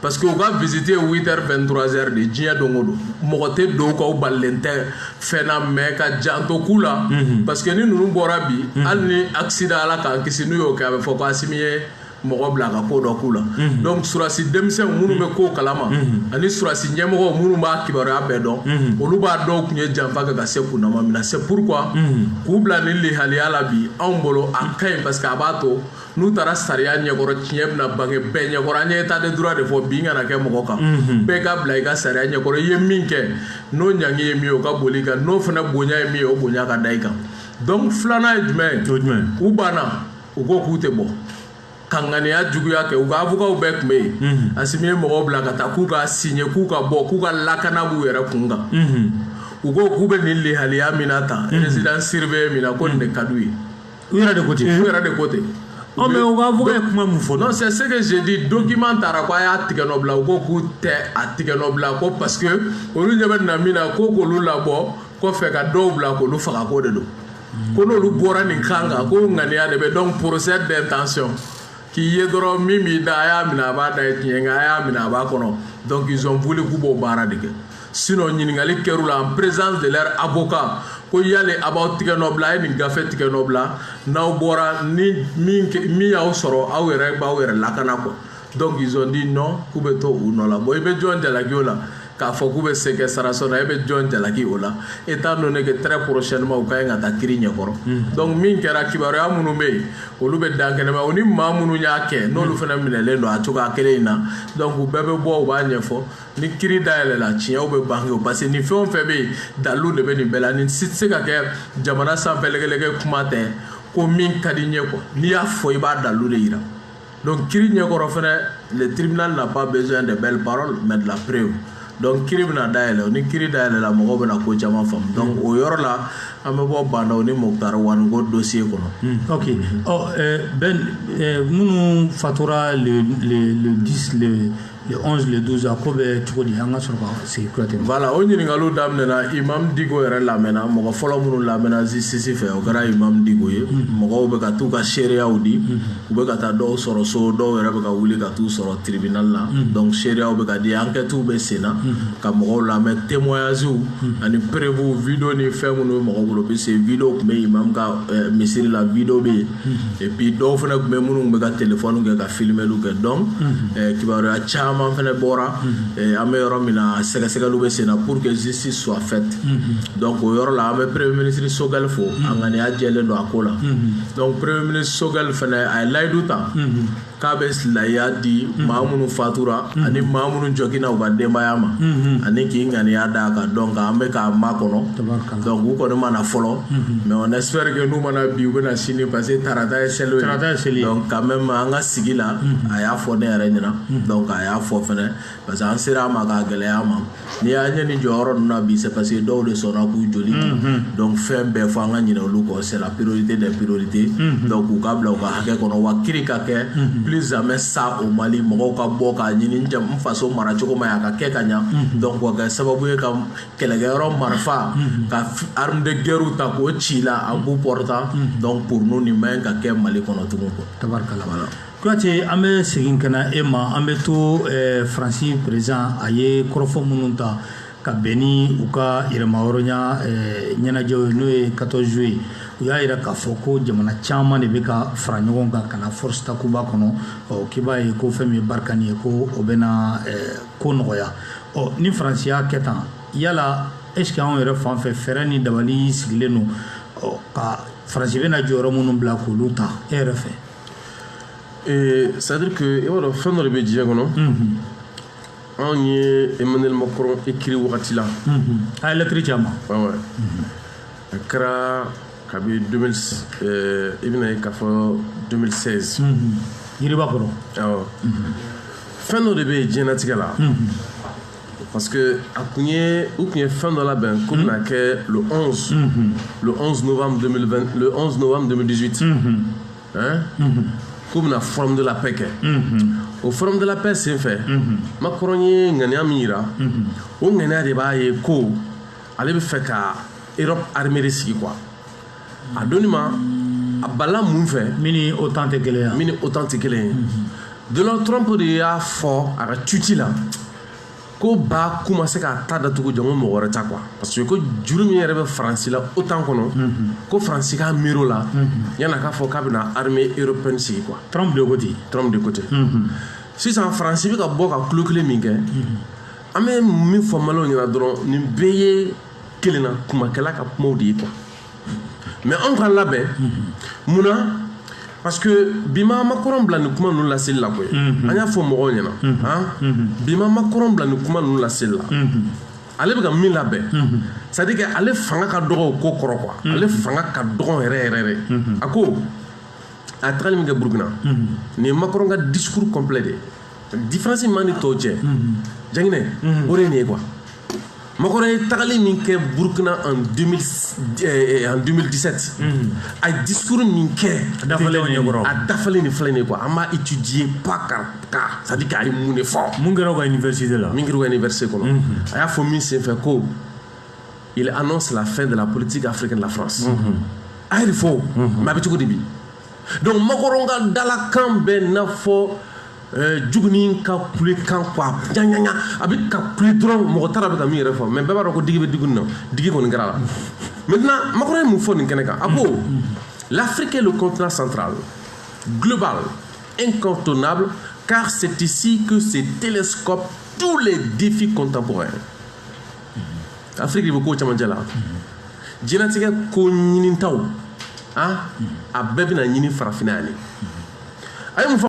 Parce que u ka visite ye 8 heures 23 heures de diɲɛ don o don, mɔgɔ tɛ don u kan, u balilen tɛ fɛn na, mais ka janto k'u la, parce que ni ninnu bɔra bi, hali ni accident, Ala k'an kisi, n'u y'o kɛ, a bɛ fɔ ko Asimi ye mɔgɔ bila ka ko dɔ k'u la. Donc surasi denmisɛnw minnu bɛ ko kalama ani surasi ɲɛmɔgɔw minnu b'a kibaruya bɛɛ dɔn, olu b'a dɔw tun ye janfa kɛ ka se kundama min na. C'est pourquoi k'u bila ni lihaliya la bi, anw bolo a ka ɲi, parce que a b'a to n'u taara sariya ɲɛkɔrɔ, tiɲɛ bɛna bange bɛɛ ɲɛkɔrɔ. An ye état de droit de fɔ, bin kana kɛ mɔgɔ kan, bɛɛ ka bila i ka sariya ɲɛkɔrɔ. I ye min kɛ, n'o ɲangi ye min ye, o ka boli i kan, n'o fana bonya ye min ye, o bonya ka da i kan. Donc filanan ye jumɛn ye? U banna, u ko k'u tɛ bɔ. Ka ŋaniya juguya kɛ, u ka avocat bɛɛ tun bɛ yen. Assimi ye mɔgɔw bila ka taa k'u ka signer, k'u ka bɔ, k'u ka lakana b'u yɛrɛ kun kan. U ko k'u bɛ nin lehaliya min na tan, résidence surveillée min na, ko nin de ka d'u ye. U yɛrɛ de ko ten. U yɛrɛ de ko ten. Ɔ, mais u ka avocat ye kuma mun fɔ? Non, c'est ce que j'ai dit. Document taara ko a y'a tigɛ nɔ bila. U ko k'u tɛ a tigɛ nɔ bila, ko parce que olu ɲɛ bɛ nin na min na, ko k'olu labɔ kɔfɛ ka dɔw bila k'olu faga, ko de don, ko n'olu bɔra nin kan kan, ko ŋaniya de bɛ. Donc procès d'intention k'i ye dɔrɔn, min b'i da, a y'a minɛ, a b'a da ye tiɲɛ, nka a y'a minɛ, a b'a kɔnɔ. Donc ils ont voulu k'u b'o baara de kɛ. Sinon ɲininkali kɛr'u la en présence de leur avocat ko yali a b'aw tigɛ nɔ bila, a ye nin gafe tigɛ nɔ bila, n'aw bɔra ni min min y'aw sɔrɔ, aw yɛrɛ b'aw yɛrɛ lakana quoi. Donc ils ont dit non, k'u bɛ to u nɔ la. Bon, i bɛ jɔn jalaki o la k'a fɔ k'u bɛ se kɛ sarasɔn na? E bɛ jɔn jalaki o la, étant donné que très prochainement u ka ɲi ka taa kiiri ɲɛkɔrɔ? Donc min kɛra, kibaruya minnu bɛ yen, olu bɛ dan kɛnɛma. O ni maa minnu y'a kɛ, n'olu fana minɛlen don a cogoya kelen in na, donc u bɛɛ bɛ bɔ, u b'a ɲɛfɔ. Ni kiiri dayɛlɛla, tiɲɛw bɛ bange o, parce que nin fɛn o fɛn bɛ yen, dalilu de bɛ nin bɛɛ la. Nin si tɛ se ka kɛ jamana sanfɛ lɛgɛlɛgɛ kuma tɛ ko min ka di n ye quoi. N'i y'a fɔ, i b'a dalilu de yira. Donc kiiri ɲɛkɔrɔ fɛnɛ, le tribunal n'a pas besoin de belles paroles mais de la preuve. Donc kiiri bɛna dayɛlɛ. Ni kiiri dayɛlɛla, mɔgɔw bɛna ko caman faamu. Donc o yɔrɔ la, an bɛ bɔ Bah N'Daw ni Moctar Ouane ko dossier kɔnɔ. Ok, ɔ Ben, minnu fatura le 10, le 11, le 12, a ko bɛ cogo di? An ka sɔrɔ ka segin Kuyate ma. Voilà, o ɲininkaliw daminɛna. Imam Dicko yɛrɛ lamɛnna. Mɔgɔ fɔlɔ minnu lamɛnna justice fɛ, o kɛra Imam Dicko ye. Mɔgɔw bɛ ka t'u ka seereyaw di. U bɛ ka taa dɔw sɔrɔ so, dɔw yɛrɛ bɛ ka wuli ka t'u sɔrɔ tribunal la. Donc seereyaw bɛ ka di, enquêtes bɛ sen na ka mɔgɔw lamɛn, témoignages ani preuves, vidéo ni fɛn minnu bɛ mɔgɔw bolo, puisque vidéo tun bɛ imam ka misiri la, vidéo bɛ yen, et puis dɔw fana tun bɛ minnu bɛ ka téléphone kɛ ka filmeliw kɛ. Donc kibaruya caman fana bɔra. An bɛ yɔrɔ min na, sɛgɛsɛgɛliw bɛ sen na pour que justice soit faite. Donc o yɔrɔ la, an bɛ premier ministre Choguel fo, a ŋaniya jɛlen don a ko la. Donc premier ministre Choguel fana, a ye layidu ta k'a bɛ layiya di maa minnu fatura ani maa minnu jɔginna u ka denbaya ma, ani k'i ŋaniya d'a kan. Donc an bɛ k'a makɔnɔ. Donc u kɔni ma na fɔlɔ, mais on espère que n'u mana bi, u bɛna sini, parce que tarata ye seli ye. Tarata ye seli ye. Donc quand même, an ka sigi la, a y'a fɔ ne yɛrɛ ɲɛna. Donc a y'a fɔ fɛnɛ, parce que an sera a ma k'a gɛlɛya a ma. N'i y'a ɲɛ nin jɔyɔrɔ ninnu na bi, c'est parce que dɔw de sɔnna k'u joli di. Donc fɛn bɛɛ fɔ, an ka ɲinɛ olu kɔ, c'est la priorité des priorités. Donc u ka bila u ka hakɛ kɔnɔ, wa kiiri ka kɛ. Plus jamais ça au Mali. Mɔgɔw ka bɔ k'a ɲini n faso mara cogo ma ye, a ka kɛ ka ɲa. Donc o ka kɛ sababu ye ka kɛlɛkɛyɔrɔ marifa ka arme de guerre ta k'o ci la à bout portant. Donc pour nous, nin man ɲi ka kɛ Mali kɔnɔ tugun quoi. Tabarikala. Kuyate, an bɛ segin ka na e ma. An bɛ to Faransi président, a ye kɔrɔfɔ minnu ta ka bɛn ni u ka yɛrɛmahɔrɔnya ɲɛnajɛw ye, n'o ye 14 juillet. U y'a yira k'a fɔ ko jamana caman de bɛ ka fara ɲɔgɔn kan ka na force Takuba kɔnɔ. Ɔ, k'i b'a ye ko fɛn min ye Barkhane ye, ko o bɛna ko nɔgɔya. Ɔ, ni Faransi y'a kɛ tan, yala est ce que anw yɛrɛ fan fɛ, fɛɛrɛ ni dabali sigilen don, ɔ, ka Faransi bɛna jɔyɔrɔ minnu bila k'olu ta, e yɛrɛ fɛ? C'est à dire que i b'a dɔn, fɛn dɔ de bɛ diɲɛ kɔnɔ. Anw ye Emmanuel Macron écrit wagati la. A ye lettre ci a ma. Ouais. A kɛra kabi 2000, i bɛna ye k'a fɔ 2016. Yiriba kɔrɔ. Awɔ. Fɛn dɔ de bɛ yen diɲɛlatigɛ la. Parce que a kun ye, u kun ye fɛn dɔ labɛn ko bɛna kɛ le 11, le 11 novembre 2020, le 11 novembre 2018. Hein? K'u bɛna forum de la paix kɛ. O forum de la paix senfɛ, Macron ye ŋaniya min yira, o ŋaniya de b'a ye ko ale bɛ fɛ ka Europe armée de sigi quoi. A donni ma, a bala mun fɛ? Min ni OTAN tɛ kelen ye. Min ni OTAN tɛ kelen ye. Donald Trump de y'a fɔ a ka tweet la ko ba k'u ma se k'a ta datugu, jango mɔgɔ wɛrɛ ta quoi, parce que ko juru min yɛrɛ bɛ Faransi la OTAN kɔnɔ, ko Faransi k'a miiri o la yan'a k'a fɔ k'a bɛna armée européenne sigi quoi. Trump de ko ten. Trump de ko ten. Sisan Faransi bɛ ka bɔ ka kulo kelen min kɛ, an bɛ min fɔ maliyɛnw ɲɛna dɔrɔn, nin bɛɛ ye kelenna kumakɛla ka kumaw de ye quoi. Mais anw ka labɛn munna? Parce que bi ma Macron bila nin kuma ninnu laseli la koyi. An y'a fɔ mɔgɔw ɲɛna han, bi ma Macron bila nin kuma ninnu laseli la. Ale bɛ ka min labɛn, c'est à dire que ale fanga ka dɔgɔ o ko kɔrɔ quoi. Ale fanga ka dɔgɔ yɛrɛ yɛrɛ yɛrɛ. A ko A tagali min kɛ Burukina, nin ye Macron ka discours complet de ye. Différence min b'an ni tɔw cɛ, Janginɛ, o de ye nin ye quoi. Macron ye tagali min kɛ Burukina en 2000, en 2017, a ye discours min kɛ, A dafalen nin ye. A dafalen nin filɛ nin ye quoi. An b'a étudier pas par cas, c'est à dire k'a ye mun de fɔ. Mun kɛra u ka université la? Min kɛra u ka université kɔnɔ, a y'a fɔ min senfɛ ko il annonce la fin de la politique africaine de la France. A ye de fɔ, mais a bɛ cogo di bi? Donc Macron ka dalakan bɛ n'a fɔ juguni ka kulekan quoi, ɲaɲaɲa, a bɛ ka kule dɔrɔn, mɔgɔ t'a dɔn a bɛ ka min yɛrɛ fɔ, mais bɛɛ b'a dɔn ko digi bɛ digi nin na, digi kɔni kɛra la. Maintenant, Macron ye mun fɔ nin kɛnɛ kan? A ko l'Afrique est le continent central, global, incontournable, car c'est ici que se télescopent tous les défis contemporains. Afrique de bɛ ko camancɛ la, diɲɛlatigɛ ko ɲinitaw, ah, a bɛɛ bɛna ɲini farafinna yan de. A ye mun fɔ?